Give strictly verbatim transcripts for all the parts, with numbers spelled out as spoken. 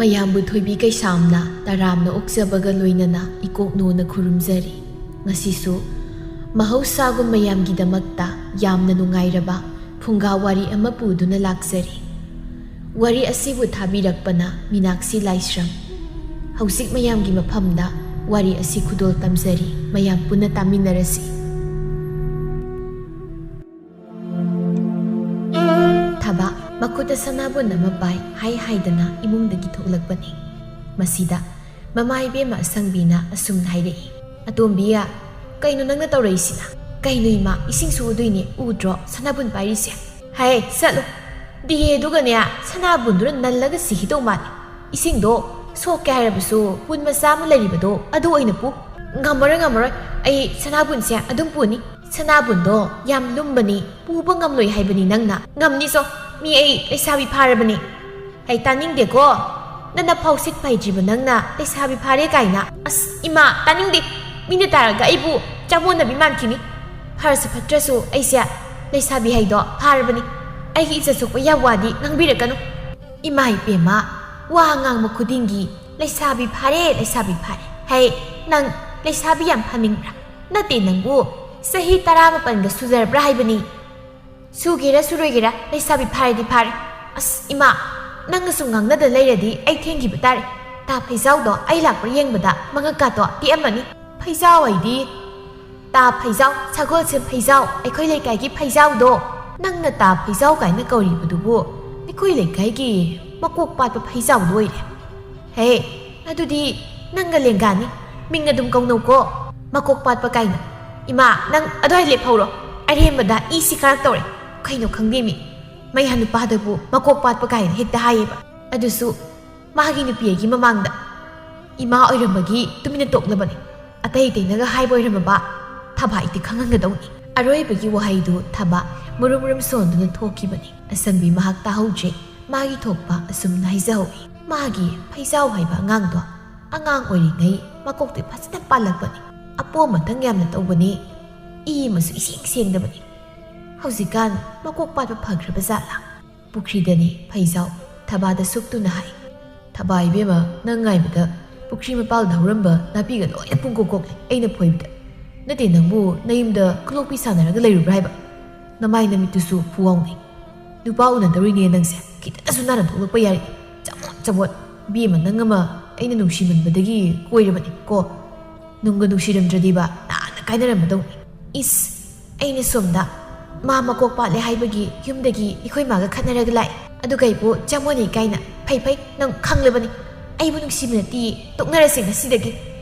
ꯑꯌꯥꯝꯕ ꯊꯣꯏꯕꯤ ꯀꯩꯁꯥꯝꯅ ꯇꯔꯥꯝꯅ ꯑꯣꯛꯆꯕꯒ ꯂꯣꯏꯅꯅ ꯏꯀꯣꯛꯅꯣꯅ ꯈꯨꯔꯨꯝꯖꯔꯤ꯫ ꯉꯁꯤꯁꯨ ꯃꯍꯧꯁꯥꯒꯨꯝ ꯃꯌꯥꯝꯒꯤꯗꯃꯛꯇ ꯌꯥꯝꯅ ꯅꯨꯡꯉꯥꯏꯔꯕ ꯐꯨꯡꯒꯥ ꯋꯥꯔꯤ ꯑꯃ ꯄꯨꯗꯨꯅ ꯂꯥꯛꯆꯔꯤ꯫ ꯋꯥꯔꯤ ꯑꯁꯤꯕꯨ ꯊꯥꯕꯤꯔꯛꯄꯅ ꯃꯤꯅꯥꯛꯁꯤ ꯂꯥꯏꯁ꯭ꯔꯝ꯫ ꯍꯧꯖꯤꯛ ꯃꯌꯥꯝꯒꯤ ꯃꯐꯝꯗ ꯋꯥꯔꯤ ꯑꯁꯤ ꯈꯨꯗꯣꯜ ꯇꯝꯖꯔꯤ, ꯃꯌꯥꯝ ꯄꯨꯟꯅ ꯇꯥꯃꯤꯟꯅꯔꯁꯤ꯫ ꯊꯕꯥ ꯃꯈꯨꯠꯇ ꯁꯅꯥꯕꯨꯟ ꯑꯃ ꯄꯥꯏ ꯍꯥꯏ ꯍꯥꯏꯗꯅ ꯏꯃꯨꯡꯗꯒꯤ ꯊꯣꯛꯂꯛꯄꯅꯤ꯫ ꯃꯁꯤꯗ ꯃꯃꯥ ꯏꯕꯦꯝꯃ ꯑꯁꯪꯕꯤꯅ ꯑꯁꯨꯝꯅ ꯍꯥꯏꯔꯛꯏ, "ꯑꯇꯣꯝꯕꯤꯌꯥ, ꯀꯩꯅꯣ ꯅꯪꯅ ꯇꯧꯔꯛꯏꯁꯤꯅ? ꯀꯩꯅꯣ ꯏꯃꯥ, ꯏꯁꯤꯡ ꯁꯣꯛꯑꯗꯣꯏꯅꯦ, ꯎꯗ꯭ꯔꯣ ꯁꯅꯥꯕꯨꯟ ꯄꯥꯏꯔꯤꯁꯦ?" "ꯍꯥꯏ, ꯆꯠꯂꯣ꯫ ꯗꯤꯍꯦ, ꯑꯗꯨꯒꯅꯦ, ꯁꯅꯥꯕꯨꯟꯗꯨꯅ ꯅꯜꯂꯒ ꯁꯤꯈꯤꯗꯧ ꯃꯥꯜꯂꯦ꯫ ꯏꯁꯤꯡꯗꯣ ꯁꯣꯛꯀꯦ ꯍꯥꯏꯔꯕꯁꯨ ꯄꯨꯟ ꯃꯆꯥ ꯑꯃ ꯂꯩꯔꯤꯕꯗꯣ ꯑꯗꯨ ꯑꯣꯏꯅ ꯄꯨ꯫ ꯉꯝꯃꯔꯣꯏ, ꯉꯝꯃꯔꯣꯏ꯫ ꯑꯩ ꯁꯅꯥꯕꯨꯟꯁꯦ ꯑꯗꯨꯝ ꯄꯨꯅꯤ꯫ ꯁꯅꯥꯕꯨꯟꯗꯣ ꯌꯥꯝ ꯂꯨꯝꯕꯅꯤ, ꯄꯨꯕ ꯉꯝꯂꯣꯏ ꯍꯥꯏꯕꯅꯤ ꯅꯪꯅ꯫ ꯉꯝꯅꯤ ꯆꯣ, ꯃꯤ ꯑꯩ ꯂꯩꯁꯥꯕꯤ ꯐꯥꯔꯕꯅꯤ꯫" "ꯍꯩ, ꯇꯥꯅꯤꯡꯗꯦꯀꯣ꯫ ꯅꯅꯐꯥꯎ ꯁꯤꯠꯄ ꯍꯩꯇ꯭ꯔꯤꯕ ꯅꯪꯅ ꯂꯩꯁꯥꯕꯤ ꯐꯥꯔꯦ ꯀꯥꯏꯅ꯫ ꯑꯁ, ꯏꯃꯥ, ꯇꯥꯅꯤꯡꯗꯦ꯫ ꯃꯤꯅ ꯇꯥꯔꯒ ꯑꯩꯕꯨ ꯆꯥꯃꯣꯟꯅꯕꯤ ꯃꯥꯟꯈꯤꯅꯤ꯫ ꯐꯔꯁꯨ ꯐꯠꯇ꯭ꯔꯁꯨ ꯑꯩꯁꯦ ꯂꯩꯁꯥꯕꯤ ꯍꯩꯗꯣ ꯐꯥꯔꯕꯅꯤ꯫ ꯑꯩꯒꯤ ꯏꯖꯠ ꯁꯣꯛꯄ ꯌꯥꯕ ꯋꯥꯗꯤ ꯉꯥꯡꯕꯤꯔꯛꯀꯅꯨ꯫" "ꯏꯃꯥ ꯏꯕꯦꯝꯃ, ꯋꯥ ꯉꯥꯡꯕ ꯈꯨꯗꯤꯡꯒꯤ ꯂꯩꯁꯥꯕꯤ ꯐꯥꯔꯦ, ꯂꯩꯁꯥꯕꯤ ꯐꯥꯔꯦ꯫ ꯍꯩ, ꯅꯪ ꯂꯩꯁꯥꯕꯤ ꯌꯥꯝ ꯐꯥꯅꯤꯡꯕ꯭ꯔꯥ? ꯅꯠꯇꯦ, ꯅꯪꯕꯨ ꯆꯍꯤ ꯇꯔꯥꯃꯥꯄꯟꯒ ꯁꯨꯖꯔꯕ꯭ꯔꯥ ꯍꯥꯏꯕꯅꯤ꯫ ꯁꯨꯒꯦꯔꯥ ꯁꯨꯔꯣꯏꯒꯦꯔꯥ, ꯂꯩꯁꯥꯕꯤ ꯐꯥꯔꯗꯤ ꯐꯥꯔꯦ꯫" "ꯑꯁ, ꯏꯃꯥ, ꯅꯪꯒ ꯁꯨꯝ ꯉꯥꯡꯅꯗ ꯂꯩꯔꯗꯤ ꯑꯩ ꯊꯦꯡꯈꯤꯕ ꯇꯥꯔꯦ꯫ ꯇꯥ ꯐꯩꯖꯥꯎꯗꯣ ꯑꯩ ꯂꯥꯛꯄ꯭ꯔꯥ ꯌꯦꯡꯕꯗ ꯃꯉꯛꯀꯥꯗꯣ ꯇꯦꯛꯑꯝꯃꯅꯤ꯫" "ꯐꯩꯖꯥꯎ ꯍꯥꯏꯗꯤ?" "ꯇꯥ ꯐꯩꯖꯥꯎ, ꯁꯒꯣꯜꯁꯦꯝ ꯐꯩꯖꯥꯎ, ꯑꯩꯈꯣꯏ ꯂꯩꯀꯥꯏꯒꯤ ꯐꯩꯖꯥꯎꯗꯣ꯫ ꯅꯪꯅ ꯇꯥ ꯐꯩꯖꯥꯎ ꯀꯥꯏꯅ ꯀꯧꯔꯤꯕꯗꯨꯕꯨ ꯑꯩꯈꯣꯏ ꯂꯩꯀꯥꯏꯒꯤ ꯃꯀꯣꯛ ꯄꯥꯠꯄ ꯐꯩꯖꯥꯎꯗꯣ ꯑꯣꯏꯔꯦ꯫" "ꯍꯦ, ꯑꯗꯨꯗꯤ ꯅꯪꯒ ꯂꯦꯡꯒꯥꯅꯤ꯫ ꯃꯤꯡ ꯑꯗꯨꯝ ꯀꯧꯅꯧꯀꯣ꯫ ꯃꯀꯣꯛ ꯄꯥꯠꯄ ꯀꯥꯏꯅ꯫ ꯏꯃꯥ, ꯅꯪ ꯑꯗꯨꯋꯥꯏ ꯂꯦꯞꯍꯧꯔꯣ꯫ ꯑꯔꯦꯝꯕꯗ ꯏꯁꯤ ꯀꯥꯔꯛꯇꯧꯔꯦ꯫ ꯀꯩꯅꯣ ꯈꯪꯗꯦꯃꯤ꯫ ꯃꯌꯥ ꯅꯨꯄꯥꯗꯕꯨ ꯃꯀꯣꯛ ꯄꯥꯠꯄ ꯀꯥꯏꯅ ꯍꯦꯛꯇ ꯍꯥꯏꯌꯦꯕ꯫ ꯑꯗꯨꯁꯨ ꯃꯥꯒꯤ ꯅꯨꯄꯤ ꯑꯩꯒꯤ ꯃꯃꯥꯡꯗ꯫ ꯏꯃꯥ ꯑꯣꯏꯔꯝꯕꯒꯤ ꯇꯨꯃꯤꯟꯅ ꯇꯣꯛꯂꯕꯅꯤ꯫ ꯑꯇꯩ ꯑꯇꯩꯅꯒ ꯍꯥꯏꯕ ꯑꯣꯏꯔꯝꯃꯕ ꯊꯕꯥ ꯑꯩꯗꯤ ꯈꯪꯍꯟꯒꯗꯧꯅꯤ꯫" ꯑꯔꯣꯏꯕꯒꯤ ꯋꯥꯍꯩꯗꯨ ꯊꯕꯥ ꯃꯨꯔꯨꯝ ꯃꯨꯔꯨꯝ ꯁꯣꯟꯗꯨꯅ ꯊꯣꯛꯈꯤꯕꯅꯤ꯫ ꯑꯁꯪꯕꯤ ꯃꯍꯥꯛ ꯇꯥꯍꯧꯗ꯭ꯔꯦ꯫ ꯃꯥꯒꯤ ꯊꯣꯛꯄ ꯑꯁꯨꯝꯅ ꯍꯥꯏꯖꯍꯧꯏ꯫ ꯃꯥꯒꯤ ꯐꯩꯖꯥꯎ ꯍꯥꯏꯕ ꯑꯉꯥꯡꯗꯣ ꯑꯉꯥꯡ ꯑꯣꯏꯔꯤꯉꯩ ꯃꯀꯣꯛꯇꯤ ꯐꯖꯅ ꯄꯥꯜꯂꯛꯄꯅꯤ꯫ ꯑꯄꯣꯝ ꯑꯇꯪ ꯌꯥꯝꯅ ꯇꯧꯕꯅꯤ꯫ ꯏ ꯑꯃꯁꯨ ꯏꯁꯦꯡ ꯁꯦꯡꯗꯕꯅꯤ꯫ ꯍꯧꯖꯤꯛꯀꯥꯟ ꯃꯀꯣꯛ ꯄꯥꯠꯄ ꯐꯈ꯭ꯔꯕ ꯖꯥꯠꯂꯥ? ꯄꯨꯈ꯭ꯔꯤꯗꯅꯤ ꯐꯩꯖꯥꯎ ꯊꯕꯥꯗ ꯁꯨꯛꯇꯨꯅ ꯍꯥꯏ꯫ "ꯊꯕꯥ ꯏꯕꯦꯝꯃ, ꯅꯪ ꯉꯥꯏꯕꯗ ꯄꯨꯈ꯭ꯔꯤ ꯃꯄꯥꯜꯗ ꯍꯧꯔꯝꯕ ꯅꯥꯄꯤꯒ ꯂꯣꯏꯅ ꯄꯨꯡꯀꯣꯛ ꯀꯣꯛꯂꯦ ꯑꯩꯅ ꯐꯣꯏꯕꯗ꯫ ꯅꯠꯇꯦ, ꯅꯪꯕꯨ ꯅꯌꯨꯝꯗ ꯈꯨꯂꯣꯛꯄꯤ ꯁꯥꯟꯅꯔꯒ ꯂꯩꯔꯨꯕ꯭ꯔꯥ ꯍꯥꯏꯕ? ꯅꯃꯥꯏ ꯅꯃꯤꯠꯇꯨꯁꯨ ꯐꯨꯋꯥꯎꯅꯩ꯫ ꯅꯨꯄꯥ ꯎꯅꯗꯧꯔꯤꯅꯦ ꯅꯪꯁꯦ, ꯈꯤꯇꯪꯁꯨ ꯅꯥꯟꯅ ꯊꯣꯛꯂꯛꯄ ꯌꯥꯔꯦ꯫ ꯆꯃꯣꯠ ꯆꯃꯣꯠ꯫ ꯏꯕꯦꯝꯃ, ꯅꯪ ꯑꯃ ꯑꯩꯅ ꯅꯨꯡꯁꯤꯃꯟꯕꯗꯒꯤ ꯀꯣꯏꯔꯕꯅꯤ ꯀꯣ꯫ ꯅꯨꯡꯒ ꯅꯨꯡꯁꯤꯔꯝꯗ꯭ꯔꯗꯤꯕ ꯅꯍꯥꯟꯅ ꯀꯥꯏꯅꯔꯝꯃꯗꯧꯅꯤ꯫ ꯏꯁ, ꯑꯩꯅ ꯁꯣꯝꯗ ꯃꯥ ꯃꯀꯣꯛ ꯄꯥꯠꯂꯦ ꯍꯥꯏꯕꯒꯤ ꯌꯨꯝꯗꯒꯤ ꯑꯩꯈꯣꯏ ꯃꯥꯒ ꯈꯠꯅꯔꯒ ꯂꯥꯛꯑꯦ꯫ ꯑꯗꯨꯒ ꯑꯩꯕꯨ ꯆꯃꯣꯠꯅꯩ ꯀꯥꯏꯅ꯫ ꯐꯩ ꯐꯩ, ꯅꯪ ꯈꯪꯂꯕꯅꯤ꯫ ꯑꯩꯕꯨ ꯅꯨꯡꯁꯤꯕ ꯅꯠꯇꯤꯌꯦ, ꯇꯣꯛꯅꯔꯁꯦ ꯉꯁꯤꯗꯒꯤ꯫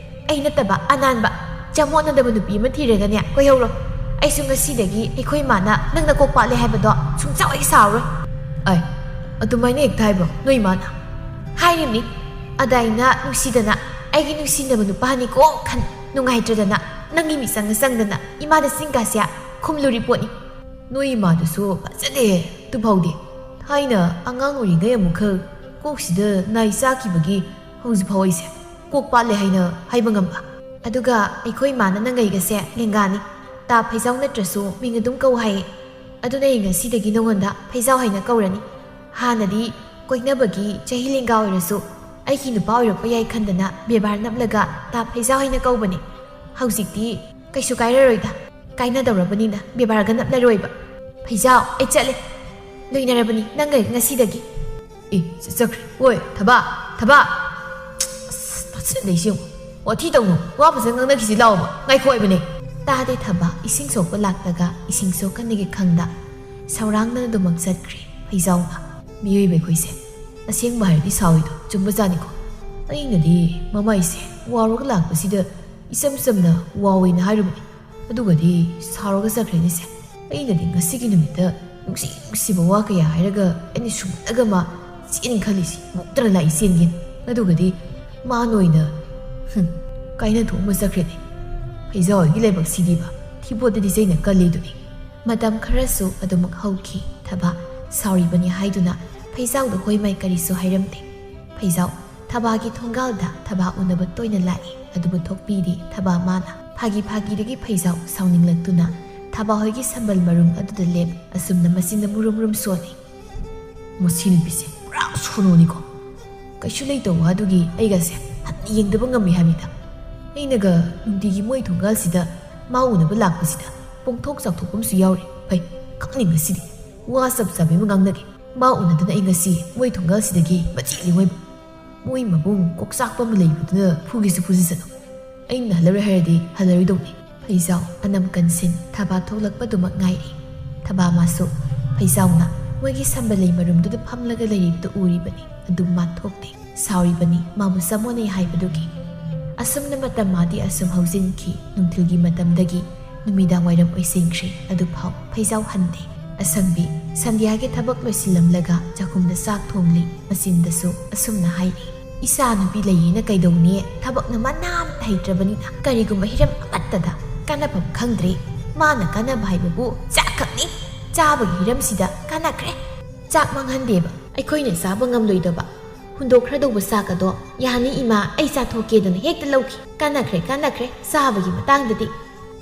ꯑꯩ ꯅꯠꯇꯕ ꯑꯅꯥꯟꯕ, ꯆꯃꯣꯠꯅꯗꯕ ꯅꯨꯄꯤ ꯑꯃ ꯊꯤꯔꯒꯅꯦ ꯀꯣꯏꯍꯧꯔꯣ꯫ ꯑꯩꯁꯨ ꯉꯁꯤꯗꯒꯤ ꯑꯩꯈꯣꯏ ꯃꯥꯅ ꯅꯪ ꯅꯀꯣꯛ ꯄꯥꯠꯂꯦ ꯍꯥꯏꯕꯗꯣ ꯁꯨꯡꯁꯥꯎ ꯍꯦꯛ ꯁꯥꯎꯔꯣꯏ꯫" "ꯑꯩ, ꯑꯗꯨꯃꯥꯏꯅ ꯍꯦꯛꯇ ꯍꯥꯏꯕ꯭ꯔꯣ ꯅꯣꯏ ꯏꯃꯥꯅ?" "ꯍꯥꯏꯔꯤꯕꯅꯤ꯫ ꯑꯗꯥꯏꯅ ꯅꯨꯡꯁꯤꯗꯅ ꯑꯩꯒꯤ ꯅꯨꯡꯁꯤꯅꯕ ꯅꯨꯄꯥꯅꯤꯀꯣ ꯈꯟ ꯅꯨꯡꯉꯥꯏꯇ꯭ꯔꯗꯅ ꯅꯪꯒꯤ ꯃꯤꯆꯪꯗ ꯆꯪꯗꯅ ꯏꯃꯥꯗ ꯆꯤꯡ ꯀꯥꯁꯦ ꯈꯨꯝꯂꯨꯔꯤ ꯄꯣꯠꯅꯤ꯫" "ꯅꯣꯏ ꯏꯃꯥꯗꯨꯁꯨ ꯐꯖꯗꯦ꯫ ꯑꯗꯨꯐꯥꯎꯗꯤ ꯊꯥꯏꯅ ꯑꯉꯥꯡ ꯑꯣꯏꯔꯤꯉꯩ ꯑꯃꯨꯛꯈꯛ ꯀꯣꯛꯁꯤꯗ ꯅꯥꯏ ꯆꯥꯈꯤꯕꯒꯤ ꯍꯧꯖꯤꯛꯐꯥꯎ ꯑꯩꯁꯦ ꯀꯣꯛ ꯄꯥꯠꯂꯦ ꯍꯥꯏꯅ ꯍꯥꯏꯕ ꯉꯝꯕ꯫ ꯑꯗꯨꯒ ꯑꯩꯈꯣꯏ ꯏꯃꯥꯅ ꯅꯪꯒꯩꯒꯁꯦ ꯂꯦꯡꯒꯥꯅꯤ꯫ ꯇꯥ ꯐꯩꯖꯥꯎ ꯅꯠꯇ꯭ꯔꯁꯨ ꯃꯤꯡ ꯑꯗꯨꯝ ꯀꯧ ꯍꯥꯏꯌꯦ꯫ ꯑꯗꯨꯅ ꯑꯩ ꯉꯁꯤꯗꯒꯤ ꯅꯉꯣꯟꯗ ꯐꯩꯖꯥꯎ ꯍꯥꯏꯅ ꯀꯧꯔꯅꯤ꯫ ꯍꯥꯟꯅꯗꯤ ꯀꯣꯏꯅꯕꯒꯤ ꯆꯍꯤ ꯂꯦꯡꯒꯥ ꯑꯣꯏꯔꯁꯨ ꯑꯩꯒꯤ ꯅꯨꯄꯥ ꯑꯣꯏꯔꯛꯄ ꯌꯥꯏ ꯈꯟꯗꯅ ꯕꯦꯕꯥꯔ ꯅꯞꯂꯒ ꯇꯥ ꯐꯩꯖꯥꯎ ꯍꯥꯏꯅ ꯀꯧꯕꯅꯦ꯫ ꯍꯧꯖꯤꯛꯇꯤ ꯀꯩꯁꯨ ꯀꯥꯏꯔꯔꯣꯏꯗ꯫ ꯀꯥꯏꯅꯗꯧꯔꯕꯅꯤꯅ ꯕꯦꯕꯥꯔꯒ ꯅꯞꯂꯔꯣꯏꯕ꯫ ꯐꯩꯖꯥꯎ, ꯑꯩ ꯆꯠꯂꯦ꯫ ꯂꯣꯏꯅꯔꯕꯅꯤ ꯅꯪꯒ ꯉꯁꯤꯗꯒꯤ꯫ ꯑꯦ, ꯆ-, ꯆꯠꯈ꯭ꯔꯦ꯫ ꯑꯣꯏ, ꯊꯕꯥ, ꯊꯕꯥ꯫ ꯑꯁ, ꯇꯥꯁꯤꯜꯂꯛꯏꯁꯤ ꯌꯦꯡꯉꯨ꯫ ꯋꯥꯊꯤ ꯇꯧꯅꯨ꯫ ꯋꯥ ꯐꯖꯅ ꯉꯥꯡꯅꯈꯤꯁꯤ ꯂꯥꯛꯑꯣꯕ꯫ ꯉꯥꯏꯈꯣ ꯍꯥꯏꯕꯅꯦ꯫ ꯇꯥꯗꯦ ꯊꯕꯥ, ꯏꯁꯤꯡ ꯁꯣꯛꯄ ꯂꯥꯛꯂꯒ ꯏꯁꯤꯡ ꯁꯣꯛꯀꯅꯤꯒꯤ ꯈꯪꯗ ꯁꯧꯔꯥꯡꯅꯅ ꯑꯗꯨꯃꯛ ꯆꯠꯈ꯭ꯔꯦ ꯐꯩꯖꯥꯎꯅ꯫ ꯃꯤꯑꯣꯏꯕ ꯑꯩꯈꯣꯏꯁꯦ ꯑꯁꯦꯡꯕ ꯍꯥꯏꯔꯗꯤ ꯁꯥꯎꯏꯗꯣ ꯆꯨꯝꯕꯖꯥꯠꯅꯤꯀꯣ꯫ ꯑꯩꯅꯗꯤ ꯃꯃꯥꯏꯁꯦ ꯋꯥꯎꯔꯒ ꯂꯥꯛꯄꯁꯤꯗ ꯏꯆꯝ ꯆꯝꯅ ꯋꯥꯎꯋꯦꯅ ꯍꯥꯏꯔꯨꯕꯅꯤ꯫ ꯑꯗꯨꯒꯗꯤ ꯁꯥꯎꯔꯒ ꯆꯠꯈ꯭ꯔꯦꯅꯦꯁꯦ꯫ ꯑꯩꯅꯗꯤ ꯉꯁꯤꯒꯤ ꯅꯨꯃꯤꯠꯇ ꯅꯨꯡꯁꯤ ꯅꯨꯡꯁꯤꯕ ꯋꯥ ꯀꯌꯥ ꯍꯥꯏꯔꯒ ꯑꯩꯅ ꯁꯨꯝꯍꯠꯂꯒ ꯃꯥ ꯆꯦꯟ ꯈꯜꯂꯤꯁꯤ ꯃꯨꯛꯇꯅ ꯂꯥꯛꯏ ꯆꯦꯟꯒꯦꯅ꯫ ꯑꯗꯨꯒꯗꯤ ꯃꯥꯅ ꯑꯣꯏꯅ, ꯍꯨꯝ, ꯀꯥꯏꯅ ꯊꯣꯛꯑꯝꯕ ꯆꯠꯈ꯭ꯔꯦꯅꯦ꯫ ꯐꯩꯖꯥꯎ ꯍꯣꯏꯒꯤ ꯂꯥꯏꯕꯛꯁꯤꯗꯤꯕ ꯊꯤꯕꯣꯠꯇꯗꯤ ꯆꯩꯅ ꯀꯜꯂꯤꯗꯨꯅꯤ꯫ ꯃꯇꯝ ꯈꯔꯁꯨ ꯑꯗꯨꯃꯛ ꯍꯧꯈꯤ꯫ ꯊꯕꯥ ꯁꯥꯎꯔꯤꯕꯅꯤ ꯍꯥꯏꯗꯨꯅ ꯐꯩꯖꯥꯎꯗ ꯍꯣꯏ ꯃꯥꯏ ꯀꯔꯤꯁꯨ ꯍꯥꯏꯔꯝꯗꯦ꯫ ꯐꯩꯖꯥꯎ ꯊꯕꯥꯒꯤ ꯊꯣꯡꯒꯥꯜꯗ ꯊꯕꯥ ꯎꯅꯕ ꯇꯣꯏꯅ ꯂꯥꯛꯏ꯫ ꯑꯗꯨꯕꯨ ꯊꯣꯛꯄꯤꯗꯤ ꯊꯕꯥ ꯃꯥꯅ꯫ ꯐꯥꯒꯤ ꯐꯥꯒꯤꯗꯒꯤ ꯐꯩꯖꯥꯎ ꯁꯥꯎꯅꯤꯡꯂꯛꯇꯨꯅ ꯊꯕꯥ ꯍꯣꯏꯒꯤ ꯁꯝꯕꯜ ꯃꯔꯨꯝ ꯑꯗꯨꯗ ꯂꯦꯞ꯫ ꯑꯁꯨꯝꯅ ꯃꯆꯤꯟꯗ ꯃꯨꯔꯨꯝ ꯃꯨꯔꯨꯝ ꯁꯣꯜꯂꯤ꯫ "ꯃꯁꯤ ꯅꯨꯄꯤꯁꯦ ꯄꯨꯔꯥ ꯁꯣꯅꯣꯅꯤꯀꯣ꯫ ꯀꯩꯁꯨ ꯂꯩꯇꯕ ꯋꯥꯗꯨꯒꯤ ꯑꯩꯒꯁꯦ ꯍꯟꯅ ꯌꯦꯡꯗꯕ ꯉꯝꯃꯤ ꯍꯥꯏꯕꯅꯤꯗ꯫ ꯑꯩꯅꯒ ꯅꯨꯡꯇꯤꯒꯤ ꯃꯣꯏ ꯊꯣꯡꯒꯥꯜꯁꯤꯗ ꯃꯥ ꯎꯅꯕ ꯂꯥꯛꯄꯁꯤꯗ ꯄꯣꯡꯊꯣꯛ ꯆꯥꯎꯊꯣꯛꯄ ꯑꯃꯁꯨ ꯌꯥꯎꯔꯤ꯫ ꯐꯩ, ꯈꯪꯅꯤ ꯉꯁꯤꯗꯤ꯫ ꯋꯥ ꯆꯞ ꯆꯥꯕꯤ ꯑꯃ ꯉꯥꯡꯅꯒꯦ꯫ ꯃꯥ ꯎꯅꯗꯅ ꯑꯩ ꯉꯁꯤ ꯃꯣꯏ ꯊꯣꯡꯒꯥꯜꯁꯤꯗꯒꯤ ꯃꯆꯦꯠ ꯂꯦꯡꯉꯣꯏꯕ꯫ ꯃꯣꯏ ꯃꯕꯨꯡ ꯀꯣꯛ ꯆꯥꯛꯄ ꯑꯃ ꯂꯩꯕꯗꯨꯅ ꯐꯨꯒꯦꯁꯨ ꯐꯨꯖꯁꯅꯨ꯫ ꯑꯩꯅ ꯍꯜꯂꯔꯣꯏ ꯍꯥꯏꯔꯗꯤ ꯍꯜꯂꯔꯣꯏꯗꯧꯅꯤ꯫ ꯐꯩꯖꯥꯎ ꯑꯅꯝ ꯀꯟꯁꯤꯟ ꯊꯕꯥ ꯊꯣꯛꯂꯛꯄꯗꯨꯃꯛ ꯉꯥꯏꯔꯤ꯫ ꯊꯕꯥ ꯃꯥꯁꯨ ꯐꯩꯖꯥꯎꯅ ꯃꯣꯏꯒꯤ ꯁꯝꯕꯂꯩ ꯃꯔꯨꯝꯗꯨꯗ ꯐꯝꯂꯒ ꯂꯩꯔꯤꯕꯗꯨ ꯎꯔꯤꯕꯅꯤ꯫ ꯑꯗꯨꯝ ꯃꯥ ꯊꯣꯛꯇꯦ꯫ ꯁꯥꯎꯔꯤꯕꯅꯤ ꯃꯥꯕꯨ ꯆꯃꯣꯠꯅꯩ ꯍꯥꯏꯕꯗꯨꯒꯤ꯫ ꯑꯁꯨꯝꯅ ꯃꯇꯝ ꯃꯥꯗꯤ ꯑꯁꯨꯝ ꯍꯧꯖꯤꯟꯈꯤ꯫ ꯅꯨꯡꯊꯤꯜꯒꯤ ꯃꯇꯝꯗꯒꯤ ꯅꯨꯃꯤꯗꯥꯡ ꯋꯥꯏꯔꯝ ꯑꯣꯏꯁꯤꯟꯈ꯭ꯔꯦ꯫ ꯑꯗꯨꯐꯥꯎ ꯐꯩꯖꯥꯎ ꯍꯟꯗꯦ꯫ ꯑꯁꯝꯕꯤ ꯁꯟꯙ꯭ꯌꯥꯒꯤ ꯊꯕꯛ ꯂꯣꯏꯁꯤꯜꯂꯝꯂꯒ ꯆꯥꯛꯈꯨꯝꯗ ꯆꯥꯛ ꯊꯣꯡꯂꯤ꯫ ꯃꯆꯤꯟꯗꯁꯨ ꯑꯁꯨꯝꯅ ꯍꯥꯏꯔꯤ, "ꯏꯆꯥ ꯅꯨꯄꯤ ꯂꯩꯌꯦꯅ ꯀꯩꯗꯧꯅꯤ? ꯊꯕꯛꯅ ꯃꯅꯥ ꯑꯃꯠꯇ ꯍꯩꯇ꯭ꯔꯕꯅꯤꯅ ꯀꯔꯤꯒꯨꯝꯕ ꯍꯤꯔꯝ ꯑꯃꯠꯇꯗ ꯀꯥꯟꯅꯐꯝ ꯈꯪꯗ꯭ꯔꯦ꯫ ꯃꯥꯅ ꯀꯥꯟꯅꯕ ꯍꯥꯏꯕꯕꯨ ꯆꯥꯛ ꯈꯛꯅꯤ꯫ ꯆꯥꯕꯒꯤ ꯍꯤꯔꯝꯁꯤꯗ ꯀꯥꯟꯅꯈ꯭ꯔꯦ꯫ ꯆꯥꯛ ꯃꯥꯡꯍꯟꯗꯦꯕ꯫ ꯑꯩꯈꯣꯏꯅ ꯆꯥꯕ ꯉꯝꯂꯣꯏꯗꯕ ꯍꯨꯟꯗꯣꯛꯈ꯭ꯔꯗꯧꯕ ꯆꯥꯛ ꯑꯗꯣ ꯌꯥꯅꯤ ꯏꯃꯥ, ꯑꯩ ꯆꯥꯊꯣꯛꯀꯦꯗꯅ ꯍꯦꯛꯇ ꯂꯧꯈꯤ꯫ ꯀꯥꯟꯅꯈ꯭ꯔꯦ, ꯀꯥꯟꯅꯈ꯭ꯔꯦ ꯆꯥꯕꯒꯤ ꯃꯇꯥꯡꯗꯗꯤ꯫"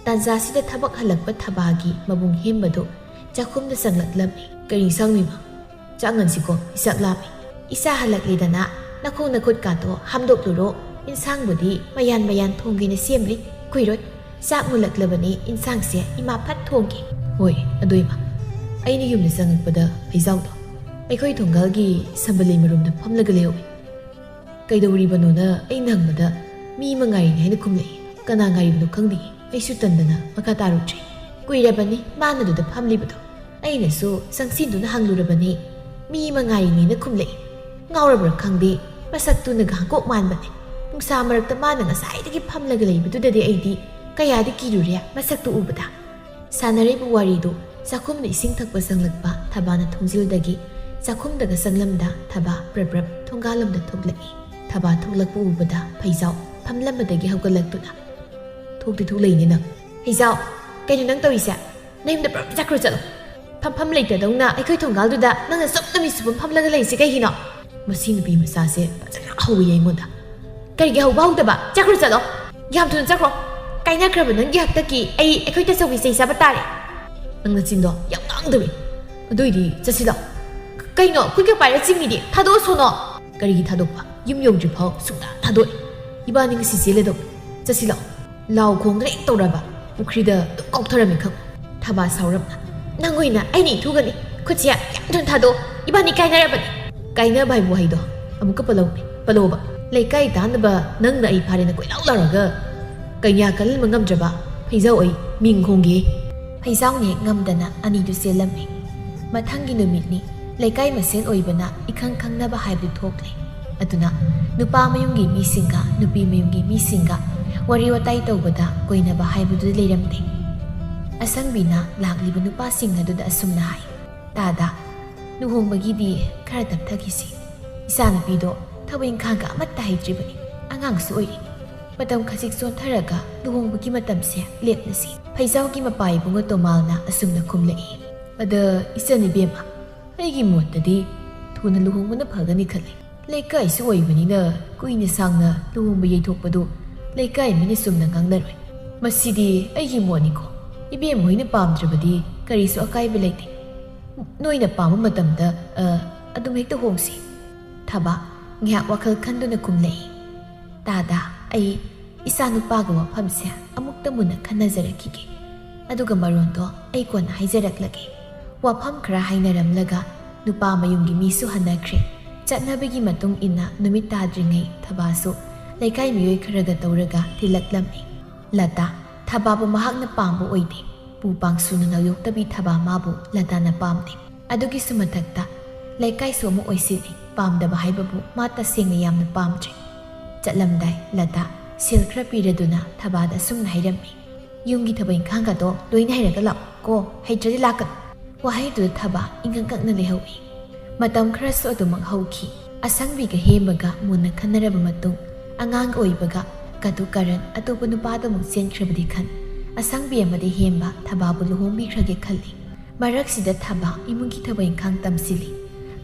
ꯇꯥꯟꯖꯥꯁꯤꯗ ꯊꯕꯛ ꯍꯜꯂꯛꯄ ꯊꯕꯥꯒꯤ ꯃꯕꯨꯡ ꯍꯦꯝꯕꯗꯨ ꯆꯥꯛꯈꯨꯝꯗ ꯆꯪꯂꯛꯂꯝꯃꯤ꯫ "ꯀꯔꯤ ꯏꯟꯁꯥꯡꯅꯣ ꯏꯃꯥ? ꯆꯥꯛ ꯉꯟꯁꯤꯀꯣ, ꯏꯆꯥꯛ ꯂꯥꯝꯃꯤ꯫" "ꯏꯆꯥ ꯍꯜꯂꯛꯂꯦꯗꯅ, ꯅꯈꯣꯡ ꯅꯈꯨꯠꯀꯥꯗꯣ ꯍꯥꯝꯗꯣꯛꯂꯨꯔꯣ꯫ ꯏꯟꯁꯥꯡꯕꯨꯗꯤ ꯃꯌꯥꯟ ꯃꯌꯥꯟ ꯊꯣꯡꯒꯦꯅ ꯁꯦꯝꯂꯤ, ꯀꯨꯏꯔꯣꯏ꯫ ꯆꯥꯛ ꯃꯨꯜꯂꯛꯂꯕꯅꯤ, ꯏꯟꯁꯥꯡꯁꯦ ꯏꯃꯥ ꯐꯠ ꯊꯣꯡꯒꯦ꯫" "ꯍꯣꯏ, ꯑꯗꯣ ꯏꯃꯥ, ꯑꯩꯅ ꯌꯨꯝꯗ ꯆꯪꯉꯛꯄꯗ ꯐꯩꯖꯥꯎꯗꯣ ꯑꯩꯈꯣꯏ ꯊꯣꯡꯒꯥꯜꯒꯤ ꯁꯝꯕꯂꯩ ꯃꯔꯨꯝꯗ ꯐꯝꯂꯒ ꯂꯩꯍꯧꯏ꯫ ꯀꯩꯗꯧꯔꯤꯕꯅꯣꯅ ꯑꯩꯅ ꯍꯪꯕꯗ ꯃꯤ ꯑꯃ ꯉꯥꯏꯔꯤꯅꯤ ꯍꯥꯏꯅ ꯈꯨꯝꯂꯛꯏ꯫ ꯀꯅꯥ ꯉꯥꯏꯔꯤꯕꯅꯣ ꯈꯪꯗꯦ꯫ ꯑꯩꯁꯨ ꯇꯟꯗꯅ ꯃꯈꯥ ꯇꯥꯔꯨꯗ꯭ꯔꯦ꯫ ꯀꯨꯏꯔꯕꯅꯤ ꯃꯥꯅ ꯑꯗꯨꯗ ꯐꯝꯂꯤꯕꯗꯣ꯫ ꯑꯩꯅꯁꯨ ꯆꯪꯁꯤꯟꯗꯨꯅ ꯍꯪꯂꯨꯔꯕꯅꯤ꯫ ꯃꯤ ꯑꯃ ꯉꯥꯏꯔꯤꯅꯦꯅ ꯈꯨꯝꯂꯛꯏ꯫ ꯉꯥꯎꯔꯕ꯭ꯔꯥ ꯈꯪꯗꯦ, ꯃꯁꯛꯇꯨꯅꯒ ꯍꯪꯀꯣꯛ ꯃꯥꯟꯕꯅꯦ꯫ ꯅꯨꯡꯁꯥ ꯃꯔꯛꯇ ꯃꯥꯅ ꯉꯁꯥꯏꯗꯒꯤ ꯐꯝꯂꯒ ꯂꯩꯕꯗꯨꯗꯗꯤ ꯑꯩꯗꯤ ꯀꯌꯥꯗꯤ ꯀꯤꯔꯨꯔꯦ ꯃꯁꯛꯇꯨ ꯎꯕꯗ꯫ ꯁꯥꯟꯅꯔꯤꯕ ꯋꯥꯔꯤꯗꯨ ꯆꯥꯛꯈꯨꯝꯗ ꯏꯁꯤꯡ ꯊꯛꯄ ꯆꯪꯂꯛꯄ ꯊꯕꯥꯅ ꯊꯣꯡꯖꯤꯜꯗꯒꯤ ꯆꯥꯛꯈꯨꯝꯗꯒ ꯆꯪꯂꯝꯗ ꯊꯕꯥ ꯄ꯭ꯔꯞ ꯄ꯭ꯔꯞ ꯊꯣꯡꯒꯥꯜꯂꯣꯝꯗ ꯊꯣꯛꯂꯛꯏ꯫ ꯊꯕꯥ ꯊꯣꯛꯂꯛꯄ ꯎꯕꯗ ꯐꯩꯖꯥꯎ ꯐꯝꯂꯝꯕꯗꯒꯤ ꯍꯧꯒꯠꯂꯛꯇꯨꯅ, "ꯊꯣꯛꯇꯤ ꯊꯣꯛꯂꯛꯏꯅꯦ ꯅꯪ꯫" "ꯐꯩꯖꯥꯎ, ꯀꯩꯅꯣ ꯅꯪ ꯇꯧꯔꯤꯁꯦ? ꯅꯌꯨꯝꯗ ꯄꯨꯔꯞ ꯆꯠꯈ꯭ꯔꯣ ꯆꯠꯂꯣ꯫ ꯐꯝꯐꯝ ꯂꯩꯇꯗꯧꯅ ꯑꯩꯈꯣꯏ ꯊꯣꯡꯒꯥꯜꯗꯨꯗ ꯅꯪꯅ ꯆꯨꯞꯅ ꯃꯤ ꯆꯨꯞꯄ ꯐꯝꯂꯒ ꯂꯩꯔꯤꯁꯦ ꯀꯩꯒꯤꯅꯣ?" ꯃꯁꯤ ꯅꯨꯄꯤ ꯃꯆꯥꯁꯦ ꯐꯖꯅ ꯍꯧꯋꯤ ꯑꯩꯉꯣꯟꯗ꯫ "ꯀꯔꯤꯒꯤ ꯍꯧꯕ ꯍꯧꯗꯕ? ꯆꯠꯈ꯭ꯔꯣ ꯆꯠꯂꯣ꯫ ꯌꯥꯝ ꯊꯨꯅ ꯆꯠꯈ꯭ꯔꯣ꯫ ꯀꯥꯏꯅꯈ꯭ꯔꯕ ꯅꯪꯒꯤ ꯍꯛꯇꯛꯀꯤ ꯑꯩ ꯑꯩꯈꯣꯏ ꯇꯥꯆꯧꯒꯤ ꯆꯩ ꯆꯥꯕ ꯇꯥꯔꯦ꯫" "ꯅꯪ ꯅꯆꯤꯟꯗꯣ ꯌꯥꯝ ꯉꯥꯡꯗꯕꯤ꯫ ꯑꯗꯨꯏꯗꯤ ꯆꯠꯁꯤꯜꯂꯣ꯫" "ꯀꯩꯅꯣ ꯈꯨꯠꯀ ꯄꯥꯏꯔ ꯆꯤꯡꯉꯤꯗꯤ? ꯊꯥꯗꯣꯛꯑꯣ ꯁꯣꯅꯣ꯫" "ꯀꯔꯤꯒꯤ ꯊꯥꯗꯣꯛꯄ? ꯌꯨꯝ ꯌꯧꯗ꯭ꯔꯤ ꯐꯥꯎ ꯁꯨꯡꯊꯥ ꯊꯥꯗꯣꯛꯑꯣꯏ꯫ ꯏꯕꯥꯅꯤ ꯉꯁꯤ ꯆꯦꯜꯂꯗꯧ꯫ ꯆꯠꯁꯤꯜꯂꯛꯑꯣ"꯫ ꯂꯥꯎ ꯈꯣꯡꯗꯅ ꯍꯦꯛ ꯇꯧꯔꯕ ꯄꯨꯈ꯭ꯔꯤꯗ ꯑꯗꯨꯝ ꯀꯥꯎꯊꯔꯝꯃꯤ ꯈꯪ꯫ ꯊꯕꯥ ꯁꯥꯎꯔꯞꯅ, "ꯅꯪ ꯑꯣꯏꯅ ꯑꯩꯅ ꯏꯟꯊꯨꯒꯅꯤ꯫ ꯈꯨꯠꯁꯦ ꯌꯥꯝ ꯊꯨꯅ ꯊꯥꯗꯣꯛꯑꯣ꯫ ꯏꯕꯥꯅꯤ ꯀꯥꯏꯅꯔꯕꯅꯤ"꯫ "ꯀꯥꯏꯅꯕ ꯍꯥꯏꯕ ꯋꯥꯍꯩꯗꯣ ꯑꯃꯨꯛꯀ ꯄꯜꯂꯧꯅꯦ, ꯄꯜꯂꯣꯕ꯫ ꯂꯩꯀꯥꯏ ꯇꯥꯅꯕ ꯅꯪꯅ ꯑꯩ ꯐꯥꯔꯦꯅ ꯀꯣꯏꯂꯥꯎ ꯂꯥꯎꯔꯒ ꯀꯩꯌꯥ ꯀꯜꯍꯟꯕ ꯉꯝꯗ꯭ꯔꯕ ꯐꯩꯖꯥꯎ ꯑꯩ ꯃꯤꯡ ꯈꯣꯡꯒꯦ"꯫ ꯐꯩꯖꯥꯎꯅ ꯍꯦꯛ ꯉꯝꯗꯅ ꯑꯅꯤꯗꯨ ꯆꯦꯜꯂꯝꯃꯤ꯫ ꯃꯊꯪꯒꯤ ꯅꯨꯃꯤꯠꯅꯤ꯫ ꯂꯩꯀꯥꯏ ꯃꯁꯦꯟ ꯑꯣꯏꯕꯅ ꯏꯈꯪ ꯈꯪꯅꯕ ꯍꯥꯏꯕꯗꯨ ꯊꯣꯛꯂꯦ꯫ ꯑꯗꯨꯅ ꯅꯨꯄꯥ ꯃꯌꯨꯝꯒꯤ ꯃꯤꯁꯤꯡꯒ ꯅꯨꯄꯤ ꯃꯌꯨꯝꯒꯤ ꯃꯤꯁꯤꯡꯒ ꯋꯥꯔꯤ ꯋꯥꯇꯥꯏ ꯇꯧꯕꯗ ꯀꯣꯏꯅꯕ ꯍꯥꯏꯕꯗꯨꯗꯤ ꯂꯩꯔꯝꯗꯦ꯫ ꯑꯁꯪꯕꯤꯅ ꯂꯥꯛꯂꯤꯕ ꯅꯨꯄꯥꯁꯤꯡ ꯑꯗꯨꯗ ꯑꯁꯨꯝꯅ ꯍꯥꯏ, "ꯇꯥꯗ, ꯂꯨꯍꯣꯡꯕꯒꯤꯗꯤ ꯈꯔ ꯇꯞꯊꯈꯤꯁꯤ꯫ ꯏꯆꯥꯅꯨꯄꯤꯗꯣ ꯊꯕꯛ ꯏꯪꯈꯥꯡꯒ ꯑꯃꯠꯇ ꯍꯩꯇ꯭ꯔꯤꯕꯅꯤ, ꯑꯉꯥꯡꯁꯨ ꯑꯣꯏꯔꯤ꯫ ꯃꯇꯝ ꯈꯖꯤꯛ ꯆꯣꯟꯊꯔꯒ ꯂꯨꯍꯣꯡꯕꯒꯤ ꯃꯇꯝꯁꯦ ꯂꯦꯞꯅꯁꯤ"꯫ ꯐꯩꯖꯥꯎꯒꯤ ꯃꯄꯥ ꯏꯕꯨꯡꯉꯣ ꯇꯣꯃꯥꯜꯅ ꯑꯁꯨꯝꯅ ꯈꯨꯝꯂꯛꯏ, "ꯑꯗ ꯏꯆꯟ ꯏꯕꯦꯝꯃ, ꯑꯩꯒꯤ ꯃꯣꯠꯇꯗꯤ ꯊꯨꯅ ꯂꯨꯍꯣꯡꯕꯅ ꯐꯒꯅꯤ ꯈꯜꯂꯤ꯫ ꯂꯩꯀꯥꯏꯁꯨ ꯑꯣꯏꯕꯅꯤꯅ ꯀꯨꯏꯅ ꯁꯥꯡꯅ ꯂꯨꯍꯣꯡꯕ ꯌꯩꯊꯣꯛꯄꯗꯨ ꯂꯩꯀꯥꯏ ꯃꯤꯅ ꯆꯨꯝꯅ ꯉꯥꯡꯅꯔꯣꯏ꯫ ꯃꯁꯤꯗꯤ ꯑꯩꯒꯤ ꯃꯣꯠꯅꯤꯀꯣ꯫ ꯏꯕꯦꯝꯃ ꯍꯣꯏꯅ ꯄꯥꯝꯗ꯭ꯔꯕꯗꯤ ꯀꯔꯤꯁꯨ ꯑꯀꯥꯏꯕ ꯂꯩꯇꯦ꯫ ꯅꯣꯏꯅ ꯄꯥꯝꯕ ꯃꯇꯝꯗ, ꯑ, ꯑꯗꯨꯝ ꯍꯦꯛꯇ ꯍꯣꯡꯁꯤ"꯫ ꯊꯕꯥ ꯉꯥꯏꯍꯥꯛ ꯋꯥꯈꯜ ꯈꯟꯗꯨꯅ ꯈꯨꯝꯂꯛꯏ, "ꯇꯥꯗ, ꯑꯩ ꯏꯆꯥꯅꯨꯄꯥꯒ ꯋꯥꯐꯝꯁꯦ ꯑꯃꯨꯛꯇ ꯃꯨꯟꯅ ꯈꯟꯅꯖꯔꯛꯈꯤꯒꯦ꯫ ꯑꯗꯨꯒ ꯃꯔꯣꯟꯗꯣ ꯑꯩ ꯀꯣꯟꯅ ꯍꯥꯏꯖꯔꯛꯂꯒꯦ"꯫ ꯋꯥꯐꯝ ꯈꯔ ꯍꯥꯏꯅꯔꯝꯂꯒ ꯅꯨꯄꯥ ꯃꯌꯨꯝꯒꯤ ꯃꯤꯁꯨ ꯍꯟꯅꯈ꯭ꯔꯦ꯫ ꯆꯠꯅꯕꯤꯒꯤ ꯃꯇꯨꯡ ꯏꯟꯅ ꯅꯨꯃꯤꯠ ꯇꯥꯗ꯭ꯔꯤꯉꯩ ꯊꯕꯥꯁꯨ ꯂꯩꯀꯥꯏ ꯃꯤꯑꯣꯏ ꯈꯔꯒ ꯇꯧꯔꯒ ꯊꯤꯜꯂꯛꯂꯝꯃꯤ꯫ ꯂꯇꯥ, ꯊꯕꯥꯕꯨ ꯃꯍꯥꯛꯅ ꯄꯥꯝꯕ ꯑꯣꯏꯗꯦ꯫ ꯄꯨ ꯄꯥꯡꯁꯨꯅ ꯅꯧꯌꯣꯛꯇꯕꯤ ꯊꯕꯥ ꯃꯥꯕꯨ ꯂꯇꯥꯅ ꯄꯥꯝꯗꯦ꯫ ꯑꯗꯨꯒꯤꯁꯨ ꯃꯊꯛꯇ ꯂꯩꯀꯥꯏꯁꯨ ꯑꯃ ꯑꯣꯏꯁꯤꯜꯂꯤ, ꯄꯥꯝꯗꯕ ꯍꯥꯏꯕꯕꯨ ꯃꯥ ꯇꯁꯦꯡꯅ ꯌꯥꯝꯅ ꯄꯥꯝꯗ꯭ꯔꯦ꯫ ꯆꯠꯂꯝꯗꯥꯏ ꯂꯇꯥ ꯁꯦꯜ ꯈꯔ ꯄꯤꯔꯗꯨꯅ ꯊꯕꯥꯗ ꯑꯁꯨꯝꯅ ꯍꯥꯏꯔꯝꯃꯤ, "ꯌꯨꯝꯒꯤ ꯊꯕꯛ ꯏꯪꯈꯥꯡꯒꯗꯣ ꯂꯣꯏꯅ ꯍꯩꯔꯒ ꯂꯥꯛꯑꯣ ꯀꯣ, ꯍꯩꯇ꯭ꯔꯗꯤ ꯂꯥꯛꯀꯅꯨ"꯫ ꯋꯥꯍꯩꯗꯨꯗ ꯊꯕꯥ ꯏꯪꯀꯛ ꯀꯛꯅ ꯂꯩꯍꯧꯏ꯫ ꯃꯇꯝ ꯈꯔꯁꯨ ꯑꯗꯨꯃꯛ ꯍꯧꯈꯤ꯫ ꯑꯁꯪꯕꯤꯒ ꯍꯦꯝꯕꯒ ꯃꯨꯟꯅ ꯈꯟꯅꯔꯕ ꯃꯇꯨꯡ, ꯑꯉꯥꯡ ꯑꯣꯏꯕꯒ ꯀꯇꯨ ꯀꯔꯟ ꯑꯇꯣꯞꯄ ꯅꯨꯄꯥꯗ ꯑꯃꯨꯛ ꯆꯦꯟꯈ꯭ꯔꯕꯗꯤ ꯈꯟ, ꯑꯁꯪꯕꯤ ꯑꯃꯗꯤ ꯍꯦꯝꯕ ꯊꯕꯥꯕꯨ ꯂꯨꯍꯣꯡꯕꯤꯈ꯭ꯔꯒꯦ ꯈꯜꯂꯤ꯫ ꯃꯔꯛꯁꯤꯗ ꯊꯕꯥ ꯏꯃꯨꯡꯒꯤ ꯊꯕꯛ ꯏꯪꯈꯥꯡ ꯇꯝꯁꯤꯜꯂꯤ꯫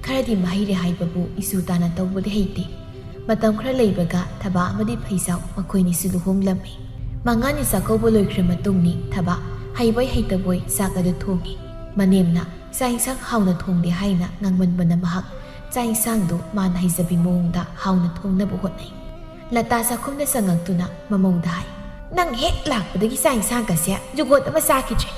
ꯈꯔꯗꯤ ꯃꯍꯩꯔꯦ ꯍꯥꯏꯕꯕꯨ ꯏꯁꯨ ꯇꯥꯅ ꯇꯧꯕꯗꯤ ꯍꯩꯇꯦ꯫ ꯃꯇꯝ ꯈꯔ ꯂꯩꯕꯒ ꯊꯕꯥ ꯑꯃꯗꯤ ꯐꯩꯖꯥꯎ ꯃꯈꯣꯏꯅꯤꯁꯨ ꯂꯨꯍꯣꯡꯂꯝꯃꯤ꯫ ꯃꯉꯥꯅꯤ ꯆꯥꯛꯀꯧꯕ ꯂꯣꯏꯈ꯭ꯔ ꯃꯇꯨꯡꯅꯤ ꯊꯕꯥ ꯍꯩꯕꯣꯏ ꯍꯩꯇꯕꯣꯏ ꯆꯥꯛ ꯑꯗꯨ ꯊꯣꯡꯉꯤ꯫ ꯃꯅꯦꯝꯅ ꯆꯥꯛ ꯏꯟꯁꯥꯡ ꯍꯥꯎꯅ ꯊꯣꯡꯗꯦ ꯍꯥꯏꯅ ꯉꯥꯡꯃꯟꯕꯅ ꯃꯍꯥꯛ ꯆꯥꯛ ꯏꯟꯁꯥꯡꯗꯨ ꯃꯥꯅ ꯍꯩꯖꯕꯤ ꯃꯑꯣꯡꯗ ꯍꯥꯎꯅ ꯊꯣꯡꯅꯕ ꯍꯣꯠꯅꯩ꯫ ꯂꯇꯥ ꯆꯥꯛꯈꯨꯝꯗ ꯆꯪꯉꯛꯇꯨꯅ ꯃꯃꯧꯗ ꯍꯥꯏ, "ꯅꯪ ꯍꯦꯛ ꯂꯥꯛꯄꯗꯒꯤ ꯆꯥꯛ ꯏꯟꯁꯥꯡꯒꯁꯦ ꯖꯨꯒꯣꯠ ꯑꯃ ꯆꯥꯈꯤꯗ꯭ꯔꯦ꯫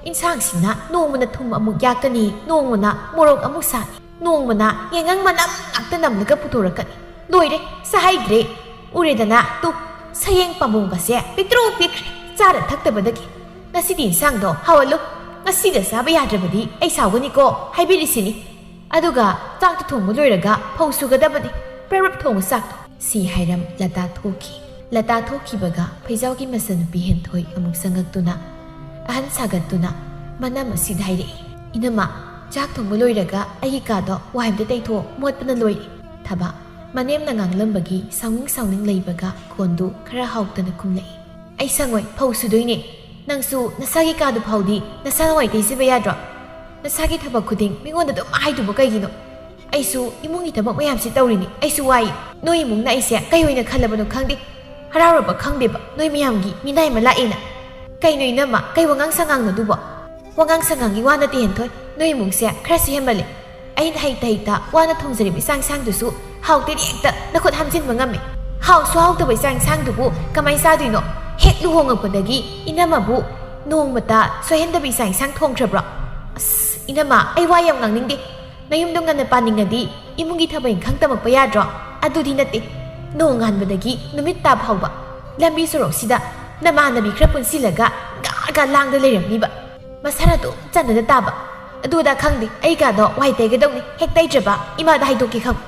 ꯏꯟꯁꯥꯡꯁꯤꯅ ꯅꯣꯡꯃꯅ ꯊꯨꯝ ꯑꯃꯨꯛ ꯌꯥꯛꯀꯅꯤ, ꯅꯣꯡꯃꯅ ꯃꯣꯔꯣꯛ ꯑꯃꯨꯛ ꯁꯥꯅꯤ, ꯅꯣꯡꯃꯅ ꯌꯥꯏꯉꯪ ꯃꯅꯝ ꯉꯥꯛꯇ ꯅꯝꯂꯒ ꯄꯨꯊꯣꯔꯛꯀꯅꯤ꯫ ꯂꯣꯏꯔꯦ, ꯆꯥꯍꯩꯗ꯭ꯔꯦ꯫ ꯎꯔꯦꯗꯅ, ꯇꯨ, ꯁꯌꯦꯡ ꯄꯥꯝꯕꯣꯝꯒꯁꯦ ꯄꯤꯛꯇ꯭ꯔꯨ ꯄꯤꯛꯈ꯭ꯔꯦ, ꯆꯥꯔ ꯊꯛꯇꯕꯗꯒꯤ꯫ ꯉꯁꯤꯗꯤ ꯏꯟꯁꯥꯡꯗꯣ ꯍꯥꯎꯍꯜꯂꯨ꯫ ꯉꯁꯤꯗ ꯆꯥꯕ ꯌꯥꯗ꯭ꯔꯕꯗꯤ ꯑꯩ ꯁꯥꯎꯒꯅꯤꯀꯣ ꯍꯥꯏꯕꯤꯔꯤꯁꯤꯅꯤ꯫ ꯑꯗꯨꯒ ꯆꯥꯛꯇꯨ ꯊꯣꯡꯕ ꯂꯣꯏꯔꯒ ꯐꯧ ꯁꯨꯒꯗꯕꯅꯤ꯫ ꯄ꯭ꯔꯞ ꯄ꯭ꯔꯞ ꯊꯣꯡꯉꯨ ꯆꯥꯛꯇꯣ"꯫ ꯁꯤ ꯍꯥꯏꯔꯝ ꯂꯇꯥ ꯊꯣꯛꯈꯤ꯫ ꯂꯇꯥ ꯊꯣꯛꯈꯤꯕꯒ ꯐꯩꯖꯥꯎꯒꯤ ꯃꯆꯟꯅꯨꯄꯤ ꯍꯦꯟꯊꯣꯏ ꯑꯃꯨꯛ ꯆꯪꯉꯛꯇꯨꯅ ꯑꯍꯟ ꯁꯥꯒꯠꯇꯨꯅ ꯃꯅꯝ ꯑꯁꯤꯗ ꯍꯥꯏꯔꯛꯏ, "ꯏꯅꯝꯃ, ꯆꯥꯛ ꯊꯣꯡꯕ ꯂꯣꯏꯔꯒ ꯑꯩꯒꯤ ꯀꯥꯗꯣ ꯋꯥꯏ ꯑꯝꯇ ꯇꯩꯊꯣꯛꯑꯣ, ꯃꯣꯠꯄꯅ ꯂꯣꯏꯔꯦ"꯫ ꯊꯕ ꯃꯅꯦꯝꯅ ꯉꯥꯡꯂꯝꯕꯒꯤ ꯁꯥꯎꯅꯤꯡ ꯁꯥꯎꯅꯤꯡ ꯂꯩꯕꯒ ꯈꯣꯟꯗꯨ ꯈꯔ ꯍꯥꯎꯇꯅ ꯈꯨꯝꯂꯛꯏ, "ꯑꯩ ꯁꯪꯉꯣꯏ, ꯐꯧ ꯁꯨꯗꯣꯏꯅꯦ꯫ ꯅꯪꯁꯨ ꯅꯁꯥꯒꯤ ꯀꯥꯗꯨ ꯐꯥꯎꯗꯤ ꯅꯁꯥꯅ ꯋꯥꯏ ꯇꯩꯖꯕ ꯌꯥꯗ꯭ꯔꯣ? ꯅꯁꯥꯒꯤ ꯊꯕꯛ ꯈꯨꯗꯤꯡ ꯃꯤꯉꯣꯟꯗ ꯑꯗꯨꯝ ꯍꯥꯏꯗꯨꯕꯨ ꯀꯩꯒꯤꯅꯣ? ꯑꯩꯁꯨ ꯏꯃꯨꯡꯒꯤ ꯊꯕꯛ ꯃꯌꯥꯝꯁꯤ ꯇꯧꯔꯤꯅꯤ, ꯑꯩꯁꯨ ꯋꯥꯏ꯫ ꯅꯣꯏ ꯏꯃꯨꯡꯅ ꯑꯩꯁꯦ ꯀꯩ ꯑꯣꯏꯅ ꯈꯜꯂꯕꯅꯣ ꯈꯪꯗꯦ꯫ ꯍꯔꯥꯎꯔꯕ ꯈꯪꯗꯦꯕ, ꯅꯣꯏ ꯃꯌꯥꯝꯒꯤ ꯃꯤꯅꯥꯏ ꯑꯃ ꯂꯥꯛꯑꯦꯅ꯫ ꯀꯩꯅꯣ ꯏꯅꯝꯃ, ꯀꯩ ꯋꯥꯉꯥꯡ ꯁꯉꯥꯡꯅꯣ ꯑꯗꯨꯕꯣ? ꯋꯥꯉꯥꯡ ꯁꯉꯥꯡꯒꯤ ꯋꯥ ꯅꯠꯇꯦ ꯍꯦꯟꯊꯣꯏ, ꯅꯣꯏ ꯏꯃꯨꯡꯁꯦ ꯈꯔꯁꯨ ꯍꯦꯟꯃꯜꯂꯦ꯫ ꯑꯩꯅ ꯍꯩꯇ ꯍꯩꯇ ꯋꯥꯅ ꯊꯣꯡꯖꯔꯤꯕ ꯏꯆꯥꯛ ꯏꯟꯁꯥꯡꯗꯨꯁꯨ ꯍꯥꯎꯇꯦꯅ ꯍꯦꯛꯇ ꯅꯈꯨꯠ ꯍꯥꯝꯖꯤꯟꯕ ꯉꯝꯃꯦ꯫ ꯍꯥꯎꯁꯨ ꯍꯥꯎꯇꯕ ꯏꯆꯥꯛ ꯏꯟꯁꯥꯡꯗꯨꯕꯨ ꯀꯃꯥꯏ ꯆꯥꯗꯣꯏꯅꯣ? ꯍꯦꯛ ꯂꯨꯍꯣꯡꯉꯛꯄꯗꯒꯤ ꯏꯅꯝꯃꯕꯨ ꯅꯣꯡꯃꯇ ꯁꯣꯏꯍꯟꯗꯕ ꯏꯆꯥꯛ ꯏꯟꯁꯥꯡ ꯊꯣꯡꯈ꯭ꯔꯕ꯭ꯔꯣ? ꯑꯁ, ꯏꯅꯝꯃ, ꯑꯩ ꯋꯥ ꯌꯥꯝ ꯉꯥꯡꯅꯤꯡꯗꯦ꯫ ꯅꯌꯨꯝꯗꯣ ꯉꯟꯅ ꯄꯥꯅꯤꯡꯉꯗꯤ ꯏꯃꯨꯡꯒꯤ ꯊꯕꯛ ꯏꯪꯈꯥꯡ ꯇꯝꯃꯛꯄ ꯌꯥꯗ꯭ꯔꯣ? ꯑꯗꯨꯗꯤ ꯅꯠꯇꯦ꯫ ꯅꯣꯡꯉꯥꯟꯕꯗꯒꯤ ꯅꯨꯃꯤꯠ ꯇꯥ ꯐꯥꯎꯕ ꯂꯝꯕꯤ ꯁꯣꯔꯣꯛꯁꯤꯗ ꯅꯃꯥꯟꯅꯕꯤ ꯈꯔ ꯄꯨꯟꯁꯤꯜꯂꯒ ꯒꯥ ꯒꯥ ꯂꯥꯡꯗ ꯂꯩꯔꯝꯅꯤꯕ꯫ ꯃꯁꯥꯅ ꯑꯗꯨꯝ ꯆꯟꯅꯗ ꯇꯥꯕ꯫ ꯑꯗꯨ ꯑꯗꯥ ꯈꯪꯗꯦ, ꯑꯩ ꯀꯥꯗꯣ ꯋꯥꯏ ꯇꯩꯒꯗꯧꯅꯤ, ꯍꯦꯛ ꯇꯩꯗ꯭ꯔꯕ ꯏꯃꯥꯗ ꯍꯥꯏꯗꯣꯛꯀꯦ ꯈꯪꯉꯨ꯫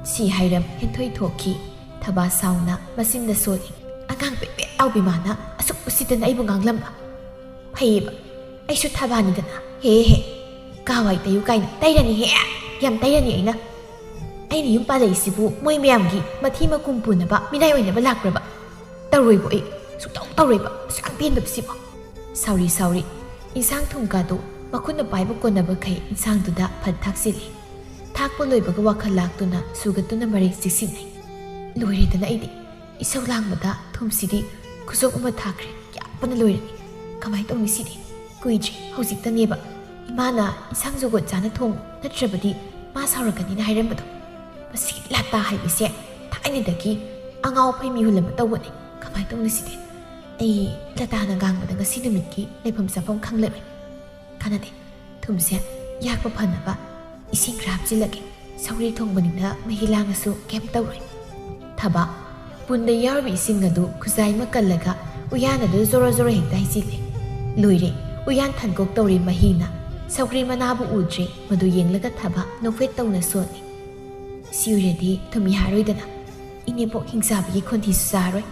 ꯁꯤ ꯍꯥꯏꯔꯝ ꯍꯦꯟꯊꯣꯏ ꯊꯣꯛꯈꯤ꯫ ꯊꯕꯥ ꯁꯥꯎꯅ ꯃꯆꯤꯟꯗ ꯁꯣꯜꯂꯤ꯫ ꯑꯉꯥꯡ ꯄꯦꯠ ꯄꯦꯠ ꯂꯥꯎꯕꯤ ꯃꯥꯅ ꯑꯁꯨꯛ ꯎꯁꯤꯠꯇꯅ ꯑꯩꯕꯨ ꯉꯥꯡꯂꯝꯕ꯫ ꯐꯩꯌꯦꯕ, ꯑꯩꯁꯨ ꯊꯕꯥꯅꯤꯗꯅ꯫ "ꯍꯦ ꯍꯦ, ꯀꯥ ꯋꯥꯏ ꯇꯩꯌꯨ ꯀꯥꯏꯅ ꯇꯩꯔꯅꯤ ꯍꯦ, ꯌꯥꯝ ꯇꯩꯔꯅꯤ ꯑꯩꯅ꯫ ꯑꯩꯅ ꯌꯨꯝ ꯄꯥꯜꯂꯛꯏꯁꯤꯕꯨ ꯃꯣꯏ ꯃꯌꯥꯝꯒꯤ ꯃꯊꯤ ꯃꯀꯨꯝ ꯄꯨꯅꯕ, ꯃꯤꯅꯥꯏ ꯑꯣꯏꯅꯕ ꯂꯥꯛꯄ꯭ꯔꯕ? ꯇꯧꯔꯣꯏꯕꯣ ꯑꯩ, ꯁꯨꯛꯇꯧ ꯇꯧꯔꯣꯏꯕ, ꯑꯁꯨꯛ ꯌꯥꯝ ꯄꯦꯟꯗꯕꯁꯤꯕꯣ"꯫ ꯁꯥꯎꯔꯤ ꯁꯥꯎꯔꯤ ꯏꯟꯁꯥꯡ ꯊꯨꯝ ꯀꯥꯗꯨ ꯃꯈꯨꯠꯅ ꯄꯥꯏꯕ ꯀꯣꯟꯅꯕꯈꯩ ꯏꯟꯁꯥꯡꯗꯨꯗ ꯐꯠ ꯊꯥꯛꯆꯤꯜꯂꯤ꯫ ꯊꯥꯛꯄ ꯂꯣꯏꯕꯒ ꯋꯥꯈꯜ ꯂꯥꯛꯇꯨꯅ ꯁꯨꯒꯠꯇꯨꯅ ꯃꯔꯩ ꯆꯤꯛꯁꯤꯟꯅꯩ꯫ ꯂꯣꯏꯔꯦꯗꯅ ꯑꯩꯗꯤ꯫ ꯏꯁꯧ ꯂꯥꯡꯕꯗ ꯊꯨꯝꯁꯤꯗꯤ ꯈꯨꯖꯣꯞ ꯑꯃ ꯊꯥꯈ꯭ꯔꯦ꯫ ꯌꯥꯛꯄꯅ ꯂꯣꯏꯔꯅꯤ꯫ ꯀꯃꯥꯏ ꯇꯧꯅꯤ ꯁꯤꯗꯤ? ꯀꯨꯏꯗ꯭ꯔꯤ, ꯍꯧꯖꯤꯛꯇꯅꯦꯕ꯫ ꯏꯃꯥꯅ ꯏꯟꯁꯥꯡ ꯖꯨꯒꯣꯠ ꯆꯥꯅ ꯊꯣꯡꯉꯨ, ꯅꯠꯇ꯭ꯔꯕꯗꯤ ꯃꯥ ꯁꯥꯎꯔꯛꯀꯅꯤꯅ ꯍꯥꯏꯔꯝꯕꯗꯣ꯫ ꯃꯁꯤ ꯂꯇꯥ ꯍꯥꯏꯕꯁꯦ ꯊꯥꯏꯅꯗꯒꯤ ꯑꯉꯥꯎ ꯑꯐꯩ ꯃꯤꯍꯨꯜ ꯑꯃ ꯇꯧꯕꯅꯦ꯫ ꯀꯃꯥꯏꯅ ꯇꯧꯅꯤ ꯁꯤꯗꯤ? ꯑꯩ ꯂꯇꯥꯅ ꯉꯥꯡꯕꯗ ꯉꯁꯤ ꯅꯨꯃꯤꯠꯀꯤ ꯂꯩꯐꯝ ꯆꯥꯐꯝ ꯈꯪꯂꯔꯣꯏ꯫ ꯀꯥꯟꯅꯗꯦ꯫ ꯊꯨꯝꯁꯦ ꯌꯥꯛꯄ ꯐꯅꯕ ꯏꯁꯤꯡ ꯈꯔ ꯍꯥꯞꯆꯤꯜꯂꯒꯦ꯫ ꯁꯧꯒ꯭ꯔꯤ ꯊꯣꯡꯕꯅꯤꯅ ꯃꯍꯤ ꯂꯥꯡꯉꯁꯨ ꯀꯩꯝ ꯇꯧꯔꯣꯏ꯫ ꯊꯕꯥ ꯄꯨꯟꯗ ꯌꯥꯎꯔꯤꯕ ꯏꯁꯤꯡ ꯑꯗꯨ ꯈꯨꯖꯥꯏ ꯑꯃ ꯀꯜꯂꯒ ꯎꯌꯥꯟ ꯑꯗꯨ ꯖꯣꯔꯣ ꯖꯣꯔꯣ ꯍꯦꯛꯇ ꯍꯩꯖꯤꯜꯂꯦ꯫ ꯂꯣꯏꯔꯦ, ꯎꯌꯥꯟ ꯊꯟꯒꯣꯛ ꯇꯧꯔꯦ ꯃꯍꯤꯅ꯫ ꯁꯧꯒ꯭ꯔꯤ ꯃꯅꯥꯕꯨ ꯎꯗ꯭ꯔꯦ꯫ ꯃꯗꯨ ꯌꯦꯡꯂꯒ ꯊꯕꯥ ꯅꯣꯛꯐꯦꯠ ꯇꯧꯅ ꯁꯣꯜꯂꯤ꯫ ꯁꯤ ꯑꯣꯏꯔꯗꯤ ꯊꯨꯝ ꯌꯥꯔꯣꯏꯗꯅ꯫ ꯏꯅꯦꯝꯄꯣꯛ ꯍꯤꯡꯆꯥꯕꯤꯒꯤ ꯈꯣꯟꯊꯤꯁꯨ ꯆꯥꯔꯣꯏ꯫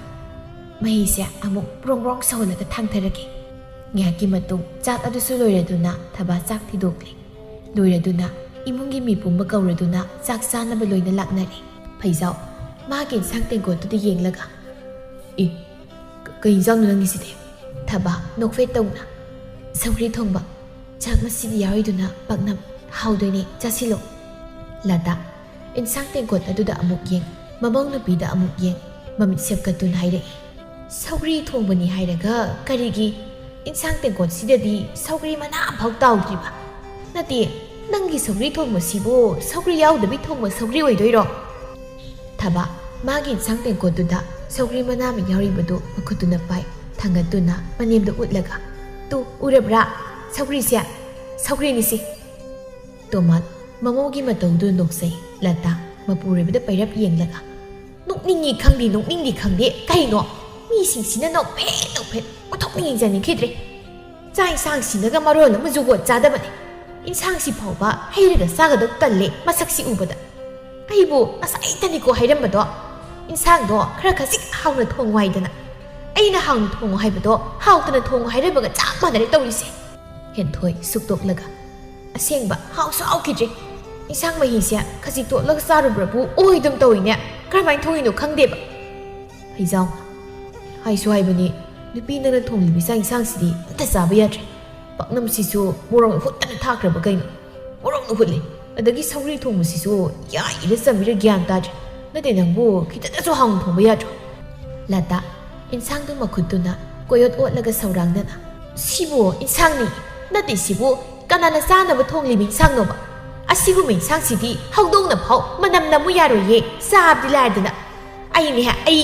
ꯃꯍꯤꯁꯦ ꯑꯃꯨꯛ ꯕ꯭ꯔꯣꯡ ꯕ꯭ꯔꯣꯡ ꯁꯧꯍꯜꯂꯒ ꯊꯥꯡꯊꯔꯒꯦ꯫ ꯉꯥꯏꯍꯥꯛꯀꯤ ꯃꯇꯨꯡ ꯆꯥꯛ ꯑꯗꯨꯁꯨ ꯂꯣꯏꯔꯗꯨꯅ ꯊꯕꯥ ꯆꯥꯛ ꯊꯤꯗꯣꯛꯂꯦ꯫ ꯂꯣꯏꯔꯗꯨꯅ ꯏꯃꯨꯡꯒꯤ ꯃꯤ ꯄꯨꯝꯕ ꯀꯧꯔꯗꯨꯅ ꯆꯥꯛ ꯆꯥꯅꯕ ꯂꯣꯏꯅ ꯂꯥꯛꯅꯔꯦ꯫ ꯐꯩꯖꯥꯎ ꯃꯥꯒꯤ ꯏꯟꯁꯥꯡ ꯇꯦꯡꯀꯣꯠꯇꯨꯗ ꯌꯦꯡꯂꯒ, "ꯑꯦ, ꯀ-, ꯀꯩ ꯏꯟꯁꯥꯡꯅꯣ ꯅꯪꯒꯤꯁꯤꯗꯤ?" ꯊꯕꯥ ꯅꯣꯛꯐꯦꯠ ꯇꯧꯅ, "ꯁꯧꯒ꯭ꯔꯤ ꯊꯣꯡꯕ꯫ ꯆꯥꯛ ꯃꯁꯤꯗꯤ ꯌꯥꯎꯔꯤꯗꯨꯅ ꯄꯥꯛꯅꯝ꯫ ꯍꯥꯎꯗꯣꯏꯅꯦ, ꯆꯥꯁꯤꯜꯂꯣ꯫" ꯂꯇꯥ ꯏꯟꯁꯥꯡ ꯇꯦꯡꯀꯣꯠ ꯑꯗꯨꯗ ꯑꯃꯨꯛ ꯌꯦꯡ, ꯃꯃꯧ ꯅꯨꯄꯤꯗ ꯑꯃꯨꯛ ꯌꯦꯡ, ꯃꯃꯤꯠ ꯁꯦꯞꯀꯠꯇꯨꯅ ꯍꯥꯏꯔꯛꯏ, "ꯁꯧꯒ꯭ꯔꯤ ꯊꯣꯡꯕꯅꯤ ꯍꯥꯏꯔꯒ ꯀꯔꯤꯒꯤ ꯏꯟꯁꯥꯡ ꯇꯦꯡꯀꯣꯠꯁꯤꯗꯗꯤ ꯁꯧꯒ꯭ꯔꯤ ꯃꯅꯥ ꯑꯃꯐꯥꯎ ꯇꯥꯎꯗ꯭ꯔꯤꯕ? ꯅꯠꯇꯦ, ꯅꯪꯒꯤ ꯁꯧꯒ꯭ꯔꯤ ꯊꯣꯡꯕꯁꯤꯕꯨ ꯁꯧꯒ꯭ꯔꯤ ꯌꯥꯎꯗꯕꯤ ꯊꯣꯡꯕ ꯁꯧꯒ꯭ꯔꯤ ꯑꯣꯏꯗꯣꯏꯔꯣ?" ꯊꯕꯥ ꯃꯥꯒꯤ ꯏꯟꯁꯥꯡ ꯇꯦꯡꯀꯣꯠꯇꯨꯗ ꯁꯧꯒ꯭ꯔꯤ ꯃꯅꯥ ꯑꯃ ꯌꯥꯎꯔꯤꯕꯗꯨ ꯃꯈꯨꯠꯇꯨꯅ ꯄꯥꯏ, ꯊꯥꯡꯒꯠꯇꯨꯅ ꯃꯅꯦꯝꯗ ꯎꯠꯂꯒ, "ꯇꯨ, ꯎꯔꯕ꯭ꯔꯥ? ꯁꯧꯒ꯭ꯔꯤꯁꯦ, ꯁꯧꯒ꯭ꯔꯤꯅꯤꯁꯦ꯫" ꯇꯣꯃꯥꯟ ꯃꯃꯧꯒꯤ ꯃꯇꯧꯗꯨ ꯅꯣꯛꯆꯩ꯫ ꯂꯇꯥ ꯃꯄꯨꯔꯣꯏꯕꯗ ꯄꯩꯔꯞ ꯌꯦꯡꯂꯒ, "ꯅꯣꯛꯅꯤꯡꯉꯤ ꯈꯪꯗꯦ, ꯅꯣꯛꯅꯤꯡꯗꯦ ꯈꯪꯗꯦ꯫ ꯀꯩꯅꯣ? ꯃꯤꯁꯤꯡꯁꯤꯅ ꯅꯣꯛꯐꯦꯠ ꯅꯣꯛꯐꯦꯠ꯫ ꯑꯣꯟꯊꯣꯛꯅ ꯌꯦꯡꯖꯅꯤꯡꯈꯤꯗ꯭ꯔꯦ꯫ ꯆꯥꯛ ꯏꯟꯁꯥꯡꯁꯤꯅꯒ ꯃꯔꯣꯜ ꯑꯃ ꯖꯨꯒꯣꯠ ꯆꯥꯗꯕꯅꯦ꯫ ꯏꯟꯁꯥꯡꯁꯤ ꯐꯥꯎꯕ ꯍꯩꯔꯒ ꯆꯥꯒꯗꯧ ꯇꯜꯂꯦ ꯃꯁꯛꯁꯤ ꯎꯕꯗ꯫ ꯑꯩꯕꯨ ꯉꯁꯥꯏꯗꯅꯤꯀꯣ ꯍꯥꯏꯔꯝꯕꯗꯣ, ꯏꯟꯁꯥꯡꯗꯣ ꯈꯔ ꯈꯖꯤꯛ ꯍꯥꯎꯅ ꯊꯣꯡꯉꯨ ꯍꯥꯏꯗꯅ꯫ ꯑꯩꯅ ꯍꯥꯎꯅ ꯊꯣꯡꯉꯨ ꯍꯥꯏꯕꯗꯣ ꯍꯥꯎꯇꯅ ꯊꯣꯡꯉꯨ ꯍꯥꯏꯔꯝꯕꯒ ꯆꯞ ꯃꯥꯟꯅꯔꯦ ꯇꯧꯔꯤꯁꯦ꯫" ꯍꯦꯟꯊꯣꯏ ꯁꯨꯛꯇꯣꯛꯂꯒ, "ꯑꯁꯦꯡꯕ ꯍꯥꯎꯁꯨ ꯍꯥꯎꯈꯤꯗ꯭ꯔꯦ꯫ ꯏꯟꯁꯥꯡ ꯃꯍꯤꯁꯦ ꯈꯖꯤꯛ ꯇꯣꯠꯂꯒ ꯆꯥꯔꯨꯕ꯭ꯔꯕꯨ ꯑꯣꯏꯗꯨꯝ ꯇꯧꯏꯅꯦ꯫ ꯀꯔꯝꯍꯥꯏꯅ ꯊꯣꯡꯉꯤꯅꯣ ꯈꯪꯗꯦꯕ꯫" ꯐꯩꯖꯥꯎ ꯍꯥꯏꯁꯨ ꯍꯥꯏꯕꯅꯤ, ꯅꯨꯄꯤ ꯅꯪꯅ ꯊꯣꯡꯂꯤꯕ ꯆꯥꯛ ꯏꯟꯁꯥꯡꯁꯤꯗꯤ ꯑꯝꯇ ꯆꯥꯕ ꯌꯥꯗ꯭ꯔꯦ꯫ ꯄꯥꯛꯅꯝꯁꯤꯁꯨ ꯃꯣꯔꯣꯛ ꯍꯨꯠꯇꯅ ꯊꯥꯛꯈ꯭ꯔꯕ ꯀꯩꯅꯣ? ꯃꯣꯔꯣꯛꯅ ꯍꯨꯠꯂꯦ꯫ ꯑꯗꯒꯤ ꯁꯧꯒ꯭ꯔꯤ ꯊꯣꯡꯕꯁꯤꯁꯨ ꯌꯥꯏꯔꯤꯔ ꯆꯝꯃꯤꯔ ꯒ꯭ꯌꯥꯟ ꯇꯥꯗ꯭ꯔꯦ꯫ ꯅꯠꯇꯦ ꯅꯪꯕꯨ ꯈꯤꯇꯗꯁꯨ ꯍꯥꯎꯅ ꯊꯣꯡꯕ ꯌꯥꯗ꯭ꯔꯣ? ꯂꯇꯥ ꯏꯟꯁꯥꯡꯗꯨ ꯃꯈꯨꯠꯇꯨꯅ ꯀꯣꯏꯑꯣꯠ ꯑꯣꯠꯂꯒ ꯁꯧꯔꯥꯡꯅꯅ, "ꯁꯤꯕꯨ ꯏꯟꯁꯥꯡꯅꯤ? ꯅꯠꯇꯦ, ꯁꯤꯕꯨ ꯀꯅꯥꯅ ꯆꯥꯅꯕ ꯊꯣꯡꯂꯤꯕ ꯏꯟꯁꯥꯡꯅꯣꯕ? "ꯑꯁꯤꯒꯨꯝꯕ ꯏꯟꯁꯥꯡꯁꯤꯗꯤ ꯍꯧꯗꯣꯡꯅ ꯐꯥꯎ ꯃꯅꯝ ꯅꯝꯃꯨ ꯌꯥꯔꯣꯏꯌꯦ, ꯆꯥꯕꯗꯤ ꯂꯥꯏꯔꯗꯅ꯫ ꯑꯩꯅꯦ, ꯑꯩ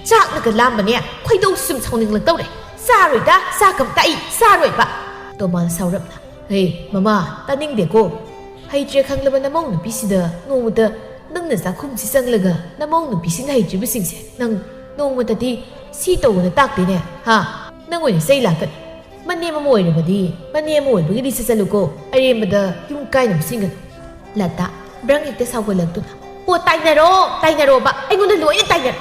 ꯆꯥꯛꯅꯒ ꯂꯥꯝꯕꯅꯦ, ꯈꯣꯏꯗꯧ ꯁꯨꯝ ꯁꯥꯎꯅꯤꯡꯂꯛꯇꯧꯔꯦ꯫ ꯆꯥꯔꯣꯏꯗ, ꯆꯥꯛ ꯑꯝꯇ ꯑꯩ ꯆꯥꯔꯣꯏꯕ"꯫ ꯇꯣꯃꯥꯜ ꯁꯥꯎꯔꯞꯅ, "ꯍꯦ, ꯃꯃꯥ, ꯇꯥꯅꯤꯡꯗꯦꯀꯣ꯫ ꯍꯩꯇ꯭ꯔꯦ ꯈꯪꯂꯕ ꯅꯃꯧ ꯅꯨꯄꯤꯁꯤꯗ ꯅꯣꯡꯃꯇ ꯅꯪꯅ ꯆꯥꯛꯈꯨꯝꯁꯤ ꯆꯪꯂꯒ ꯅꯃꯧ ꯅꯨꯄꯤꯁꯤꯡꯅ ꯍꯩꯇ꯭ꯔꯤꯕꯁꯤꯡꯁꯦ ꯅꯪ ꯅꯣꯡꯃꯇꯗꯤ ꯁꯤ ꯇꯧꯑꯣꯅ ꯇꯥꯛꯇꯦꯅꯦ, ꯍꯥ? ꯅꯪ ꯑꯣꯏꯅ ꯆꯩ ꯂꯥꯛꯀꯅꯤ꯫ ꯃꯅꯦꯝ ꯑꯃ ꯑꯣꯏꯔꯕꯗꯤ ꯃꯅꯦꯝ ꯑꯃ ꯑꯣꯏꯕꯒꯤꯗꯤ ꯆꯠꯆꯠꯂꯨꯀꯣ, ꯑꯔꯦꯝꯕꯗ ꯌꯨꯝ ꯀꯥꯏꯅꯕ ꯁꯤꯟꯒꯅꯨ"꯫ ꯂꯇꯥ ꯕ꯭ꯔꯪ ꯍꯦꯛꯇ ꯁꯥꯎꯒꯠꯂꯛꯇꯨꯅ, "ꯑꯣ, ꯇꯥꯏꯅꯔꯣ, ꯇꯥꯏꯅꯔꯣꯕ, ꯑꯩꯉꯣꯟꯗ ꯂꯣꯏꯅ ꯇꯥꯏꯅꯔꯣ"꯫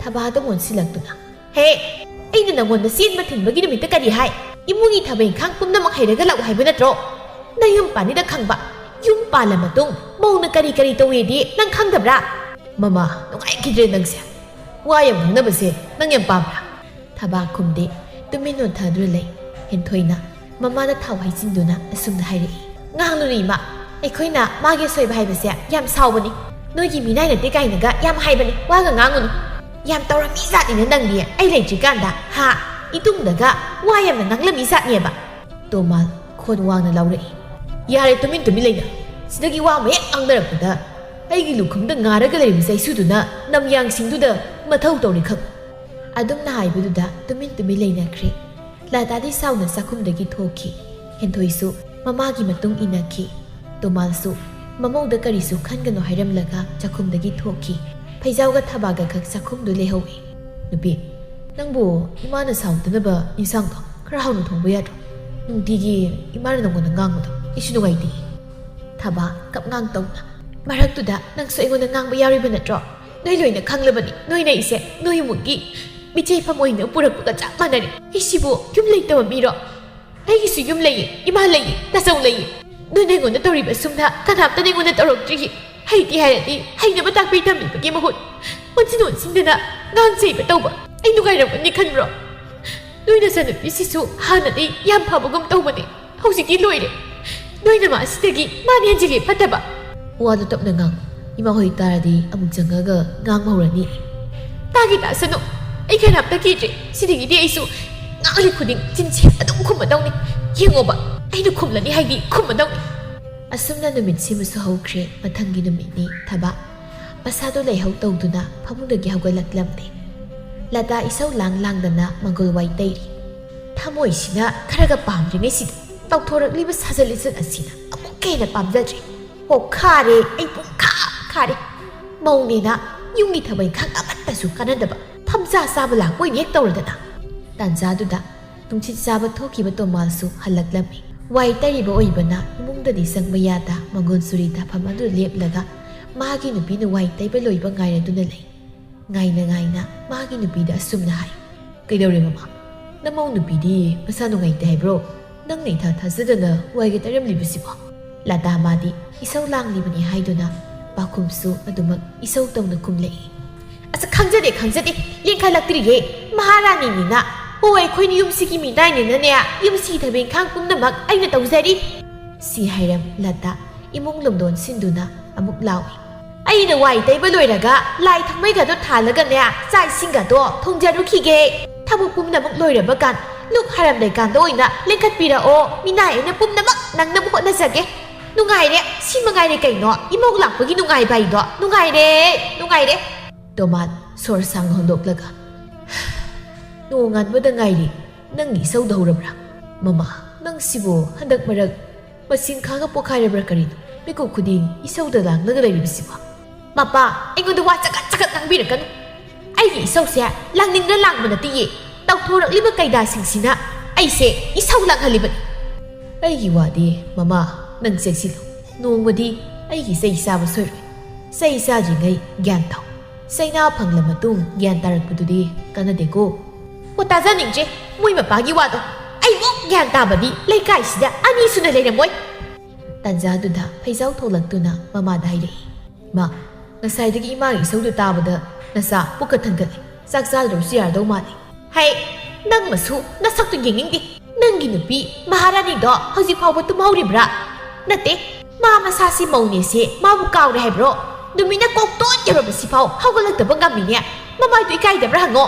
ꯊꯕꯥꯗ ꯑꯣꯟꯁꯤꯜꯂꯛꯇꯨꯅ, "ꯍꯦ, ꯑꯩꯅ ꯅꯪꯉꯣꯟꯗ ꯆꯦꯟꯕ ꯊꯤꯟꯕꯒꯤ ꯅꯨꯃꯤꯠꯇ ꯀꯔꯤ ꯍꯥꯏ? ꯏꯃꯨꯡꯒꯤ ꯊꯕꯛ ꯏꯪꯈꯥꯡ ꯄꯨꯝꯅꯃꯛ ꯍꯩꯔꯒ ꯂꯥꯛꯎ ꯍꯥꯏꯕ ꯅꯠꯇ꯭ꯔꯣ? ꯅꯌꯨꯝ ꯄꯥꯟꯅꯤꯗ ꯈꯪꯕ, ꯌꯨꯝ ꯄꯥꯜꯂ ꯃꯇꯨꯡ ꯃꯧꯅ ꯀꯔꯤ ꯀꯔꯤ ꯇꯧꯋꯦꯗꯤ ꯅꯪ ꯈꯪꯗꯕ꯭ꯔꯥ?" "ꯃꯃꯥ, ꯅꯨꯡꯉꯥꯏꯈꯤꯗ꯭ꯔꯦ ꯅꯪꯁꯦ꯫ ꯋꯥ ꯌꯥꯝ ꯉꯥꯡꯅꯕꯁꯦ ꯅꯪ ꯌꯥꯝ ꯄꯥꯝꯕ꯭ꯔꯥ?" ꯊꯕꯥ ꯈꯨꯝꯗꯦ, ꯇꯨꯃꯤꯟ ꯑꯣꯟꯊꯗꯨꯅ ꯂꯩ꯫ ꯍꯦꯟꯊꯣꯏꯅ ꯃꯃꯥꯗ ꯊꯥꯎ ꯍꯩꯖꯤꯟꯗꯨꯅ ꯑꯁꯨꯝꯅ ꯍꯥꯏꯔꯛꯏ, "ꯉꯥꯡꯂꯨꯅꯨ ꯏꯃꯥ, ꯑꯩꯈꯣꯏꯅ ꯃꯥꯒꯤ ꯑꯁꯣꯏꯕ ꯍꯥꯏꯕꯁꯦ ꯌꯥꯝ ꯁꯥꯎꯕꯅꯤ꯫ ꯅꯣꯏꯒꯤ ꯃꯤꯅꯥꯏ ꯅꯠꯇꯦ ꯀꯥꯏꯅꯒ ꯌꯥꯝ ꯍꯥꯏꯕꯅꯤ, ꯋꯥꯒ ꯉꯥꯡꯉꯨꯅꯨ꯫ ꯌꯥꯝ ꯇꯧꯔꯝꯃꯤ ꯖꯥꯠꯅꯤꯅ ꯅꯪꯗꯤ ꯑꯩ ꯂꯩꯇ꯭ꯔꯤꯀꯥꯟꯗ, ꯍꯥ? ꯏꯇꯨꯡꯗꯒ ꯋꯥ ꯌꯥꯝꯅ ꯉꯥꯡꯂꯝꯃꯤ ꯖꯥꯠꯅꯦꯕ"꯫ ꯇꯣꯃꯥꯜ ꯈꯣꯟ ꯋꯥꯡꯅ ꯂꯥꯎꯔꯛꯏ, "ꯌꯥꯔꯦ, ꯇꯨꯃꯤꯟ ꯇꯨꯃꯤꯟ ꯂꯩꯅ꯫ ꯁꯤꯗꯒꯤ ꯋꯥ ꯑꯃ ꯍꯦꯛ ꯉꯥꯡꯅꯔꯛꯄꯗ ꯑꯩꯒꯤ ꯂꯨꯈꯨꯝꯗ ꯉꯥꯔꯒ ꯂꯩꯔꯤꯕ ꯆꯩꯁꯨꯗꯨꯅ ꯅꯝꯌꯥꯡꯁꯤꯡꯗꯨꯗ ꯃꯊꯧ ꯇꯧꯔꯤ ꯈꯪ"꯫ ꯑꯗꯨꯝꯅ ꯍꯥꯏꯕꯗꯨꯗ ꯇꯨꯃꯤꯟ ꯇꯨꯃꯤꯟ ꯂꯩꯅꯈ꯭ꯔꯦ꯫ ꯂꯇꯥꯗꯤ ꯁꯥꯎꯅ ꯆꯥꯛꯈꯨꯝꯗꯒꯤ ꯊꯣꯛꯈꯤ꯫ ꯍꯦꯟꯊꯣꯏꯁꯨ ꯃꯃꯥꯒꯤ ꯃꯇꯨꯡ ꯏꯟꯅꯈꯤ꯫ ꯇꯣꯃꯥꯜꯁꯨ ꯃꯃꯧꯗ ꯀꯔꯤꯁꯨ ꯈꯟꯒꯅꯨ ꯍꯥꯏꯔꯝꯂꯒ ꯆꯥꯛꯈꯨꯝꯗꯒꯤ ꯊꯣꯛꯈꯤ꯫ ꯐꯩꯖꯥꯎꯒ ꯊꯕꯥꯒ ꯈꯛ ꯆꯥꯛꯈꯨꯝꯗꯨ ꯂꯩꯍꯧꯏ꯫ "ꯅꯨꯄꯤ, ꯅꯪꯕꯨ ꯏꯃꯥꯅ ꯁꯥꯎꯗꯅꯕ ꯏꯟꯁꯥꯡꯗꯣ ꯈꯔ ꯍꯥꯎꯅ ꯊꯣꯡꯕ ꯌꯥꯗ꯭ꯔꯣ? ꯅꯨꯡꯇꯤꯒꯤ ꯏꯃꯥꯅ ꯅꯪꯉꯣꯟꯗ ꯉꯥꯡꯕꯗꯣ ꯑꯩꯁꯨ ꯅꯨꯡꯉꯥꯏꯇꯦ"꯫ ꯊꯕꯥ ꯀꯞꯉꯥꯡ ꯇꯧꯅ, "ꯃꯔꯛꯇꯨꯗ ꯅꯪꯁꯨ ꯑꯩꯉꯣꯟꯗ ꯉꯥꯡꯕ ꯌꯥꯎꯔꯤꯕ ꯅꯠꯇ꯭ꯔꯣ? ꯅꯣꯏ ꯂꯣꯏꯅ ꯈꯪꯂꯕꯅꯤ, ꯅꯣꯏꯅ ꯑꯩꯁꯦ ꯅꯣꯏ ꯏꯃꯨꯡꯒꯤ ꯃꯤꯆꯩꯐꯝ ꯑꯣꯏꯅ ꯄꯨꯔꯛꯄꯒ ꯆꯞ ꯃꯥꯟꯅꯔꯦ꯫ ꯑꯩꯁꯤꯕꯨ ꯌꯨꯝ ꯂꯩꯇꯕ ꯃꯤꯔꯣ? ꯑꯩꯒꯤꯁꯨ ꯌꯨꯝ ꯂꯩꯌꯦ, ꯏꯃꯥ ꯂꯩꯌꯦ, ꯇꯥꯆꯧ ꯂꯩꯌꯦ꯫ ꯅꯣꯏꯅ ꯑꯩꯉꯣꯟꯗ ꯇꯧꯔꯤꯕ ꯑꯁꯨꯝꯅ ꯀꯅꯥꯝꯇꯅ ꯑꯩꯉꯣꯟꯗ ꯇꯧꯔꯛꯇ꯭ꯔꯤꯌꯦ꯫ ꯍꯩꯇꯦ ꯍꯥꯏꯔꯗꯤ ꯍꯩꯅꯕ ꯇꯥꯛꯄꯤ ꯇꯝꯕꯤꯕꯒꯤ ꯃꯍꯨꯠ ꯑꯣꯟꯁꯤꯟ ꯑꯣꯟꯁꯤꯟꯗꯅ ꯉꯥꯡ ꯆꯩꯕ ꯇꯧꯕ ꯑꯩ ꯅꯨꯡꯉꯥꯏꯔꯝꯒꯅꯤ ꯈꯟꯕ꯭ꯔꯣ? ꯅꯣꯏ ꯅꯆꯟꯅꯨꯄꯤꯁꯤꯁꯨ ꯍꯥꯟꯅꯗꯤ ꯌꯥꯝ ꯐꯕꯒꯨꯝ ꯇꯧꯕꯅꯦ, ꯍꯧꯖꯤꯛꯇꯤ ꯂꯣꯏꯔꯦ꯫ ꯅꯣꯏꯅ ꯃꯥ ꯑꯁꯤꯗꯒꯤ ꯃꯥꯅ ꯍꯦꯟꯖꯤꯜꯂꯦ ꯐꯠꯇꯕ"꯫ ꯋꯥꯗꯨ ꯇꯞꯅ ꯉꯥꯡꯉꯨ꯫ ꯏꯃꯥ ꯍꯣꯏ ꯇꯥꯔꯗꯤ ꯑꯃꯨꯛ ꯆꯪꯉꯒ ꯉꯥꯡꯕ ꯍꯧꯔꯅꯤ꯫ "ꯇꯥꯒꯦ ꯇꯥꯁꯅꯨ, ꯑꯩ ꯀꯅꯥꯝꯇ ꯀꯤꯗ꯭ꯔꯦ꯫ ꯁꯤꯗꯒꯤꯗꯤ ꯑꯩꯁꯨ ꯉꯥꯡꯂꯤ ꯈꯨꯗꯤꯡ ꯆꯤꯟꯁꯦ ꯑꯗꯨꯝ ꯈꯨꯝꯃꯗꯧꯅꯤ꯫ ꯌꯦꯡꯉꯣꯕ, ꯑꯩꯅ ꯈꯨꯝꯂꯅꯤ ꯍꯥꯏꯗꯤ ꯈꯨꯝꯃꯗꯧꯅꯤ"꯫ ꯑꯁꯨꯝꯅ ꯅꯨꯃꯤꯠꯁꯤꯃꯁꯨ ꯍꯧꯈ꯭ꯔꯦ꯫ ꯃꯊꯪꯒꯤ ꯅꯨꯃꯤꯠꯅꯤ ꯊꯕ꯫ ꯃꯁꯥꯗꯣ ꯂꯩꯍꯧ ꯇꯧꯗꯨꯅ ꯐꯃꯨꯡꯗꯒꯤ ꯍꯧꯒꯠꯂꯛꯂꯝꯗꯦ꯫ ꯂꯇꯥ ꯏꯁꯧ ꯂꯥꯡ ꯂꯥꯡꯗꯅ ꯃꯪꯒꯣꯜ ꯋꯥꯏ ꯇꯩꯔꯤ꯫ ꯊꯃꯣꯏꯁꯤꯅ ꯈꯔꯒ ꯄꯥꯝꯗ꯭ꯔꯤꯉꯩꯁꯤꯗ ꯇꯧꯊꯣꯔꯛꯂꯤꯕ ꯁꯥꯖꯠ ꯂꯤꯆꯠ ꯑꯁꯤꯅ ꯑꯃꯨꯛꯀ ꯍꯦꯟꯅ ꯄꯥꯝꯖꯗ꯭ꯔꯦ꯫ ꯑꯣ ꯈꯥꯔꯦ, ꯑꯩ ꯄꯨꯡ ꯈꯥ ꯈꯥꯔꯦ꯫ ꯃꯧꯅꯦꯅ ꯌꯨꯝꯒꯤ ꯊꯕꯛ ꯏꯪꯈꯥꯡ ꯑꯃꯠꯇꯁꯨ ꯀꯥꯟꯅꯗꯕ ꯐꯝꯖꯥ ꯆꯥꯕ ꯂꯥꯛꯄ ꯑꯣꯏꯅ ꯍꯦꯛ ꯇꯧꯔꯗꯅ꯫ ꯇꯥꯟꯖꯥꯗꯨꯗ ꯅꯨꯡꯁꯤꯠ ꯆꯥꯕ ꯊꯣꯛꯈꯤꯕ ꯇꯣꯃꯥꯁꯁꯨ ꯍꯜꯂꯛꯂꯝꯃꯤ꯫ ꯋꯥꯏ ꯇꯩꯔꯤꯕ ꯑꯣꯏꯕꯅ ꯏꯃꯨꯡꯗꯗꯤ ꯆꯪꯕ ꯌꯥꯗ ꯃꯪꯒꯣꯜ ꯆꯨꯔꯤ ꯊꯥꯐꯝ ꯑꯗꯨ ꯂꯦꯞꯂꯒ ꯃꯥꯒꯤ ꯅꯨꯄꯤꯅ ꯋꯥꯏ ꯇꯩꯕ ꯂꯣꯏꯕ ꯉꯥꯏꯔꯗꯨꯅ ꯂꯩ꯫ ꯉꯥꯏꯅ ꯉꯥꯏꯅ ꯃꯥꯒꯤ ꯅꯨꯄꯤꯗ ꯑꯁꯨꯝꯅ ꯍꯥꯏ, "ꯀꯩꯗꯧꯔꯦ ꯃꯃꯥ? ꯅꯃꯧ ꯅꯨꯄꯤꯗꯤ ꯃꯁꯥ ꯅꯨꯡꯉꯥꯏꯇꯦ ꯍꯥꯏꯕ꯭ꯔꯣ? ꯅꯪꯅ ꯏꯊꯥ ꯊꯥꯖꯗꯅ ꯋꯥꯏꯒ ꯇꯩꯔꯝꯂꯤꯕꯁꯤꯕꯣ?" ꯂꯇꯥ ꯃꯥꯗꯤ ꯏꯁꯧ ꯂꯥꯡꯂꯤꯕꯅꯤ ꯍꯥꯏꯗꯨꯅ ꯄꯥꯈꯨꯝꯁꯨ ꯑꯗꯨꯃꯛ ꯏꯁꯧ ꯇꯧꯅ ꯈꯨꯝꯂꯛꯏ꯫ "ꯑꯁ, ꯈꯪꯖꯗꯦ, ꯈꯪꯖꯗꯦ, ꯂꯦꯡꯈꯠꯂꯛꯇ꯭ꯔꯤꯌꯦ꯫ ꯃꯍꯥꯔꯥꯅꯤꯅꯤꯅ꯫ ꯑꯣ, ꯑꯩꯈꯣꯏꯅ ꯌꯨꯝꯁꯤꯒꯤ ꯃꯤꯅꯥꯏꯅꯤꯅꯅꯦ, ꯌꯨꯝꯁꯤꯒꯤ ꯊꯕꯛ ꯏꯪꯈꯥꯡ ꯄꯨꯝꯅꯃꯛ ꯑꯩꯅ ꯇꯧꯖꯔꯤ," ꯁꯤ ꯍꯥꯏꯔꯝ ꯂꯇꯥ ꯏꯃꯨꯡ ꯂꯣꯝꯗꯣꯟ ꯁꯤꯟꯗꯨꯅ ꯑꯃꯨꯛ ꯂꯥꯎꯏ꯫ "ꯑꯩꯅ ꯋꯥꯏ ꯇꯩꯕ ꯂꯣꯏꯔꯒ ꯂꯥꯏ ꯊꯥꯎꯃꯩꯒꯗꯣ ꯊꯥꯜꯂꯒꯅꯦ, ꯆꯥꯛ ꯏꯁꯤꯡꯒꯗꯣ ꯊꯣꯡꯖꯔꯨꯈꯤꯒꯦ꯫ ꯊꯕꯛ ꯄꯨꯝꯅꯃꯛ ꯂꯣꯏꯔꯕ ꯀꯥꯟ, ꯂꯨꯛ ꯍꯥꯔꯝꯗꯥꯏ ꯀꯥꯟꯗ ꯑꯣꯏꯅ ꯂꯦꯡꯈꯠꯄꯤꯔꯛꯑꯣ꯫ ꯃꯤꯅꯥꯏ ꯑꯩꯅ ꯄꯨꯝꯅꯃꯛ ꯅꯪꯅꯕ ꯍꯣꯠꯅꯖꯒꯦ꯫ ꯅꯨꯡꯉꯥꯏꯔꯦ, ꯁꯤ ꯃꯉꯥꯏꯔꯦ ꯀꯩꯅꯣ, ꯏꯃꯧ ꯂꯥꯛꯄꯒꯤ ꯅꯨꯡꯉꯥꯏꯕ ꯍꯥꯏꯗꯣ꯫ ꯅꯨꯡꯉꯥꯏꯔꯦ, ꯅꯨꯡꯉꯥꯏꯔꯦ꯫" ꯇꯣꯃꯥꯟ ꯁꯣꯔ ꯁꯥꯡ ꯍꯣꯟꯗꯣꯛꯂꯒ, "ꯅꯣꯡꯉꯥꯟꯕꯗ ꯉꯥꯏꯔꯤ, ꯅꯪꯒꯤ ꯏꯁꯧꯗ ꯍꯧꯔꯕ꯭ꯔꯥ? ꯃꯃꯥ, ꯅꯪꯁꯤꯕꯨ ꯍꯟꯗꯛ ꯃꯔꯛ ꯃꯁꯤꯡ ꯈꯥꯒ ꯄꯣꯛꯈꯥꯏꯔꯕ꯭ꯔꯥ ꯀꯔꯤꯅꯣ? ꯃꯤꯀꯨꯞ ꯈꯨꯗꯤꯡ ꯏꯁꯧꯗ ꯂꯥꯡꯂꯒ ꯂꯩꯔꯤꯕꯁꯤꯕꯣ?" "ꯃꯄꯥ, ꯑꯩꯉꯣꯟꯗ ꯋꯥ ꯆꯒꯠ ꯆꯒꯠ ꯉꯥꯡꯕꯤꯔꯛꯀꯅꯨ꯫ ꯑꯩꯒꯤ ꯏꯁꯧꯁꯦ ꯂꯥꯡꯅꯤꯡꯗ ꯂꯥꯡꯕ ꯅꯠꯇꯤꯌꯦ꯫ ꯇꯧꯊꯣꯔꯛꯂꯤꯕ ꯀꯩꯗꯥꯁꯤꯡꯁꯤꯅ ꯑꯩꯁꯦ ꯏꯁꯧ ꯂꯥꯡꯍꯜꯂꯤꯕꯅꯤ꯫" "ꯑꯩꯒꯤ ꯋꯥꯗꯤ, ꯃꯃꯥ, ꯅꯪ ꯆꯦꯛꯁꯤꯜꯂꯨ꯫ ꯅꯣꯡꯃꯗꯤ ꯑꯩꯒꯤ ꯆꯩ ꯆꯥꯕ ꯁꯣꯏꯔꯣꯏ꯫ ꯆꯩ ꯆꯥꯗ꯭ꯔꯤꯉꯩ ꯒ꯭ꯌꯥꯟ ꯇꯥꯎ꯫ ꯆꯩꯅꯥ ꯐꯪꯂ ꯃꯇꯨꯡ ꯒ꯭ꯌꯥꯟ ꯇꯥꯔꯛꯄꯗꯨꯗꯤ ꯀꯥꯟꯅꯗꯦꯀꯣ꯫" "ꯑꯣ, ꯇꯥꯖꯅꯤꯡꯗ꯭ꯔꯦ ꯃꯣꯏ ꯃꯄꯥꯒꯤ ꯋꯥꯗꯣ꯫ ꯑꯩꯃꯨꯛ ꯒ꯭ꯌꯥꯟ ꯇꯥꯕꯗꯤ ꯂꯩꯀꯥꯏꯁꯤꯗ ꯑꯅꯤ ꯁꯨꯅ ꯂꯩꯔꯝꯃꯣꯏ꯫" ꯇꯥꯟꯖꯥꯗꯨꯗ ꯐꯩꯖꯥꯎ ꯊꯣꯛꯂꯛꯇꯨꯅ ꯃꯃꯥꯗ ꯍꯥꯏꯔꯛꯏ, "ꯏꯃꯥ, ꯉꯁꯥꯏꯗꯒꯤ ꯏꯃꯥꯒꯤ ꯏꯁꯧꯗꯨ ꯇꯥꯕꯗ ꯅꯆꯥ ꯄꯨꯛꯀ ꯊꯟꯒꯠꯂꯦ꯫ ꯆꯥꯛ ꯆꯥꯗ꯭ꯔꯕꯁꯨ ꯌꯥꯔꯗꯧ ꯃꯥꯜꯂꯦ꯫" "ꯍꯩ, ꯅꯪꯃꯁꯨ ꯅꯁꯛꯇꯨ ꯌꯦꯡꯅꯤꯡꯗꯦ꯫ ꯅꯪꯒꯤ ꯅꯨꯄꯤ ꯃꯍꯥꯔꯥꯅꯤꯗꯣ ꯍꯧꯖꯤꯛ ꯐꯥꯎꯕ ꯇꯨꯝꯍꯧꯔꯤꯕ꯭ꯔꯥ? ꯅꯠꯇꯦ, ꯃꯥ ꯃꯁꯥꯁꯤ ꯃꯧꯅꯦꯁꯦ ꯃꯥꯕꯨ ꯀꯥꯎꯔꯦ ꯍꯥꯏꯕ꯭ꯔꯣ? ꯅꯨꯃꯤꯠꯅ ꯀꯣꯛꯇꯣꯟ ꯌꯧꯔꯕꯁꯤꯐꯥꯎ ꯍꯧꯒꯠꯂꯛꯇꯕ ꯉꯝꯃꯤꯅꯦ꯫ ꯃꯃꯥꯏꯗꯨ ꯏꯀꯥꯏꯗꯕ꯭ꯔꯥ ꯍꯪꯉꯣ꯫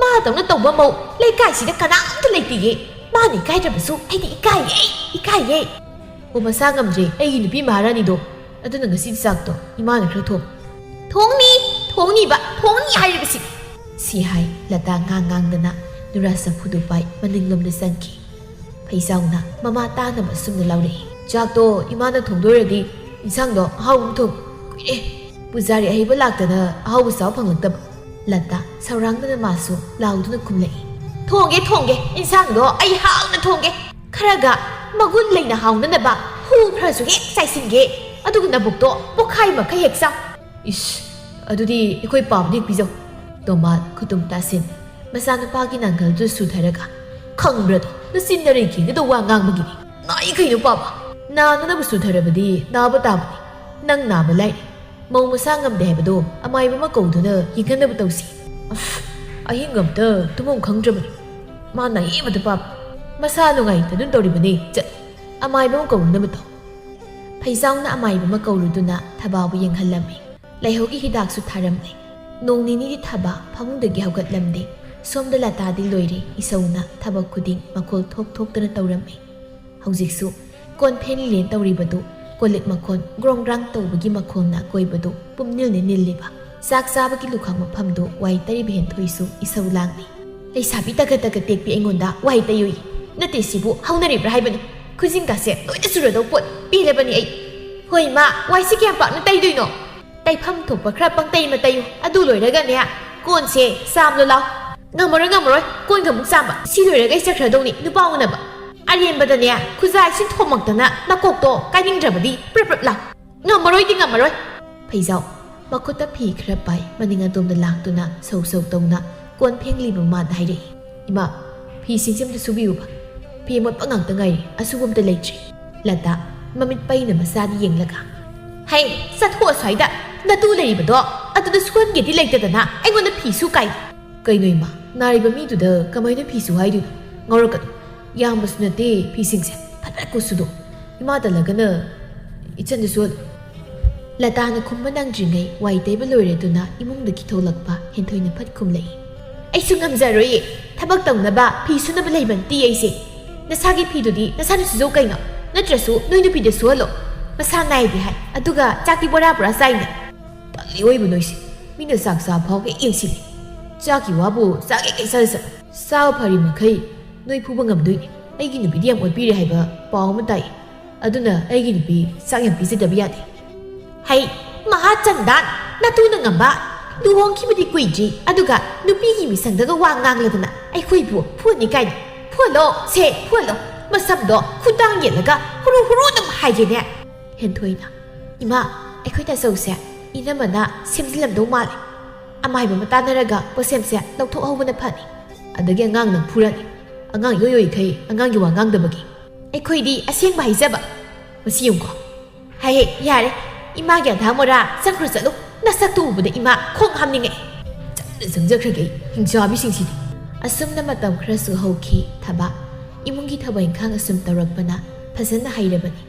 ꯃꯥꯗꯧꯅ ꯇꯧꯕ ꯃꯧ ꯂꯩꯀꯥꯏꯁꯤꯗ ꯀꯅꯥꯝꯇ ꯂꯩꯇꯦꯌꯦ꯫ ꯃꯥꯅ ꯏꯀꯥꯏꯗ꯭ꯔꯕꯁꯨ ꯑꯩꯗꯤ ꯏꯀꯥꯏꯌꯦ, ꯏꯀꯥꯏꯌꯦ꯫" ꯑꯣ, ꯃꯁꯥ ꯉꯝꯗ꯭ꯔꯦ ꯑꯩꯒꯤ ꯅꯨꯄꯤ ꯃꯍꯥꯔꯥꯅꯤꯗꯣ, ꯑꯗꯨꯅ ꯉꯁꯤꯗꯤ ꯆꯥꯛꯇꯣ ꯏꯃꯥꯅ ꯈꯔ ꯊꯣꯡ꯫ "ꯊꯣꯡꯅꯤ, ꯊꯣꯡꯅꯤꯕ, ꯊꯣꯡꯅꯤ ꯍꯥꯏꯔꯤꯕꯁꯤ!" ꯁꯤ ꯍꯥꯏ ꯂꯇꯥ ꯉꯥꯡ ꯉꯥꯡꯗꯅ ꯅꯨꯔꯥ ꯆꯐꯨꯗꯨ ꯄꯥꯏ ꯃꯅꯤꯡꯂꯣꯝꯗ ꯆꯪꯈꯤ꯫ ꯐꯩꯖꯥꯎꯅ ꯃꯃꯥ ꯇꯥꯅꯕ ꯑꯁꯨꯝꯅ ꯂꯥꯎꯔꯛꯏ, "ꯆꯥꯛꯇꯣ ꯏꯃꯥꯅ ꯊꯣꯡꯗꯣꯏꯔꯗꯤ ꯏꯟꯁꯥꯡꯗꯣ ꯑꯍꯥꯎꯕ ꯑꯃ ꯊꯣꯡ꯫ ꯀꯨꯏꯔꯦ ꯄꯨꯖꯥꯔꯤ ꯑꯍꯩꯕ ꯂꯥꯛꯇꯅ ꯑꯍꯥꯎꯕ ꯆꯥꯕ ꯐꯪꯂꯛꯇꯕ꯫" ꯂꯇꯥ ꯁꯧꯔꯥꯡꯗꯅ ꯃꯥꯁꯨ ꯂꯥꯎꯗꯨꯅ ꯈꯨꯝꯂꯛꯏ, "ꯊꯣꯡꯒꯦ, ꯊꯣꯡꯒꯦ, ꯏꯟꯁꯥꯡꯗꯣ ꯑꯩ ꯍꯥꯎꯅ ꯊꯣꯡꯒꯦ꯫ ꯈꯔꯒ ꯃꯒꯨꯟ ꯂꯩꯅ ꯍꯥꯎꯅꯅꯕ ꯍꯨ ꯈꯔꯁꯨ ꯍꯦꯛ ꯆꯥꯏꯁꯤꯟꯒꯦ, ꯑꯗꯨꯒ ꯅꯕꯨꯛꯇꯣ ꯄꯣꯛꯈꯥꯏ ꯃꯈꯩ ꯍꯦꯛ ꯆꯥꯎ꯫" "ꯏꯁ, ꯑꯗꯨꯗꯤ ꯑꯩꯈꯣꯏ ꯄꯥꯕꯗ ꯍꯦꯛ ꯄꯤꯖꯧ꯫" ꯇꯣꯃꯥꯜ ꯈꯨꯇꯨꯝ ꯇꯥꯁꯤꯟ ꯃꯆꯥꯅꯨꯄꯥꯒꯤ ꯅꯥꯡꯒꯜꯗꯨ ꯁꯨꯊꯔꯒ, "ꯈꯪꯕ꯭ꯔꯗꯣ, ꯅꯆꯤꯟ ꯅꯔꯩ ꯀꯦꯟꯒꯗꯧ ꯋꯥ ꯉꯥꯡꯕꯒꯤꯅꯤ꯫ ꯅꯥꯏ ꯀꯩꯅꯣ ꯄꯥꯕ? ꯅꯥꯅꯅꯕ ꯁꯨꯊꯔꯕꯗꯤ ꯅꯥꯕ ꯇꯥꯕꯅꯤ꯫ ꯅꯪ ꯅꯥꯕ ꯂꯥꯏꯔꯤ꯫ ꯃꯧ ꯃꯁꯥ ꯉꯝꯗꯦ ꯍꯥꯏꯕꯗꯣ ꯑꯃꯥꯏꯕ ꯑꯃ ꯀꯧꯗꯨꯅ ꯌꯦꯡꯍꯟꯅꯕ ꯇꯧꯁꯤ꯫" "ꯑꯁ, ꯑꯍꯤꯡ ꯑꯝꯇ ꯇꯨꯝꯐꯝ ꯈꯪꯗ꯭ꯔꯕꯅꯤ꯫ ꯃꯥ ꯅꯥꯏꯌꯦꯕꯗ ꯄꯥꯕ꯫ ꯃꯁꯥ ꯅꯨꯡꯉꯥꯏꯇꯗꯨꯅ ꯇꯧꯔꯤꯕꯅꯤ꯫ ꯆꯠ, ꯑꯃꯥꯏꯕ ꯑꯃ ꯀꯧꯔꯨꯅꯕ ꯇꯧ꯫" ꯐꯩꯖꯥꯎꯅ ꯑꯃꯥꯏꯕ ꯑꯃ ꯀꯧꯔꯨꯗꯨꯅ ꯊꯕꯥꯕꯨ ꯌꯦꯡꯍꯜꯂꯝꯃꯤ꯫ ꯂꯥꯏꯍꯧꯒꯤ ꯍꯤꯗꯥꯛꯁꯨ ꯊꯥꯔꯝꯂꯦ꯫ ꯅꯣꯡ ꯅꯤꯅꯤꯗꯤ ꯊꯕꯥ ꯐꯃꯨꯡꯗꯒꯤ ꯍꯧꯒꯠꯂꯝꯗꯦ꯫ ꯁꯣꯝꯗ ꯂꯇꯥꯗꯤ ꯂꯣꯏꯔꯦ, ꯏꯁꯧꯅ ꯊꯕꯛ ꯈꯨꯗꯤꯡ ꯃꯈꯣꯜ ꯊꯣꯛ ꯊꯣꯛꯇꯅ ꯇꯧꯔꯝꯃꯤ꯫ ꯍꯧꯖꯤꯛꯁꯨ ꯀꯣꯟ ꯐꯦꯡꯂꯤꯅꯦꯅ ꯇꯧꯔꯤꯕꯗꯨ, ꯀꯣꯜꯂꯤꯛ ꯃꯈꯣꯟ ꯒ꯭ꯔꯣꯡ ꯒ꯭ꯔꯥꯡ ꯇꯧꯕꯒꯤ ꯃꯈꯣꯜꯅ ꯀꯣꯏꯕꯗꯨ ꯄꯨꯝꯅꯤꯜꯅꯦ ꯅꯤꯜꯂꯤꯕ꯫ ꯆꯥꯛ ꯆꯥꯕꯒꯤ ꯂꯨꯈꯥꯛ ꯃꯐꯝꯗꯨ ꯋꯥꯏ ꯇꯩꯔꯤꯕ ꯍꯦꯟꯊꯣꯏꯁꯨ ꯏꯁꯧ ꯂꯥꯡꯂꯤ꯫ "ꯂꯩꯁꯥꯕꯤ ꯇꯒꯠ ꯇꯒꯠ ꯇꯦꯛꯄꯤ ꯑꯩꯉꯣꯟꯗ ꯋꯥꯏ ꯇꯩꯌꯨꯏ꯫ ꯅꯠꯇꯦ ꯁꯤꯕꯨ ꯍꯧꯅꯔꯤꯕ꯭ꯔꯥ ꯍꯥꯏꯕꯅꯤ꯫ ꯈꯨꯖꯤꯟꯒꯥꯁꯦ ꯂꯣꯏꯅ ꯆꯨꯔꯗꯧ ꯄꯣꯠ ꯄꯦꯜꯂꯕꯅꯤ ꯑꯩ꯫" "ꯍꯣꯏ ꯃꯥ, ꯋꯥꯏꯁꯤ ꯀꯌꯥꯝ ꯄꯥꯛꯅ ꯇꯩꯗꯣꯏꯅꯣ?" "ꯇꯩꯐꯝ ꯊꯣꯛꯄ ꯈꯔ ꯄꯪꯇꯩ ꯑꯃ ꯇꯩꯌꯨ꯫ ꯑꯗꯨ ꯂꯣꯏꯔꯒꯅꯦ, ꯀꯣꯟꯁꯦ ꯆꯥꯝꯂꯣ ꯂꯥꯎ꯫" "ꯉꯝꯃꯔꯣꯏ, ꯉꯝꯃꯔꯣꯏ, ꯀꯣꯟꯒ ꯑꯃꯨꯛ ꯆꯥꯝꯕ꯫ ꯁꯤ ꯂꯣꯏꯔꯒ ꯑꯩ ꯆꯠꯈ꯭ꯔꯗꯧꯅꯤ ꯅꯨꯄꯥ ꯎꯅꯕ꯫ ꯑꯔꯦꯝꯕꯗꯅꯦ, ꯈꯨꯖꯥꯏ ꯁꯤꯟ ꯊꯣꯝꯃꯛꯇꯅ ꯅꯀꯣꯛꯇꯣ ꯀꯥꯏꯅꯤꯡꯗ꯭ꯔꯕꯗꯤ ꯄ꯭ꯔꯞ ꯄ꯭ꯔꯞ ꯂꯥꯎ꯫" "ꯉꯝꯃꯔꯣꯏꯗꯤ ꯉꯝꯃꯔꯣꯏ꯫" ꯐꯩꯖꯥꯎ ꯃꯈꯨꯠꯇ ꯐꯤ ꯈꯔ ꯄꯥꯏ, ꯃꯅꯤꯡ ꯑꯗꯣꯝꯗ ꯂꯥꯛꯇꯨꯅ ꯁꯧ ꯁꯧ ꯇꯧꯅ ꯀꯣꯟ ꯐꯦꯡꯂꯤꯕ ꯃꯃꯥꯗ ꯍꯥꯏꯔꯛꯏ, "ꯏꯃꯥ, ꯐꯤꯁꯤꯡꯁꯦ ꯑꯝꯇ ꯁꯨꯕꯤꯌꯨꯕ꯫ ꯐꯤ ꯑꯃꯣꯠꯄ ꯉꯥꯛꯇ ꯉꯥꯏꯔꯦ, ꯑꯁꯨꯕ ꯑꯝꯇ ꯂꯩꯇ꯭ꯔꯦ꯫" ꯂꯇꯥ ꯃꯃꯤꯠ ꯄꯩꯅ ꯃꯆꯥꯗ ꯌꯦꯡꯂꯒ, "ꯍꯩ, ꯆꯠꯊꯣꯛ ꯑꯁ꯭ꯋꯥꯏꯗ꯫ ꯅꯇꯨ ꯂꯩꯔꯤꯕꯗꯣ ꯑꯗꯨꯗ ꯁꯨꯍꯟꯒꯦꯗꯤ ꯂꯩꯇꯗꯅ ꯑꯩꯉꯣꯟꯗ ꯐꯤ ꯁꯨ ꯀꯥꯏ꯫" "ꯀꯩꯅꯣ ꯏꯃꯥ, ꯅꯥꯔꯤꯕ ꯃꯤꯗꯨꯗ ꯀꯃꯥꯏꯅ ꯐꯤ ꯁꯨ ꯍꯥꯏꯗꯣꯏꯅꯣ? ꯉꯥꯎꯔꯛꯀꯅꯨ꯫ ꯌꯥꯝꯕꯁꯨ ꯅꯠꯇꯦ ꯐꯤꯁꯤꯡꯁꯦ꯫ ꯐꯠ ꯐꯠ ꯀꯣꯛ ꯁꯨꯗꯣꯛ꯫ ꯏꯃꯥ ꯇꯜꯂꯒꯅ ꯏꯆꯟꯗ ꯁꯨꯍꯜꯂꯨ꯫" ꯂꯇꯥꯅ ꯈꯨꯝꯕ ꯅꯪꯗ꯭ꯔꯤꯉꯩ ꯋꯥꯏ ꯇꯩꯕ ꯂꯣꯏꯔꯗꯨꯅ ꯏꯃꯨꯡꯗꯒꯤ ꯊꯣꯛꯂꯛꯄ ꯍꯦꯟꯊꯣꯏꯅ ꯐꯠ ꯈꯨꯝꯂꯛꯏ, "ꯑꯩꯁꯨ ꯉꯝꯖꯔꯣꯏꯌꯦ꯫ ꯊꯕꯛ ꯇꯧꯅꯕ ꯐꯤ ꯁꯨꯅꯕ ꯂꯩꯕ ꯅꯠꯇꯦ ꯑꯩꯁꯦ꯫ ꯅꯁꯥꯒꯤ ꯐꯤꯗꯨꯗꯤ ꯅꯁꯥꯅ ꯁꯨꯖꯧ ꯀꯩꯅꯣ꯫ ꯅꯠꯇ꯭ꯔꯁꯨ ꯅꯣꯏ ꯅꯨꯄꯤꯗ ꯁꯨꯍꯜꯂꯣ꯫ ꯃꯁꯥ ꯅꯥꯏꯗꯦ ꯍꯥꯏ, ꯑꯗꯨꯒ ꯆꯥꯛꯇꯤ ꯕꯣꯔꯥ ꯕꯣꯔꯥ ꯆꯥꯏꯅꯦ꯫ ꯇꯜꯂꯤ ꯑꯣꯏꯕ ꯅꯣꯏꯁꯦ꯫ ꯃꯤꯅ ꯆꯥꯛ ꯆꯥ ꯐꯥꯎ ꯍꯦꯛ ꯌꯦꯡꯁꯤꯜꯂꯤ꯫ ꯆꯥꯛꯀꯤ ꯋꯥꯕꯨ ꯆꯥꯛ ꯍꯦꯛ ꯍꯦꯛ ꯆꯥꯖ ꯆꯠꯂꯣ꯫ ꯆꯥꯕ ꯐꯔꯤ ꯃꯈꯩ ꯅꯣꯏ ꯐꯨꯕ ꯉꯝꯗꯣꯏꯅꯦ꯫ ꯑꯩꯒꯤ ꯅꯨꯄꯤꯗꯤ ꯌꯥꯝ ꯑꯣꯠꯄꯤꯔꯦ ꯍꯥꯏꯕ ꯄꯥꯎ ꯑꯃ ꯇꯥꯏ꯫ ꯑꯗꯨꯅ ꯑꯩꯒꯤ ꯅꯨꯄꯤ ꯆꯥꯛ ꯌꯥꯝ ꯄꯤꯖꯗꯕ ꯌꯥꯗꯦ꯫ ꯍꯩ, ꯃꯍꯥ ꯆꯟꯗꯥꯟ, ꯅꯇꯨꯅ ꯉꯝꯕ꯫ ꯂꯨꯍꯣꯡꯈꯤꯕꯗꯤ ꯀꯨꯏꯗ꯭ꯔꯤ, ꯑꯗꯨꯒ ꯅꯨꯄꯤꯒꯤ ꯃꯤꯁꯪꯗꯒ ꯋꯥ ꯉꯥꯡꯂꯗꯅ ꯑꯩꯈꯣꯏꯕꯨ ꯐꯨꯅꯤ ꯀꯥꯏꯅ꯫ ꯐꯨꯍꯜꯂꯣ, ꯁꯦ, ꯐꯨꯍꯜꯂꯣ꯫ ꯃꯁꯝꯗꯣ ꯈꯨꯗꯥꯡ ꯌꯦꯠꯂꯒ ꯍꯨꯔꯨ ꯍꯨꯔꯨ ꯑꯗꯨꯝ ꯍꯥꯏꯒꯦꯅꯦ꯫ ꯍꯦꯟꯊꯣꯏꯅ, "ꯏꯃꯥ, ꯑꯩꯈꯣꯏ ꯇꯥꯆꯧꯁꯦ ꯏꯅꯝꯃꯅ ꯁꯦꯝꯖꯤꯜꯂꯝꯗꯧ ꯃꯥꯜꯂꯦ꯫ ꯑꯃꯥꯏꯕ ꯑꯃ ꯇꯥꯟꯅꯔꯒ ꯄꯣꯠꯁꯦꯝꯁꯦ ꯂꯧꯊꯣꯛꯍꯧꯕꯅ ꯐꯅꯤ꯫ ꯑꯗꯒꯤ ꯑꯉꯥꯡ ꯅꯪ ꯐꯨꯔꯅꯤ꯫ ꯑꯉꯥꯡ ꯏꯑꯣꯏ ꯑꯣꯏꯈꯩ ꯑꯉꯥꯡꯒꯤ ꯋꯥ ꯉꯥꯡꯗꯕꯒꯤ꯫ ꯑꯩꯈꯣꯏꯗꯤ ꯑꯁꯦꯡꯕ ꯍꯥꯏꯖꯕ꯫ ꯃꯁꯤ ꯌꯦꯡꯉꯨꯀꯣ꯫ ꯍꯦ ꯍꯦ, ꯌꯥꯔꯦ꯫ ꯏꯃꯥꯒꯤ ꯑꯙꯥ ꯃꯣꯔꯥ ꯆꯪꯈ꯭ꯔꯣ ꯆꯠꯂꯨ꯫ ꯅꯁꯛꯇꯨ ꯎꯕꯗ ꯏꯃꯥ ꯈꯣꯡ ꯍꯥꯝꯅꯤꯡꯉꯛꯑꯦ꯫ ꯆꯠꯅ ꯆꯪꯖꯈ꯭ꯔꯒꯦ ꯑꯩ, ꯍꯤꯡꯆꯥꯕꯤꯁꯤꯡꯁꯤꯗꯤ꯫" ꯑꯁꯨꯝꯅ ꯃꯇꯝ ꯈꯔꯁꯨ ꯍꯧꯈꯤ꯫ ꯊꯕꯛ, ꯏꯃꯨꯡꯒꯤ ꯊꯕꯛ ꯏꯪꯈꯥꯡ ꯑꯁꯨꯝ ꯇꯧꯔꯛꯄꯅ ꯐꯖꯅ ꯍꯩꯔꯕꯅꯤ꯫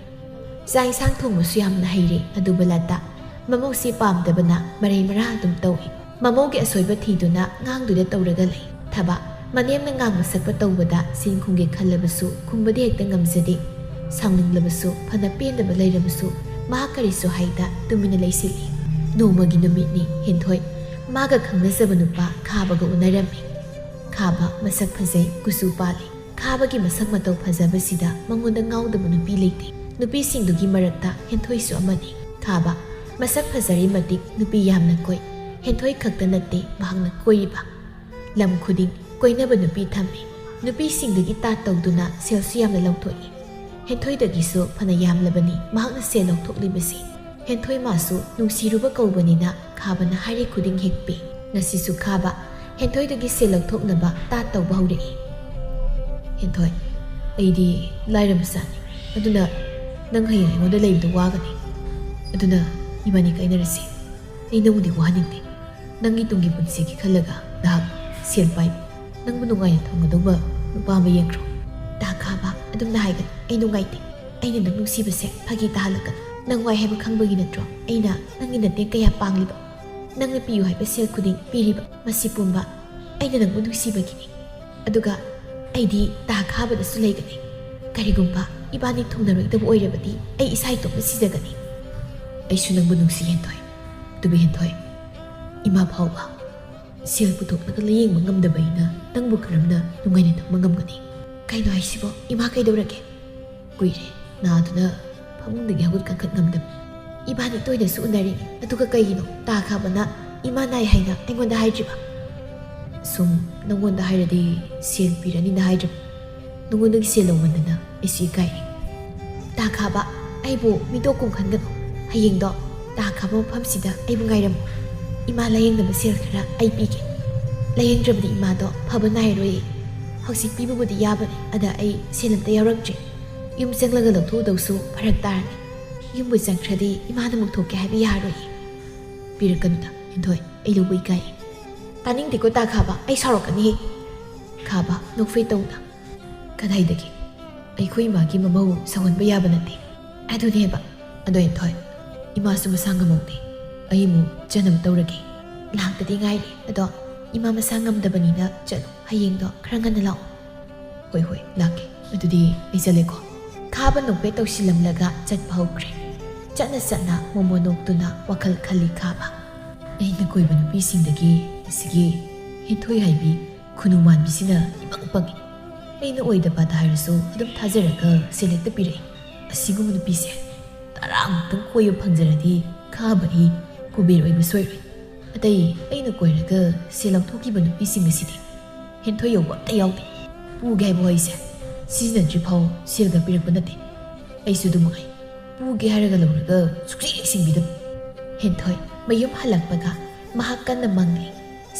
ꯆꯥꯛ ꯏꯟꯁꯥꯡ ꯊꯣꯡꯕꯁꯨ ꯌꯥꯝꯅ ꯍꯩꯔꯦ꯫ ꯑꯗꯨꯕꯨ ꯂꯇꯥ, ꯃꯃꯧꯁꯤ ꯄꯥꯝꯗꯕꯅ ꯃꯔꯩ ꯃꯔꯥ ꯑꯗꯨꯝ ꯇꯧꯏ꯫ ꯃꯃꯧꯒꯤ ꯑꯁꯣꯏꯕ ꯊꯤꯗꯨꯅ ꯉꯥꯡꯗꯨꯅ ꯇꯧꯔꯒ ꯂꯩ꯫ ꯊꯕꯛ, ꯃꯅꯦꯝꯅ ꯉꯥꯡꯕ ꯁꯛꯄ ꯇꯧꯕꯗ ꯁꯤꯟ ꯈꯨꯝꯒꯦ ꯈꯜꯂꯕꯁꯨ ꯈꯨꯝꯕꯗꯤ ꯍꯦꯛꯇ ꯉꯝꯖꯗꯦ꯫ ꯁꯥꯎꯅꯤꯡꯂꯕꯁꯨ, ꯐꯅ ꯄꯦꯟꯗꯕ ꯂꯩꯔꯕꯁꯨ ꯃꯍꯥꯛ ꯀꯔꯤꯁꯨ ꯍꯥꯏꯗ ꯇꯨꯃꯤꯟꯅ ꯂꯩꯁꯤꯜꯂꯤ꯫ ꯅꯣꯡꯃꯒꯤ ꯅꯨꯃꯤꯠꯅꯤ꯫ ꯍꯦꯟꯊꯣꯏ ꯃꯥꯒ ꯈꯪꯅꯖꯕ ꯅꯨꯄꯥ ꯈꯥꯕꯒ ꯎꯅꯔꯝꯃꯤ꯫ ꯈꯥꯕ ꯃꯁꯛ ꯐꯖꯩ, ꯀꯨꯆꯨ ꯄꯥꯜꯂꯤ꯫ ꯈꯥꯕꯒꯤ ꯃꯁꯛ ꯃꯇꯧ ꯐꯖꯕꯁꯤꯗ ꯃꯉꯣꯟꯗ ꯉꯥꯎꯗꯕ ꯅꯨꯄꯤ ꯂꯩꯇꯦ꯫ ꯅꯨꯄꯤꯁꯤꯡꯗꯨꯒꯤ ꯃꯔꯛꯇ ꯍꯦꯟꯊꯣꯏꯁꯨ ꯑꯃꯅꯤ꯫ ꯈꯥꯕ ꯃꯁꯛ ꯐꯖꯔꯤ ꯃꯇꯤꯛ ꯅꯨꯄꯤ ꯌꯥꯝꯅ ꯀꯣꯏ꯫ ꯍꯦꯟꯊꯣꯏ ꯈꯛꯇ ꯅꯠꯇꯦ ꯃꯍꯥꯛꯅ ꯀꯣꯏꯔꯤꯕ꯫ ꯂꯝ ꯈꯨꯗꯤꯡ ꯀꯣꯏꯅꯕ ꯅꯨꯄꯤ ꯊꯝꯃꯤ꯫ ꯅꯨꯄꯤꯁꯤꯡꯗꯒꯤ ꯇꯥꯠ ꯇꯧꯗꯨꯅ ꯁꯦꯜꯁꯨ ꯌꯥꯝꯅ ꯂꯧꯊꯣꯛꯏ꯫ ꯍꯦꯟꯊꯣꯏꯗꯒꯤꯁꯨ ꯐꯅ ꯌꯥꯝꯂꯕꯅꯤ ꯃꯍꯥꯛꯅ ꯁꯦꯜ ꯂꯧꯊꯣꯛꯂꯤꯕꯁꯤ꯫ ꯍꯦꯟꯊꯣꯏ ꯃꯥꯁꯨ ꯅꯨꯡꯁꯤꯔꯨꯕ ꯀꯧꯕꯅꯤꯅ ꯈꯥꯕꯅ ꯍꯥꯏꯔꯤ ꯈꯨꯗꯤꯡ ꯍꯦꯛ ꯄꯤ꯫ ꯉꯁꯤꯁꯨ ꯈꯥꯕ ꯍꯦꯟꯊꯣꯏꯗꯒꯤ ꯁꯦꯜ ꯂꯧꯊꯣꯛꯅꯕ ꯇꯥꯠ ꯇꯧꯕ ꯍꯧꯔꯛꯏ꯫ "ꯍꯦꯟꯊꯣꯏ, ꯑꯩꯗꯤ ꯂꯥꯏꯔ ꯃꯆꯥꯅꯤ, ꯑꯗꯨꯅ ꯅꯪ ꯍꯌꯦꯡ ꯑꯩꯉꯣꯟꯗ ꯂꯩꯕꯗ ꯋꯥꯒꯅꯤ꯫ ꯑꯗꯨꯅ ꯏꯕꯥꯅꯤ ꯀꯥꯏꯅꯔꯁꯤ꯫ ꯑꯩ ꯅꯪꯕꯨꯗꯤ ꯋꯥꯍꯟꯅꯤꯡꯗꯦ꯫ ꯅꯪꯒꯤ ꯇꯨꯡꯒꯤ ꯄꯨꯟꯁꯤꯒꯤ ꯈꯜꯂꯒ ꯅꯍꯥꯛ ꯁꯦꯜ ꯄꯥꯏꯕ, ꯅꯪꯕꯨ ꯅꯨꯡꯉꯥꯏꯅ ꯊꯝꯒꯗꯧꯕ ꯅꯨꯄꯥ ꯑꯃ ꯌꯦꯡꯈ꯭ꯔꯣ꯫" "ꯇꯥ ꯈꯥꯕ, ꯑꯗꯨꯝꯅ ꯍꯥꯏꯒꯅꯨ꯫ ꯑꯩ ꯅꯨꯡꯉꯥꯏꯇꯦ꯫ ꯑꯩꯅ ꯅꯪ ꯅꯨꯡꯁꯤꯕꯁꯦ ꯐꯥꯒꯤ ꯇꯥꯍꯜꯂꯛꯀꯅꯨ꯫ ꯅꯪ ꯋꯥꯏ ꯍꯥꯏꯕ ꯈꯪꯕꯒꯤ ꯅꯠꯇ꯭ꯔꯣ ꯑꯩꯅ ꯅꯪꯒꯤ ꯃꯇꯦꯡ ꯀꯌꯥ ꯄꯥꯡꯂꯤꯕ? ꯅꯪꯅ ꯄꯤꯌꯨ ꯍꯥꯏꯕ ꯁꯦꯜ ꯈꯨꯗꯤꯡ ꯄꯤꯔꯤꯕ꯫ ꯃꯁꯤ ꯄꯨꯝꯕ ꯑꯩꯅ ꯅꯪꯕꯨ ꯅꯨꯡꯁꯤꯕꯒꯤꯅꯤ꯫ ꯑꯗꯨꯒ ꯑꯩꯗꯤ ꯇꯥ ꯈꯥꯕꯗꯁꯨ ꯂꯩꯒꯅꯤ꯫ ꯀꯔꯤꯒꯨꯝꯕ ꯏꯕꯥꯅꯤ ꯊꯨꯡꯅꯔꯣꯏꯗꯕ ꯑꯣꯏꯔꯕꯗꯤ ꯑꯩ ꯏꯁꯥ ꯏꯇꯣꯝꯇ ꯁꯤꯖꯒꯅꯤ꯫ ꯑꯩꯁꯨ ꯅꯪꯕꯨ ꯅꯨꯡꯁꯤ, ꯍꯦꯟꯊꯣꯏ꯫ ꯑꯗꯨꯕꯨ ꯍꯦꯟꯊꯣꯏ, ꯏꯃꯥ ꯐꯥꯎꯕ ꯁꯦꯜ ꯄꯨꯊꯣꯛꯂꯒ ꯂꯥꯌꯦꯡꯕ ꯉꯝꯗꯕ ꯑꯩꯅ ꯅꯪꯕꯨ ꯀꯔꯝꯅ ꯅꯨꯡꯉꯥꯏꯅ ꯊꯝꯕ ꯉꯝꯒꯅꯤ? ꯀꯩꯅꯣ ꯍꯥꯏꯁꯤꯕꯣ? ꯏꯃꯥ ꯀꯩꯗꯧꯔꯒꯦ? ꯀꯨꯏꯔꯦ ꯅꯥꯗꯨꯅ ꯐꯃꯨꯡꯗꯒꯤ ꯍꯧꯒꯠ ꯀꯥꯡꯈꯠ ꯉꯝꯗꯕ꯫ ꯏꯕꯥꯅꯤ ꯇꯣꯏꯅꯁꯨ ꯎꯅꯔꯤꯅꯤ, ꯑꯗꯨꯒ ꯀꯩꯒꯤꯅꯣ ꯇꯥ ꯈꯥꯕꯅ ꯏꯃꯥ ꯅꯥꯏ ꯍꯥꯏꯅ ꯑꯩꯉꯣꯟꯗ ꯍꯥꯏꯗ꯭ꯔꯤꯕ? ꯁꯨꯝ ꯅꯪꯉꯣꯟꯗ ꯍꯥꯏꯔꯗꯤ ꯁꯦꯜ ꯄꯤꯔꯅꯤꯅ ꯍꯥꯏꯗ꯭ꯔꯤꯕ꯫ ꯅꯉꯣꯟꯗꯒꯤ ꯁꯦꯜ ꯂꯧꯃꯟꯗꯅ ꯑꯩꯁꯨ ꯏꯀꯥꯏ꯫ ꯇꯥ ꯈꯥꯕ, ꯑꯩꯕꯨ ꯃꯤꯇꯣꯛ ꯀꯨꯝ ꯈꯟꯒꯅꯨ꯫ ꯍꯌꯦꯡꯗꯣ ꯇꯥ ꯈꯥꯕ ꯃꯐꯝꯁꯤꯗ ꯑꯩꯕꯨ ꯉꯥꯏꯔꯝꯃꯨ꯫ ꯏꯃꯥ ꯂꯥꯌꯦꯡꯅꯕ ꯁꯦꯜ ꯈꯔ ꯑꯩ ꯄꯤꯒꯦ꯫ ꯂꯥꯌꯦꯡꯗ꯭ꯔꯕꯗꯤ ꯏꯃꯥꯗꯣ ꯐꯕ ꯅꯥꯏꯔꯣꯏꯌꯦ꯫ ꯍꯧꯖꯤꯛ ꯄꯤꯕꯕꯨꯗꯤ ꯌꯥꯕꯅꯤ, ꯑꯗ ꯑꯩ ꯁꯦꯜ ꯑꯝꯇ ꯌꯥꯎꯔꯛꯇ꯭ꯔꯦ꯫ ꯌꯨꯝ ꯆꯪꯂꯒ ꯂꯧꯊꯣꯛꯎꯗꯧꯁꯨ ꯐꯔꯛ ꯇꯥꯔꯅꯤ꯫ ꯌꯨꯝꯕꯨ ꯆꯪꯈ꯭ꯔꯗꯤ ꯏꯃꯥꯅ ꯑꯃꯨꯛ ꯊꯣꯛꯀꯦ ꯍꯥꯏꯕ ꯌꯥꯔꯣꯏꯌꯦ꯫ ꯄꯤꯔꯛꯀꯅꯨꯗ, ꯍꯦꯟꯊꯣꯏ, ꯑꯩ ꯂꯧꯕ ꯏꯀꯥꯏ꯫ ꯇꯥꯅꯤꯡꯗꯦꯀꯣ ꯇꯥ ꯈꯥꯕ, ꯑꯩ ꯁꯥꯎꯔꯛꯀꯅꯤꯍꯦ꯫ ꯈꯥꯕ, ꯅꯣꯛꯐꯦ ꯇꯧꯅ꯫ ꯀꯗꯥꯏꯗꯒꯤ? ꯑꯩꯈꯣꯏ ꯏꯃꯥꯒꯤ ꯃꯃꯧ ꯁꯧꯍꯟꯕ ꯌꯥꯕ ꯅꯠꯇꯦ꯫ ꯑꯗꯨꯅꯦꯕ꯫ ꯑꯗꯣ ꯍꯦꯟꯊꯣꯏ, ꯏꯃꯥꯁꯨ ꯃꯁꯥ ꯉꯝꯃꯧꯗꯦ꯫ ꯑꯩ ꯑꯃꯨꯛ ꯆꯠꯅꯕ ꯇꯧꯔꯒꯦ꯫ ꯂꯥꯛꯇꯗꯤ ꯉꯥꯏꯔꯦ, ꯑꯗꯣ ꯏꯃꯥ ꯃꯁꯥ ꯉꯝꯗꯕꯅꯤꯅ ꯆꯠꯂꯣ꯫ ꯍꯌꯦꯡꯗꯣ ꯈꯔ ꯉꯟꯅ ꯂꯥꯛꯑꯣ꯫ ꯍꯣꯏ, ꯍꯣꯏ, ꯂꯥꯛꯀꯦ꯫ ꯑꯗꯨꯗꯤ ꯑꯩ ꯆꯠꯂꯦꯀꯣ꯫ ꯈꯥꯕ ꯅꯣꯛꯐꯦꯠ ꯇꯧꯁꯤꯜꯂꯝꯂꯒ ꯆꯠꯄ ꯍꯧꯈ꯭ꯔꯦ꯫ ꯆꯠꯅ ꯆꯠꯅ ꯃꯣꯃꯣ ꯅꯣꯛꯇꯨꯅ ꯋꯥꯈꯜ ꯈꯜꯂꯤ ꯈꯥꯕ꯫ ꯑꯩꯅ ꯀꯣꯏꯕ ꯅꯨꯄꯤꯁꯤꯡꯗꯒꯤ ꯑꯁꯤꯒꯤ ꯍꯦꯟꯊꯣꯏ ꯍꯥꯏꯕꯤ ꯈꯨꯅꯨ ꯃꯥꯟꯕꯤꯁꯤꯅ ꯏꯄꯪ ꯄꯪꯉꯤ꯫ ꯑꯩꯅ ꯑꯣꯏꯗ ꯄꯥꯗ ꯍꯥꯏꯔꯁꯨ ꯑꯗꯨꯝ ꯊꯥꯖꯔꯒ ꯁꯦꯜ ꯍꯦꯛꯇ ꯄꯤꯔꯛꯏ꯫ ꯑꯁꯤꯒꯨꯝꯕ ꯅꯨꯄꯤꯁꯦ ꯇꯔꯥꯃꯨꯛꯇꯪ ꯀꯣꯏꯕ ꯐꯪꯖꯔꯗꯤ ꯈꯥꯕ ꯑꯩ ꯀꯨꯕꯦꯔ ꯑꯣꯏꯕ ꯁꯣꯏꯔꯣꯏ꯫ ꯑꯇꯩ ꯑꯩꯅ ꯀꯣꯏꯔꯒ ꯁꯦꯜ ꯂꯧꯊꯣꯛꯈꯤꯕ ꯅꯨꯄꯤꯁꯤꯡ ꯑꯁꯤꯗꯤ ꯍꯦꯟꯊꯣꯏ ꯌꯧꯕ ꯑꯝꯇ ꯌꯥꯎꯗꯦ꯫ ꯄꯨꯒꯦ ꯍꯥꯏꯕ ꯋꯥꯍꯩꯁꯦ ꯁꯤꯖꯤꯟꯅꯗ꯭ꯔꯤ ꯐꯥꯎ ꯁꯦꯜꯒ ꯄꯤꯔꯛꯄ ꯅꯠꯇꯦ꯫ ꯑꯩꯁꯨ ꯑꯗꯨ ꯃꯉꯥꯏ꯫ ꯄꯨꯒꯦ ꯍꯥꯏꯔꯒ ꯂꯧꯔꯒ ꯁꯨꯛꯁꯤꯡ ꯁꯤꯡꯕꯤꯗꯕ꯫ ꯍꯦꯟꯊꯣꯏ ꯃꯌꯨꯝ ꯍꯜꯂꯛꯄꯒ ꯃꯍꯥꯛ ꯀꯟꯅ ꯃꯪꯂꯤ꯫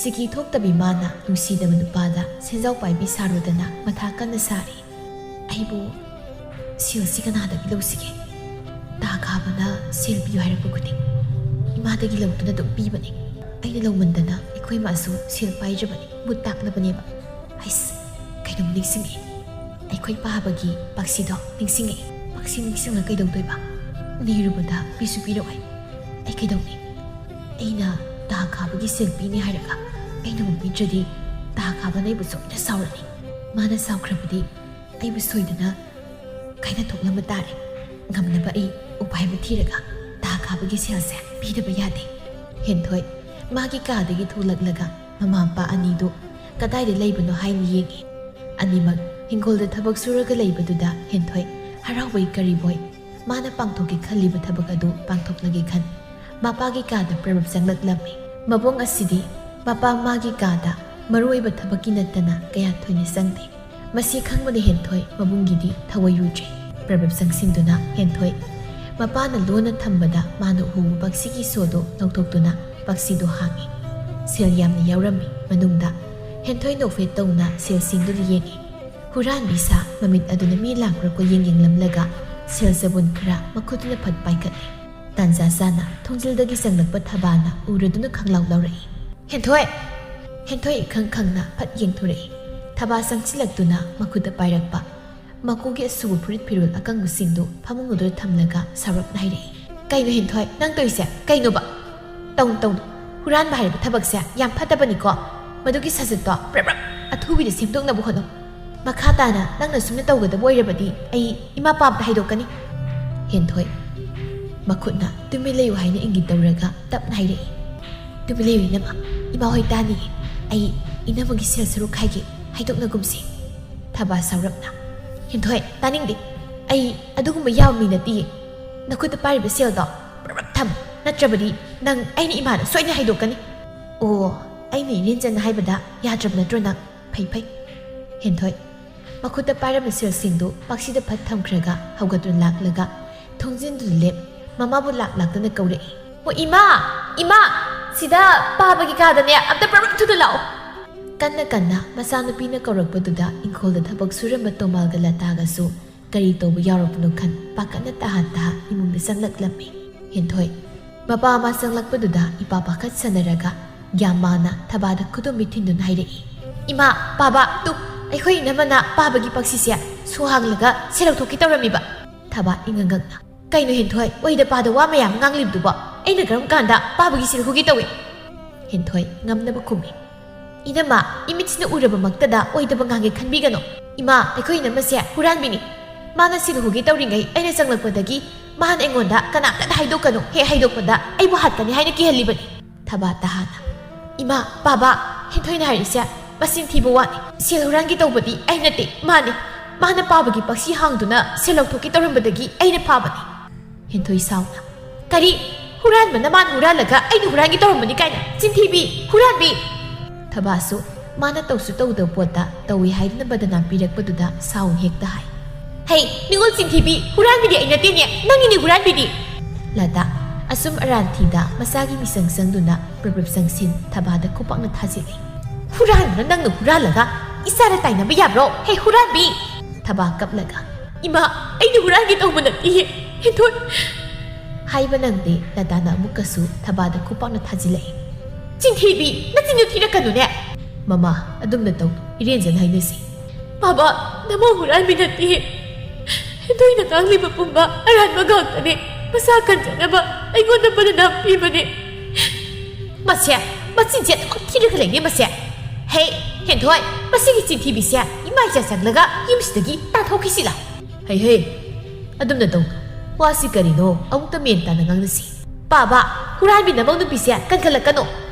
ꯁꯤꯀꯤ ꯊꯣꯛꯇꯕꯤ ꯃꯥꯅ ꯅꯨꯡꯁꯤꯗꯕ ꯅꯨꯄꯥꯗ ꯁꯦꯟꯖꯥꯎ ꯄꯥꯏꯕꯤ ꯁꯥꯔꯨꯗꯅ ꯃꯊꯥ ꯀꯟꯅ ꯁꯥꯔꯤ꯫ ꯑꯩꯕꯨ ꯁꯦꯜꯁꯤ ꯀꯅꯥꯗꯒꯤ ꯂꯧꯁꯤꯒꯦ? ꯇꯥ ꯈꯥꯕꯅ ꯁꯦꯜ ꯄꯤꯌꯨ ꯍꯥꯏꯔꯛꯄ ꯈꯨꯗꯤꯡ ꯏꯃꯥꯗꯒꯤ ꯂꯧꯗꯨꯅ ꯑꯗꯨꯝ ꯄꯤꯕꯅꯤ꯫ ꯑꯩꯅ ꯂꯧꯃꯟꯗꯅ ꯑꯩꯈꯣꯏ ꯃꯥꯁꯨ ꯁꯦꯜ ꯄꯥꯏꯗ꯭ꯔꯕꯅꯤ, ꯃꯨꯠ ꯇꯥꯛꯂꯕꯅꯦꯕ꯫ ꯑꯩꯁ, ꯀꯩꯅꯣꯝ ꯅꯤꯡꯁꯤꯡꯉꯦ꯫ ꯑꯩꯈꯣꯏ ꯄꯥꯕꯒꯤ ꯄꯥꯛꯁꯤꯗꯣ ꯅꯤꯡꯁꯤꯡꯉꯦ꯫ ꯄꯥꯛꯁꯤ ꯅꯤꯡꯁꯤꯡꯂ ꯀꯩꯗꯧꯗꯣꯏꯕ? ꯅꯤꯔꯨꯕꯗ ꯄꯤꯁꯨ ꯄꯤꯔꯛꯑꯣꯏ꯫ ꯑꯩ ꯀꯩꯗꯧꯅꯤ? ꯑꯩꯅ ꯇꯥ ꯈꯥꯕꯒꯤ ꯁꯦꯜ ꯄꯤꯅꯤ ꯍꯥꯏꯔꯒ ꯑꯩꯅ ꯑꯃꯨꯛ ꯄꯤꯗ꯭ꯔꯗꯤ ꯇꯥ ꯈꯥꯕꯅ ꯑꯩꯕꯨ ꯁꯣꯏꯗꯅ ꯁꯥꯎꯔꯅꯤ꯫ ꯃꯥꯅ ꯁꯥꯎꯈ꯭ꯔꯕꯗꯤ ꯑꯩꯕꯨ ꯁꯣꯏꯗꯅ ꯀꯥꯏꯅ ꯊꯣꯛꯂꯝꯕ ꯇꯥꯔꯦ꯫ ꯉꯝꯅꯕ ꯑꯩ ꯎꯄꯥꯏ ꯑꯃ ꯊꯤꯔꯒ ꯇꯥ ꯀꯥꯕꯒꯤ ꯁꯦꯜꯁꯦ ꯄꯤꯗꯕ ꯌꯥꯗꯦ꯫ ꯍꯦꯟꯊꯣꯏ ꯃꯥꯒꯤ ꯀꯥꯗꯒꯤ ꯊꯣꯛꯂꯛꯂꯒ ꯃꯃꯥ ꯃꯄꯥ ꯑꯅꯤꯗꯨ ꯀꯗꯥꯏꯗ ꯂꯩꯕꯅꯣ ꯍꯥꯏꯅ ꯌꯦꯡꯉꯤ꯫ ꯑꯅꯤꯃꯛ ꯍꯤꯡꯒꯣꯜꯗ ꯊꯕꯛ ꯁꯨꯔꯒ ꯂꯩꯕꯗꯨꯗ ꯍꯦꯟꯊꯣꯏ ꯍꯔꯥꯎꯕꯣꯏ ꯀꯔꯤꯕꯣꯏ ꯃꯥꯅ ꯄꯥꯡꯊꯣꯛꯀꯦ ꯈꯜꯂꯤꯕ ꯊꯕꯛ ꯑꯗꯨ ꯄꯥꯡꯊꯣꯛꯂꯒꯦ ꯈꯟ ꯃꯄꯥꯒꯤ ꯀꯥꯗ ꯄ꯭ꯔꯕꯞ ꯆꯪꯂꯛꯂꯝꯃꯤ꯫ ꯃꯕꯨꯡ ꯑꯁꯤꯗꯤ ꯃꯄꯥ ꯃꯥꯒꯤ ꯀꯥꯗ ꯃꯔꯨꯑꯣꯏꯕ ꯊꯕꯛꯀꯤ ꯅꯠꯇꯅ ꯀꯌꯥ ꯊꯣꯏꯅ ꯆꯪꯗꯦ꯫ ꯃꯁꯤ ꯈꯪꯕꯅ ꯍꯦꯟꯊꯣꯏ ꯃꯕꯨꯡꯒꯤꯗꯤ ꯊꯋꯥꯏ ꯔꯨꯗ꯭ꯔꯦ꯫ ꯄ꯭ꯔꯕꯞ ꯆꯪꯁꯤꯟꯗꯨꯅ ꯍꯦꯟꯊꯣꯏ ꯃꯄꯥꯅ ꯂꯣꯟꯅ ꯊꯝꯕꯗ ꯃꯥꯅ ꯎꯍꯧꯕ ꯄꯛꯁꯤꯒꯤ ꯁꯣꯗꯨ ꯂꯧꯊꯣꯛꯇꯨꯅ ꯄꯛꯁꯤꯗꯨ ꯍꯥꯡꯉꯤ꯫ ꯁꯦꯜ ꯌꯥꯝꯅ ꯌꯥꯎꯔꯝꯃꯤ ꯃꯅꯨꯡꯗ꯫ ꯍꯦꯟꯊꯣꯏ ꯅꯣꯛꯐꯦꯠ ꯇꯧꯅ ꯁꯦꯜꯁꯤꯡꯗꯨꯗ ꯌꯦꯡꯉꯤ꯫ ꯍꯨꯔꯥꯟꯕꯤ ꯁꯥ ꯃꯃꯤꯠ ꯑꯗꯨꯅ ꯃꯤ ꯂꯥꯛꯄ꯭ꯔꯥ ꯀꯣꯏꯌꯦꯡ ꯌꯦꯡꯂꯝꯂꯒ ꯁꯦꯜ ꯆꯕꯨꯟ ꯈꯔ ꯃꯈꯨꯠꯇꯨꯅ ꯐꯠ ꯄꯥꯏꯈꯠꯂꯤ꯫ ꯇꯥꯟꯖꯥ ꯆꯥꯅ ꯊꯣꯡꯖꯤꯜꯗꯒꯤ ꯆꯪꯂꯛꯄ ꯊꯕꯥꯅ ꯎꯔꯗꯨꯅ ꯈꯪꯂꯥꯎ ꯂꯥꯎꯔꯛꯏ꯫ "ꯍꯦꯟꯊꯣꯏ!" ꯍꯦꯟꯊꯣꯏ ꯏꯈꯪ ꯈꯪꯅ ꯐꯠ ꯌꯦꯡꯊꯣꯔꯛꯏ꯫ ꯊꯕꯥ ꯆꯪꯁꯤꯜꯂꯛꯇꯨꯅ ꯃꯈꯨꯠꯇ ꯄꯥꯏꯔꯛꯄ ꯃꯀꯨꯒꯤ ꯑꯁꯨꯕ ꯐꯨꯔꯤꯠ ꯐꯤꯔꯣꯜ ꯑꯀꯪꯕꯁꯤꯡꯗꯨ ꯐꯃꯨꯡ ꯑꯗꯨꯗ ꯊꯝꯂꯒ ꯁꯥꯎꯔꯞꯅ ꯍꯥꯏꯔꯛꯏ꯫ "ꯀꯩꯅꯣ ꯍꯦꯟꯊꯣꯏ, ꯅꯪ ꯇꯧꯔꯤꯁꯦ ꯀꯩꯅꯣꯕ? ꯇꯧꯅꯨ, ꯇꯧꯅꯨ꯫ ꯍꯨꯔꯥꯟꯕ ꯍꯥꯏꯔꯤꯕ ꯊꯕꯛꯁꯦ ꯌꯥꯝ ꯐꯠꯇꯕꯅꯤꯀꯣ꯫ ꯃꯗꯨꯒꯤ ꯁꯥꯖꯠꯇꯣ ꯄ꯭ꯔꯞ ꯄ꯭ꯔꯞ ꯑꯊꯨꯕꯤꯗ ꯁꯦꯝꯗꯣꯛꯅꯕ ꯍꯣꯠꯅꯧ꯫ ꯃꯈꯥ ꯇꯥꯅ ꯅꯪꯅ ꯁꯨꯝꯅ ꯇꯧꯒꯗꯕ ꯑꯣꯏꯔꯕꯗꯤ ꯑꯩ ꯏꯃꯥ ꯄꯥꯕꯗ ꯍꯥꯏꯗꯣꯛꯀꯅꯤ꯫" ꯍꯦꯟꯊꯣꯏ ꯃꯈꯨꯠꯅ "ꯇꯨꯃꯤꯟ ꯂꯩꯌꯨ" ꯍꯥꯏꯅ ꯏꯪꯒꯤꯠ ꯇꯧꯔꯒ ꯇꯞꯅ ꯍꯥꯏꯔꯛꯏ꯫ "ꯇꯨꯃꯤꯟ ꯂꯩꯌꯨ ꯏꯅꯝꯃ, ꯏꯃꯥ ꯍꯣꯏ ꯇꯥꯅꯤꯌꯦ꯫ ꯑꯩ ꯏꯅꯝꯃꯒꯤ ꯁꯦꯜ ꯁꯔꯨꯛ ꯈꯥꯏꯒꯦ, ꯍꯥꯏꯗꯣꯛꯅꯒꯨꯝꯁꯤ꯫" ꯊꯕꯥ ꯁꯥꯎꯔꯞꯅ, "ꯍꯦꯟꯊꯣꯏ, ꯇꯥꯅꯤꯡꯗꯦ꯫ ꯑꯩ ꯑꯗꯨꯒꯨꯝꯕ ꯌꯥꯕ ꯃꯤ ꯅꯠꯇꯤꯌꯦ꯫ ꯅꯈꯨꯠꯇ ꯄꯥꯏꯔꯤꯕ ꯁꯦꯜꯗꯣ ꯄ꯭ꯔꯞ ꯄ꯭ꯔꯞ ꯊꯝꯃꯨ, ꯅꯠꯇ꯭ꯔꯕꯗꯤ ꯅꯪ ꯑꯩꯅ ꯏꯃꯥꯗ ꯁꯣꯏꯅ ꯍꯥꯏꯗꯣꯛꯀꯅꯤ꯫" "ꯑꯣ, ꯑꯩꯅ ꯏꯔꯦꯟꯖꯟꯅ ꯍꯥꯏꯕꯗ ꯌꯥꯗ꯭ꯔꯕ ꯅꯠꯇ꯭ꯔꯣ ꯅꯪ? ꯐꯩ, ꯐꯩ꯫" ꯍꯦꯟꯊꯣꯏ ꯃꯈꯨꯠꯇ ꯄꯥꯏꯔꯝꯕ ꯁꯦꯜꯁꯤꯡꯗꯨ ꯄꯥꯛꯁꯤꯗ ꯐꯠ ꯊꯝꯈ꯭ꯔꯒ ꯍꯧꯒꯠꯇꯨꯅ ꯂꯥꯛꯂꯒ ꯊꯣꯡꯖꯤꯟꯗꯨꯗ ꯂꯦꯞ ꯃꯃꯥꯕꯨ ꯂꯥꯛ ꯂꯥꯛꯇꯅ ꯀꯧꯔꯛꯏ꯫ "ꯑꯣ ꯏꯃꯥ! ꯏꯃꯥ! ꯁꯤꯗ ꯄꯥꯕꯒꯤ ꯀꯥꯗꯅꯦ, ꯑꯝꯇ ꯄ꯭ꯔꯞ ꯄ꯭ꯔꯞ ꯊꯨꯅ ꯂꯥꯛꯑꯣ!" ꯀꯟꯅ ꯀꯟꯅ ꯃꯆꯥꯅꯨꯄꯤꯅ ꯀꯧꯔꯛꯄꯗꯨꯗ ꯏꯪꯈꯣꯜꯗ ꯊꯕꯛ ꯁꯨꯔꯝꯕ ꯇꯣꯃꯥꯜꯒ ꯂꯇꯥꯒꯁꯨ ꯀꯔꯤ ꯇꯧꯕ ꯌꯥꯎꯔꯕꯅꯣ ꯈꯟ ꯄꯥꯈꯠꯅ ꯇꯍꯥ ꯇꯍꯥ ꯏꯃꯨꯡꯗ ꯆꯪꯂꯛꯂꯝꯃꯤ꯫ ꯍꯦꯟꯊꯣꯏ ꯃꯄꯥ ꯑꯃ ꯆꯪꯂꯛꯄꯗꯨꯗ ꯏꯄꯥ ꯄꯥꯈꯠ ꯁꯥꯟꯅꯔꯒ ꯒ꯭ꯌꯥꯟ ꯃꯥꯅ ꯊꯕꯥꯗ ꯈꯨꯗꯣꯝꯕꯤ ꯊꯤꯟꯗꯨꯅ ꯍꯥꯏꯔꯛꯏ꯫ "ꯏꯃꯥ, ꯄꯥꯕ, ꯇꯨ, ꯑꯩꯈꯣꯏ ꯏꯅꯝꯃꯅ ꯄꯥꯕꯒꯤ ꯄꯥꯛꯁꯤꯁꯦ ꯁꯣ ꯍꯥꯡꯂꯒ ꯁꯦ ꯂꯧꯊꯣꯛꯀꯦ ꯇꯧꯔꯝꯃꯤꯕ꯫" ꯊꯕꯥ ꯏꯉꯛ ꯉꯛꯅ, "ꯀꯩꯅꯣ ꯍꯦꯟꯊꯣꯏ, ꯑꯣꯏꯗ ꯄꯥꯗ ꯋꯥ ꯃꯌꯥꯝ ꯉꯥꯡꯂꯤꯕꯗꯨꯕꯣ? ꯑꯩꯅ ꯀꯔꯝ ꯀꯥꯟꯗ ꯄꯥꯕꯒꯤ ꯁꯦꯜ ꯍꯨꯒꯦ ꯇꯧꯏ?" ꯍꯦꯟꯊꯣꯏ ꯉꯝꯅꯕ ꯈꯨꯝꯃꯤ꯫ "ꯏꯅꯝꯃ, ꯏꯃꯤꯠꯁꯤꯅ ꯎꯔꯕꯃꯛꯇꯗ ꯑꯣꯏꯗꯕ ꯉꯥꯡꯒꯦ ꯈꯟꯕꯤꯒꯅꯨ꯫ ꯏꯃꯥ, ꯑꯩꯈꯣꯏ ꯏꯅꯝꯃꯁꯦ ꯍꯨꯔꯥꯟꯕꯤꯅꯤ꯫ ꯃꯥꯅ ꯁꯤꯜ ꯍꯨꯒꯦ ꯇꯧꯔꯤꯉꯩ ꯑꯩꯅ ꯆꯪꯂꯛꯄꯗꯒꯤ ꯃꯥꯅ ꯑꯩꯉꯣꯟꯗ "ꯀꯅꯥꯝꯇꯗ ꯍꯥꯏꯗꯣꯛꯀꯅꯨ, ꯍꯦꯛ ꯍꯥꯏꯗꯣꯛꯄꯗ ꯑꯩꯕꯨ ꯍꯥꯠꯀꯅꯤ" ꯍꯥꯏꯅ ꯀꯤꯍꯜꯂꯤꯕꯅꯤ꯫ ꯊꯕꯥ ꯇꯍꯥꯅ, "ꯏꯃꯥ, ꯕꯥꯕꯥ, ꯍꯦꯟꯊꯣꯏꯅ ꯍꯥꯏꯔꯤꯁꯦ ꯃꯆꯤꯟ ꯊꯤꯕ ꯋꯥꯅꯤ꯫ ꯁꯦꯜ ꯍꯨꯔꯥꯟꯒꯦ ꯇꯧꯕꯗꯤ ꯑꯩ ꯅꯠꯇꯦ, ꯃꯥꯅꯤ꯫ ꯃꯥꯅ ꯄꯥꯕꯒꯤ ꯄꯛꯁꯤ ꯍꯥꯡꯗꯨꯅ ꯁꯦꯜ ꯂꯧꯊꯣꯛꯀꯦ ꯇꯧꯔꯝꯕꯗꯒꯤ ꯑꯩꯅ ꯐꯥꯕꯅꯤ꯫" ꯍꯦꯟꯊꯣꯏ ꯁꯥꯎꯅ, "ꯀꯔꯤ? ꯍꯨꯔꯥꯟꯕꯅ ꯃꯥꯅ ꯍꯨꯔꯥꯜꯂꯒ ꯑꯩꯅ ꯍꯨꯔꯥꯟꯒꯦ ꯇꯧꯔꯝꯕꯅꯤ ꯀꯥꯏꯅ? ꯆꯤꯟꯊꯤꯕꯤ! ꯍꯨꯔꯥꯟꯕꯤ!" ꯊꯕꯥꯁꯨ ꯃꯥꯅ ꯇꯧꯁꯨ ꯇꯧꯗꯕ ꯄꯣꯠꯇ ꯇꯧꯏ ꯍꯥꯏꯗꯨꯅ ꯕꯗꯅꯥꯝ ꯄꯤꯔꯛꯄꯗꯨꯗ ꯁꯥꯎꯅ ꯍꯦꯛꯇ ꯍꯥꯏ, "ꯍꯩ, ꯅꯤꯉꯣꯜ ꯆꯤꯟꯊꯤꯕꯤ! ꯍꯨꯔꯥꯟꯕꯤꯗꯤ ꯑꯩ ꯅꯠꯇꯦꯅꯦ, ꯅꯪꯒꯤꯅꯤ ꯍꯨꯔꯥꯟꯕꯤꯗꯤ!" ꯂꯇꯥ ꯑꯁꯨꯝ ꯑꯔꯥꯟꯊꯤꯗ ꯃꯁꯥꯒꯤ ꯃꯤꯆꯪ ꯆꯪꯗꯨꯅ ꯄ꯭ꯔꯞ ꯄ꯭ꯔꯞ ꯆꯪꯁꯤꯟ ꯊꯕꯥꯗ ꯈꯨꯄꯥꯛꯅ ꯊꯥꯖꯤꯜꯂꯤ꯫ "ꯍꯨꯔꯥꯟꯕꯅ ꯅꯪꯅ ꯍꯨꯔꯥꯜꯂꯒ ꯏꯆꯥꯗ ꯇꯥꯏꯅꯕ ꯌꯥꯕ꯭ꯔꯣ? ꯍꯦ ꯍꯨꯔꯥꯟꯕꯤ!" ꯊꯕꯥ ꯀꯞꯂꯒ, "ꯏꯃꯥ, ꯑꯩꯅ ꯍꯨꯔꯥꯟꯒꯦ ꯇꯧꯕ ꯅꯠꯇꯤꯌꯦ, ꯍꯦꯟꯊꯣꯏ!" ꯍꯥꯏꯕ ꯅꯪꯗꯦ ꯂꯇꯥꯅ ꯑꯃꯨꯛꯀꯁꯨ ꯊꯕꯥꯗ ꯈꯨꯄꯥꯛꯅ ꯊꯥꯖꯤꯜꯂꯛꯏ꯫ "ꯆꯤꯟꯊꯤꯕꯤ, ꯅꯆꯤꯟꯗꯨ ꯊꯤꯔꯛꯀꯅꯨꯅꯦ!" "ꯃꯃꯥ, ꯑꯗꯨꯝꯅ ꯇꯧ, ꯏꯔꯦꯟꯖꯅ ꯍꯥꯏꯅꯁꯤ꯫" "ꯕꯥꯕꯥ, ꯅꯃꯧ ꯍꯨꯔꯥꯟꯕꯤ ꯅꯠꯇꯤꯌꯦ, ꯍꯦꯟꯊꯣꯏꯅ ꯉꯥꯡꯂꯤꯕ ꯄꯨꯝꯕ ꯑꯔꯥꯟꯕ ꯉꯥꯛꯇꯅꯦ꯫ ꯃꯁꯥ ꯀꯟꯖꯅꯕ ꯑꯩꯉꯣꯟꯗ ꯕꯗꯅꯥꯝ ꯄꯤꯕꯅꯦ꯫" "ꯃꯁꯦ, ꯃꯆꯤꯟꯁꯦ ꯑꯗꯨꯃꯛ ꯊꯤꯔꯒ ꯂꯩꯅꯦ ꯃꯁꯦ꯫ ꯍꯦ, ꯍꯦꯟꯊꯣꯏ, ꯃꯁꯤꯒꯤ ꯆꯤꯟꯊꯤꯕꯤꯁꯦ ꯏꯃꯥ ꯏꯆꯥ ꯆꯪꯂꯒ ꯌꯨꯝꯁꯤꯗꯒꯤ ꯇꯥꯟꯊꯣꯛꯈꯤꯁꯤ ꯂꯥꯎ꯫" "ꯍꯩ ꯍꯩ, ꯑꯗꯨꯝꯅ ꯇꯧ꯫ ꯋꯥꯁꯤ ꯀꯔꯤꯅꯣ? ꯑꯃꯨꯛꯇ ꯃꯦꯟ ꯇꯥꯅ ꯉꯥꯡꯅꯁꯤ꯫" "ꯕꯥꯕꯥ, ꯍꯨꯔꯥꯟꯕꯤ ꯅꯃꯧ ꯅꯨꯄꯤꯁꯦ ꯀꯟꯈꯠꯂꯛꯀꯅꯨ꯫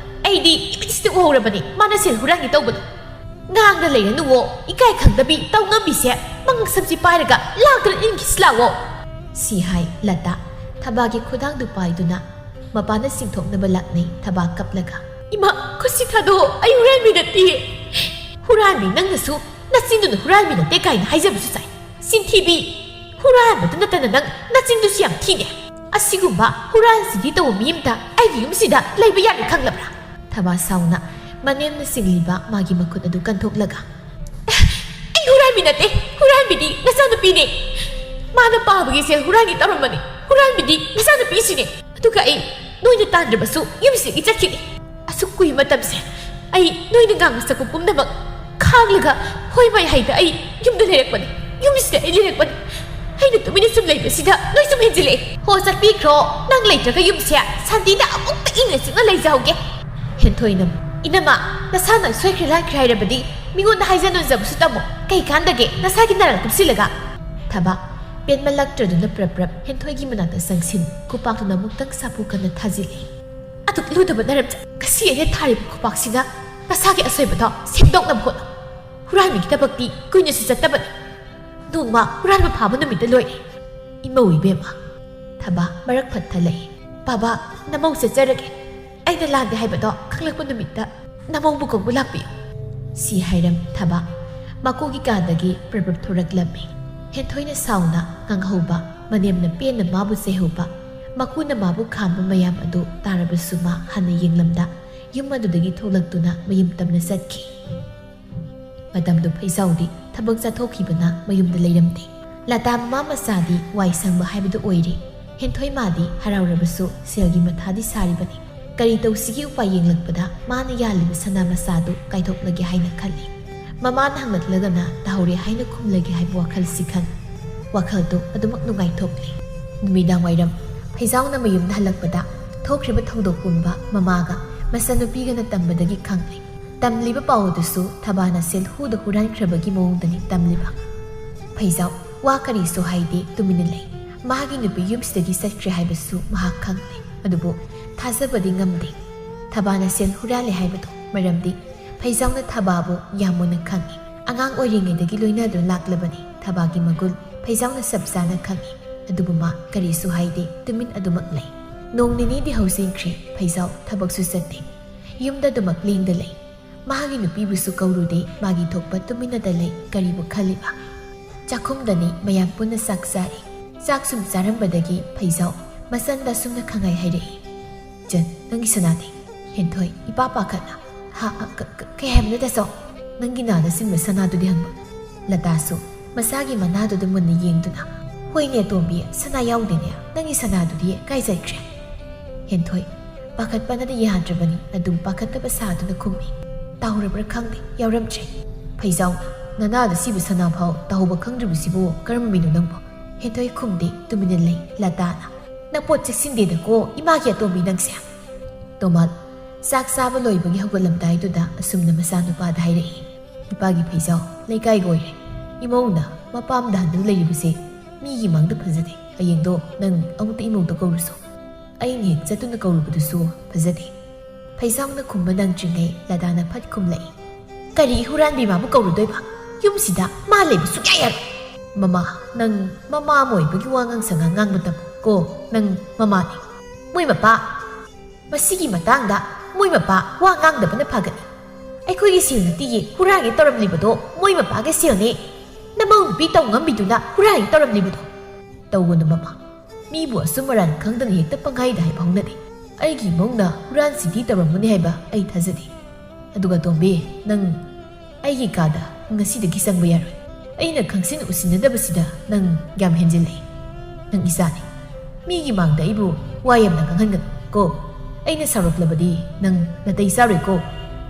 ꯑꯩꯗꯤ ꯏꯃꯤꯠꯁꯤꯗ ꯎꯍꯧꯔꯕꯅꯤ ꯃꯥꯅ ꯁꯦꯜ ꯍꯨꯔꯥꯟꯒꯦ ꯇꯧꯕꯗꯣ꯫ ꯉꯥꯡꯗ ꯂꯩꯔꯅꯨꯋꯣ, ꯏꯀꯥꯏ ꯈꯪꯗꯕꯤ ꯇꯧ ꯉꯝꯕꯤꯁꯦ, ꯃꯉꯛ ꯁꯝꯁꯤ ꯄꯥꯏꯔꯒ ꯂꯥꯛꯇꯨꯅ ꯏꯟꯈꯤꯁꯤ ꯂꯥꯛꯑꯣ꯫" ꯁꯤ ꯍꯥꯏ ꯂꯇꯥ ꯊꯕꯥꯒꯤ ꯈꯨꯗꯥꯡꯗꯨ ꯄꯥꯏꯗꯨꯅ ꯃꯄꯥꯟꯗ ꯆꯤꯡꯊꯣꯛꯅꯕ ꯂꯥꯛꯅꯩ ꯊꯕꯥ ꯀꯞꯂꯒ꯫ "ꯏꯃꯥ, ꯈꯨꯠꯁꯤ ꯊꯥꯗꯣꯛꯑꯣ, ꯑꯩ ꯍꯨꯔꯥꯟꯕꯤ ꯅꯠꯇꯤꯌꯦ꯫" "ꯍꯨꯔꯥꯟꯕꯤ ꯅꯪꯅꯁꯨ ꯅꯆꯤꯟꯗꯨꯅ ꯍꯨꯔꯥꯟꯕꯤ ꯅꯠꯇꯦ ꯀꯥꯏꯅ ꯍꯥꯏꯖꯕꯁꯨ ꯁꯥꯏ꯫ ꯆꯤꯟꯊꯤꯕꯤ! ꯍꯨꯔꯥꯟꯕꯗꯨ ꯅꯠꯇꯅ ꯅꯪ ꯅꯆꯤꯟꯗꯨꯁꯨ ꯌꯥꯝ ꯊꯤꯅꯦ꯫ ꯑꯁꯤꯒꯨꯝꯕ ꯍꯨꯔꯥꯟ ꯆꯤꯟꯊꯤ ꯇꯧꯕ ꯃꯤ ꯑꯃꯇ ꯑꯩꯒꯤ ꯌꯨꯝꯁꯤꯗ ꯂꯩꯕ ꯌꯥꯔꯣꯏ ꯈꯪꯂꯕ꯭ꯔꯥ?" ꯊꯕꯥ ꯁꯥꯎꯅ ꯃꯅꯦꯝꯅ ꯆꯤꯡꯂꯤꯕ ꯃꯥꯒꯤ ꯃꯈꯨꯠ ꯑꯗꯨ ꯀꯟꯊꯣꯛꯂꯒ, "ꯑꯩ ꯍꯨꯔꯥꯟꯕꯤ ꯅꯠꯇꯦ, ꯍꯨꯔꯥꯟꯕꯤꯗꯤ ꯅꯆꯥꯅꯨꯄꯤꯅꯦ꯫ ꯃꯥꯅ ꯄꯥꯕꯒꯤ ꯁꯦꯜ ꯍꯨꯔꯥꯟꯒꯦ ꯇꯧꯔꯝꯕꯅꯤ꯫ ꯍꯨꯔꯥꯟꯕꯤꯗꯤ ꯅꯆꯥꯅꯨꯄꯤꯁꯤꯅꯦ꯫ ꯑꯗꯨꯒ ꯑꯩ ꯅꯣꯏꯅ ꯇꯥꯟꯗ꯭ꯔꯕꯁꯨ ꯌꯨꯝꯁꯤꯗꯒꯤ ꯆꯠꯈꯤꯅꯤ꯫ ꯑꯁꯨꯛ ꯀꯨꯏꯕ ꯃꯇꯝꯁꯦ ꯑꯩ ꯅꯣꯏꯅ ꯉꯥꯡꯕ ꯁꯛꯄ ꯄꯨꯝꯅꯃꯛ ꯈꯥꯡꯂꯒ ꯍꯣꯏ ꯃꯥꯏ ꯍꯥꯏꯗ ꯑꯩ ꯌꯨꯝꯗ ꯂꯩꯔꯛꯄꯅꯤ꯫ ꯌꯨꯝꯁꯤꯗ ꯑꯩ ꯂꯩꯔꯛꯄꯅꯤ꯫ ꯑꯩꯅ ꯇꯨꯃꯤꯟꯅ ꯁꯨꯝ ꯂꯩꯕꯁꯤꯗ ꯅꯣꯏ ꯁꯨꯝ ꯍꯦꯟꯖꯤꯜꯂꯛꯑꯦ꯫ ꯍꯣ, ꯆꯠꯄꯤꯈ꯭ꯔꯣ꯫ ꯅꯪ ꯂꯩꯇ꯭ꯔꯒ ꯌꯨꯝꯁꯦ ꯁꯥꯟꯇꯤꯗ ꯑꯃꯨꯛꯇ ꯏꯪꯅ ꯆꯤꯛꯅ ꯂꯩꯖꯍꯧꯒꯦ꯫" ꯍꯦꯟꯊꯣꯏꯅ, "ꯏꯅꯝꯃ, ꯅꯁꯥꯅ ꯁꯣꯏꯈ꯭ꯔꯦ ꯂꯥꯟꯈ꯭ꯔꯦ ꯍꯥꯏꯔꯕꯗꯤ ꯃꯤꯉꯣꯟꯗ ꯍꯥꯏꯖ ꯅꯣꯟꯖꯕꯁꯨ ꯇꯝꯃꯣ꯫ ꯀꯩ ꯀꯥꯟꯗꯒꯦ ꯅꯁꯥꯒꯤ ꯅꯔꯥꯜ ꯀꯨꯞꯁꯤꯜꯂꯒ?" ꯊꯕꯥ ꯄꯦꯟꯃꯜꯂꯛꯇ꯭ꯔꯗꯨꯅ ꯄ꯭ꯔꯞ ꯄ꯭ꯔꯞ ꯍꯦꯟꯊꯣꯏꯒꯤ ꯃꯅꯥꯛꯇ ꯆꯪꯁꯤꯟ ꯈꯨꯄꯥꯛꯇꯨꯅ ꯑꯃꯨꯛꯇꯪ ꯁꯥꯐꯨ ꯀꯟꯅ ꯊꯥꯖꯤꯜꯂꯤ꯫ "ꯑꯗꯨꯛ ꯂꯨꯗꯕ ꯅꯔꯝꯆꯠ, ꯉꯁꯤ ꯑꯩꯅ ꯊꯥꯔꯤꯕ ꯈꯨꯄꯥꯛꯁꯤꯅ ꯅꯁꯥꯒꯤ ꯑꯁꯣꯏꯕꯗꯣ ꯁꯦꯝꯗꯣꯛꯅꯕ ꯍꯣꯠꯅꯧ꯫ ꯍꯨꯔꯥꯟꯕꯒꯤ ꯊꯕꯛꯇꯤ ꯀꯨꯏꯅꯁꯨ ꯆꯠꯇꯕꯅꯤ꯫ ꯅꯣꯡꯃ ꯍꯨꯔꯥꯟꯕ ꯐꯥꯕ ꯅꯨꯃꯤꯠꯇ ꯂꯣꯏꯔꯦ꯫ ꯏꯃꯧ ꯏꯕꯦꯝꯃ꯫" ꯊꯕꯥ ꯃꯔꯛ ꯐꯠꯊꯜꯂꯛꯏ꯫ "ꯕꯥꯕꯥ, ꯅꯃꯧ ꯆꯠꯆꯔꯒꯦ꯫ ꯑꯩꯅ ꯂꯥꯟꯗꯦ ꯍꯥꯏꯕꯗꯣ ꯈꯪꯂꯛꯄ ꯅꯨꯃꯤꯠꯇ ꯅꯃꯧꯕꯨ ꯀꯧꯕ ꯂꯥꯛꯄꯤꯌꯨ꯫" ꯁꯤ ꯍꯥꯏꯔꯝ ꯊꯕꯥ ꯃꯀꯣꯛꯒꯤ ꯀꯥꯗꯒꯤ ꯄ꯭ꯔꯞ ꯄ꯭ꯔꯞ ꯊꯣꯔꯛꯂꯝꯃꯤ꯫ ꯍꯦꯟꯊꯣꯏꯅ ꯁꯥꯎꯅ ꯉꯥꯡꯍꯧꯕ, ꯃꯅꯦꯝꯅ ꯄꯦꯟꯅ ꯃꯥꯕꯨ ꯆꯩꯍꯧꯕ, ꯃꯀꯨꯅ ꯃꯥꯕꯨ ꯈꯥꯝꯕ ꯃꯌꯥꯝ ꯑꯗꯨ ꯇꯥꯔꯕꯁꯨ ꯃꯥ ꯍꯟꯅ ꯌꯦꯡꯂꯝꯗ ꯌꯨꯝ ꯑꯗꯨꯗꯒꯤ ꯊꯣꯛꯂꯛꯇꯨꯅ ꯃꯌꯨꯝ ꯇꯝꯅ ꯆꯠꯈꯤ꯫ ꯃꯇꯝꯗꯨ ꯐꯩꯖꯥꯎꯗꯤ ꯊꯕꯛ ꯆꯠꯊꯣꯛꯈꯤꯕꯅ ꯃꯌꯨꯝꯗ ꯂꯩꯔꯝꯗꯦ꯫ ꯂꯇꯥ ꯃꯃꯥ ꯃꯆꯥꯗꯤ ꯋꯥꯏ ꯁꯪꯕ ꯍꯥꯏꯕꯗꯨ ꯑꯣꯏꯔꯦ꯫ ꯍꯦꯟꯊꯣꯏ ꯃꯥꯗꯤ ꯍꯔꯥꯎꯔꯕꯁꯨ ꯁꯦꯜꯒꯤ ꯃꯊꯥꯗꯤ ꯁꯥꯔꯤꯕꯅꯤ꯫ ꯀꯔꯤ ꯇꯧꯁꯤꯒꯦ ꯎꯄꯥꯏ ꯌꯦꯡꯂꯛꯄꯗ ꯃꯥꯅ ꯌꯥꯜꯂꯤꯕ ꯁꯅꯥ ꯃꯆꯥꯗꯨ ꯀꯥꯏꯊꯣꯛꯂꯒꯦ ꯍꯥꯏꯅ ꯈꯜꯂꯤ꯫ ꯃꯃꯥꯅ ꯍꯪꯂꯛꯂꯒꯅ ꯇꯥꯍꯧꯔꯦ ꯍꯥꯏꯅ ꯈꯨꯝꯂꯒꯦ ꯍꯥꯏꯕ ꯋꯥꯈꯜꯁꯤ ꯈꯟ ꯋꯥꯈꯜꯗꯨ ꯑꯗꯨꯃꯛ ꯅꯨꯡꯉꯥꯏꯊꯣꯛꯂꯤ꯫ ꯅꯨꯃꯤꯗꯥꯡ ꯋꯥꯏꯔꯝ ꯐꯩꯖꯥꯎꯅ ꯃꯌꯨꯝꯗ ꯍꯜꯂꯛꯄꯗ ꯊꯣꯛꯈ꯭ꯔꯤꯕ ꯊꯧꯗꯣꯛ ꯄꯨꯝꯕ ꯃꯃꯥꯒ ꯃꯆꯟꯅꯨꯄꯤꯒꯅ ꯇꯝꯕꯗꯒꯤ ꯈꯪꯂꯤ꯫ ꯇꯝꯂꯤꯕ ꯄꯥꯎ ꯑꯗꯨꯁꯨ ꯊꯕꯥꯅ ꯁꯦꯜ ꯍꯨꯗ ꯍꯨꯔꯥꯟꯈ꯭ꯔꯕꯒꯤ ꯃꯑꯣꯡꯗꯅꯤ ꯇꯝꯂꯤꯕ꯫ ꯐꯩꯖꯥꯎ ꯋꯥ ꯀꯔꯤꯁꯨ ꯍꯥꯏꯗꯦ, ꯇꯨꯃꯤꯟꯅ ꯂꯩ꯫ ꯃꯍꯥꯛꯀꯤ ꯅꯨꯄꯤ ꯌꯨꯝꯁꯤꯗꯒꯤ ꯆꯠꯈ꯭ꯔꯦ ꯍꯥꯏꯕꯁꯨ ꯃꯍꯥꯛ ꯈꯪꯂꯦ, ꯑꯗꯨꯕꯨ ꯊꯥꯖꯕꯗꯤ ꯉꯝꯗꯦ꯫ ꯊꯕꯥꯅ ꯁꯦꯜ ꯍꯨꯔꯥꯜꯂꯦ ꯍꯥꯏꯕꯗꯣ, ꯃꯔꯝꯗꯤ ꯐꯩꯖꯥꯎꯅ ꯊꯕꯥꯕꯨ ꯌꯥꯝ ꯃꯨꯟꯅ ꯈꯪꯏ꯫ ꯑꯉꯥꯡ ꯑꯣꯏꯔꯤꯉꯩꯗꯒꯤ ꯂꯣꯏꯅꯗꯨꯅ ꯂꯥꯛꯂꯕꯅꯤ꯫ ꯊꯕꯥꯒꯤ ꯃꯒꯨꯟ ꯐꯩꯖꯥꯎꯅ ꯆꯞ ꯆꯥꯅ ꯈꯪꯏ꯫ ꯑꯗꯨꯕꯨ ꯃꯥ ꯀꯔꯤꯁꯨ ꯍꯥꯏꯗꯦ, ꯇꯨꯃꯤꯟ ꯑꯗꯨꯃꯛ ꯂꯩ꯫ ꯅꯣꯡ ꯅꯤꯅꯤꯗꯤ ꯍꯧꯖꯤꯟꯈ꯭ꯔꯦ, ꯐꯩꯖꯥꯎ ꯊꯕꯛꯁꯨ ꯆꯠꯇꯦ꯫ ꯌꯨꯝꯗ ꯑꯗꯨꯃꯛ ꯂꯦꯡꯗ ꯂꯩ꯫ ꯃꯍꯥꯛꯀꯤ ꯅꯨꯄꯤꯕꯨꯁꯨ ꯀꯧꯔꯨꯗꯦ, ꯃꯥꯒꯤ ꯊꯣꯛꯄ ꯇꯨꯃꯤꯟꯅꯗ ꯂꯩ꯫ ꯀꯔꯤꯕꯨ ꯈꯜꯂꯤꯕ? ꯆꯥꯛꯈꯨꯝꯗꯅꯤ ꯃꯌꯥꯝ ꯄꯨꯟꯅ ꯆꯥꯛ ꯆꯥꯔꯤ꯫ ꯆꯥꯛ ꯁꯨꯝ ꯆꯥꯔꯝꯕꯗꯒꯤ ꯐꯩꯖꯥꯎ ꯃꯆꯟꯗ ꯑꯁꯨꯝꯅ ꯈꯪꯍꯥꯏ ꯍꯥꯏꯔꯛꯏ꯫ "ꯏꯆꯟ, ꯅꯪꯒꯤ ꯁꯅꯥꯗꯤ?" ꯍꯦꯟꯊꯣꯏ ꯏꯄꯥ ꯄꯥꯈꯠꯅ, "ꯍꯥ, ꯑ, ꯀ-, ꯀ-, ꯀꯩ ꯍꯥꯏꯕꯅꯣ ꯇꯥꯆꯧ?" "ꯅꯪꯒꯤ ꯅꯥꯗ ꯁꯤꯟꯕ ꯁꯅꯥꯗꯨꯗꯤ?" ꯍꯪꯕ꯫ ꯂꯇꯥꯁꯨ ꯃꯁꯥꯒꯤ ꯃꯅꯥꯗꯨꯗ ꯃꯨꯟꯅ ꯌꯦꯡꯗꯨꯅ, "ꯍꯣꯏꯅꯦ ꯑꯇꯣꯝꯕꯤ, ꯁꯅꯥ ꯌꯥꯎꯗꯦꯅꯦ, ꯅꯪꯒꯤ ꯁꯅꯥꯗꯨꯗꯤ ꯀꯥꯏ ꯆꯠꯈ꯭ꯔꯦ?" ꯍꯦꯟꯊꯣꯏ ꯄꯥꯈꯠꯄꯅꯗꯤ ꯌꯥꯗ꯭ꯔꯕꯅꯤ, ꯑꯗꯨꯝ ꯄꯥꯈꯠꯇꯕ ꯁꯥꯗꯨꯅ ꯈꯨꯝꯃꯤ꯫ "ꯇꯥꯍꯧꯔꯕ꯭ꯔꯥ ꯈꯪꯗꯦ, ꯌꯥꯎꯔꯝꯗ꯭ꯔꯦ꯫" ꯐꯩꯖꯥꯎꯅ, "ꯅꯅꯥꯗ ꯁꯤꯕ ꯁꯅꯥ ꯐꯥꯎ ꯇꯥꯍꯧꯕ ꯈꯪꯗ꯭ꯔꯤꯕꯁꯤꯕꯨ ꯀꯔꯝꯕ ꯃꯤꯅꯣ ꯅꯪꯕꯣ?" ꯍꯦꯟꯊꯣꯏ ꯈꯨꯝꯗꯦ, ꯇꯨꯃꯤꯟꯅ ꯂꯩ꯫ ꯂꯇꯥꯅ, "ꯅꯄꯣꯠ ꯆꯦꯛꯁꯤꯟꯗꯦꯗꯀꯣ, ꯏꯃꯥꯒꯤ ꯑꯇꯣꯝꯕꯤ ꯅꯪꯁꯦ꯫" ꯇꯣꯃꯥꯜ ꯆꯥꯛ ꯆꯥꯕ ꯂꯣꯏꯕꯒꯤ ꯍꯧꯒꯠꯂꯝꯗꯥꯏꯗꯨꯗ ꯑꯁꯨꯝꯅ ꯃꯆꯥꯅꯨꯄꯥꯗ ꯍꯥꯏꯔꯛꯏ, "ꯏꯄꯥꯒꯤ ꯐꯩꯖꯥꯎ ꯂꯩꯀꯥꯏꯒꯤ ꯑꯣꯏꯔꯦ꯫ "ꯏꯃꯧꯅ ꯃꯄꯥꯝꯗ ꯍꯟꯗꯨꯅ ꯂꯩꯔꯤꯕꯁꯦ ꯃꯤꯒꯤ ꯃꯥꯡꯗ ꯐꯖꯗꯦ꯫ ꯍꯌꯦꯡꯗꯣ ꯅꯪ ꯑꯃꯨꯛꯇ ꯏꯃꯧꯗ ꯀꯧꯔꯨꯁꯣ꯫ ꯑꯩꯅ ꯍꯦꯛ ꯆꯠꯇꯨꯅ ꯀꯧꯔꯨꯕꯗꯨꯁꯨ ꯐꯖꯗꯦ꯫" ꯐꯩꯖꯥꯎꯅ ꯈꯨꯝꯕ ꯅꯪꯗ꯭ꯔꯤꯉꯩ ꯂꯗꯥꯅ ꯐꯠ ꯈꯨꯝꯂꯛꯏ꯫ "ꯀꯔꯤ ꯍꯨꯔꯥꯟꯕꯤ ꯃꯥꯕꯨ ꯀꯧꯔꯨꯗꯣꯏꯕ? ꯌꯨꯝꯁꯤꯗ ꯃꯥ ꯂꯩꯕ ꯁꯨꯡꯌꯥ ꯌꯥꯔꯣꯏ꯫ ꯃꯃꯥ, ꯅꯪ ꯃꯃꯥ ꯑꯃ ꯑꯣꯏꯕꯒꯤ ꯋꯥ ꯉꯥꯡ ꯁꯉꯥꯡ ꯉꯥꯡꯕ ꯇꯝꯃꯨ ꯀꯣ꯫ ꯅꯪ ꯃꯃꯥꯅꯤ꯫ ꯃꯣꯏ ꯃꯄꯥ, ꯃꯁꯤꯒꯤ ꯃꯇꯥꯡꯗ ꯃꯣꯏ ꯃꯄꯥ ꯋꯥ ꯉꯥꯡꯗꯕꯅ ꯐꯒꯅꯤ꯫ ꯑꯩꯈꯣꯏꯒꯤ ꯁꯦꯜ ꯅꯠꯇꯤꯌꯦ ꯍꯨꯔꯥꯟꯒꯦ ꯇꯧꯔꯝꯂꯤꯕꯗꯣ, ꯃꯣꯏ ꯃꯄꯥꯒꯤ ꯁꯦꯜꯅꯤ꯫ ꯅꯃꯧ ꯅꯨꯄꯤ ꯇꯧ ꯉꯝꯕꯤꯗꯨꯅ ꯍꯨꯔꯥꯟꯒꯦ ꯇꯧꯔꯝꯂꯤꯕꯗꯣ꯫ ꯇꯧꯒꯅꯨ ꯃꯃꯥ꯫ ꯃꯤꯕꯨ ꯑꯆꯨꯝ ꯑꯔꯥꯟ ꯈꯪꯗꯅ ꯍꯦꯛꯇ ꯄꯪꯍꯥꯏꯗ ꯍꯥꯏꯕ ꯍꯧꯅꯗꯦ꯫ ꯑꯩꯒꯤ ꯏꯃꯧꯅ ꯍꯨꯔꯥꯟ ꯆꯤꯟꯊꯤ ꯇꯧꯔꯝꯒꯅꯤ ꯍꯥꯏꯕ ꯑꯩ ꯊꯥꯖꯗꯦ꯫ ꯑꯗꯨꯒ ꯇꯣꯝꯕꯤ, ꯅꯪ ꯑꯩꯒꯤ ꯀꯥꯗ ꯉꯁꯤꯗꯒꯤ ꯆꯪꯕ ꯌꯥꯔꯣꯏ꯫ ꯑꯩꯅ ꯈꯪꯁꯤꯟ ꯎꯁꯤꯟꯅꯗꯕꯁꯤꯗ ꯅꯪ ꯌꯥꯝ ꯍꯦꯟꯖꯤꯜꯂꯛꯏ꯫ ꯅꯪ ꯏꯆꯥꯅꯤ꯫ ꯃꯤꯒꯤ ꯃꯥꯡꯗ ꯑꯩꯕꯨ ꯋꯥ ꯌꯥꯝꯅ ꯉꯥꯡꯍꯟꯒꯅꯨ ꯀꯣ꯫ ꯑꯩꯅ ꯁꯥꯎꯔꯛꯂꯕꯗꯤ ꯅꯪ ꯅꯥꯇꯩ ꯆꯥꯔꯣꯏꯀꯣ꯫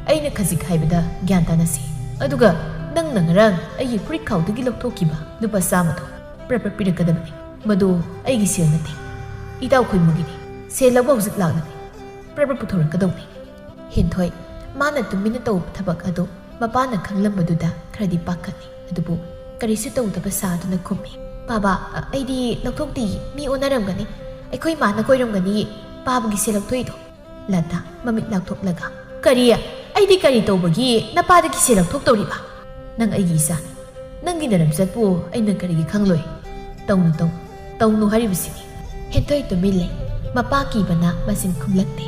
ꯑꯩꯅ ꯈꯖꯤꯛ ꯍꯥꯏꯕꯗ ꯒ꯭ꯌꯥꯟ ꯇꯥꯅꯁꯤ꯫ ꯑꯗꯨꯒ ꯅꯪꯅ ꯉꯔꯥꯡ ꯑꯩꯒꯤ ꯐꯨꯔꯤꯠ ꯈꯥꯎꯗꯒꯤ ꯂꯧꯊꯣꯛꯈꯤꯕ ꯂꯨꯄꯥ ꯆꯥꯝꯃꯗꯣ ꯄ꯭ꯔꯞ ꯄ꯭ꯔꯞ ꯄꯤꯔꯛꯀꯗꯕꯅꯤ꯫ ꯃꯗꯨ ꯑꯩꯒꯤ ꯁꯦꯜ ꯅꯠꯇꯦ꯫ ꯏꯇꯥꯎ ꯈꯣꯏꯃꯨꯒꯤꯅꯤ꯫ ꯁꯦꯜ ꯂꯧꯕ ꯍꯧꯖꯤꯛ ꯂꯥꯛꯂꯅꯤ꯫ ꯄ꯭ꯔꯞ ꯄ꯭ꯔꯞ ꯄꯨꯊꯣꯔꯛꯀꯗꯧꯅꯤ꯫ ꯍꯦꯟꯊꯣꯏ, ꯃꯥꯅ ꯇꯨꯃꯤꯟꯅ ꯇꯧꯕ ꯊꯕꯛ ꯑꯗꯨ ꯃꯄꯥꯅ ꯈꯪꯂꯝꯕꯗꯨꯗ ꯈꯔꯗꯤ ꯄꯥꯈꯠꯂꯤ꯫ ꯑꯗꯨꯕꯨ ꯀꯔꯤꯁꯨ ꯇꯧꯗꯕ ꯁꯥꯗꯨꯅ ꯈꯨꯝꯃꯤ꯫ "ꯕꯥꯕꯥ, ꯑ, ꯑꯩꯗꯤ ꯂꯧꯊꯣꯛꯇꯦ꯫ ꯃꯤ ꯑꯣꯟꯅꯔꯝꯒꯅꯤ꯫ ꯑꯩꯈꯣꯏ ꯃꯥꯅ ꯀꯣꯏꯔꯝꯒꯅꯤ ꯄꯥꯕꯒꯤ ꯁꯦꯜ ꯂꯧꯊꯣꯛꯏꯗꯣ꯫" ꯂꯇꯥ, ꯃꯃꯤꯠ ꯂꯥꯎꯊꯣꯛꯂꯒ, "ꯀꯔꯤ? ꯑꯩꯗꯤ ꯀꯔꯤ ꯇꯧꯕꯒꯤ ꯅꯄꯥꯗꯒꯤ ꯁꯦꯜ ꯂꯧꯊꯣꯛꯇꯧꯔꯤꯕ? ꯅꯪ ꯑꯩꯒꯤ ꯏꯆꯥꯅꯤ꯫ ꯅꯪꯒꯤ ꯅꯔꯝꯆꯠꯄꯨ ꯑꯩꯅ ꯀꯔꯤꯒꯤ ꯈꯪꯂꯣꯏ? ꯇꯧꯅꯨ, ꯇꯧꯅꯨ, ꯇꯧꯅꯨ ꯍꯥꯏꯔꯤꯕꯁꯤꯅꯤ꯫" ꯍꯦꯟꯊꯣꯏ ꯇꯨꯃꯤꯟ ꯂꯩ꯫ ꯃꯄꯥ ꯀꯤꯕꯅ ꯃꯆꯤꯟ ꯈꯨꯝꯂꯛꯇꯦ꯫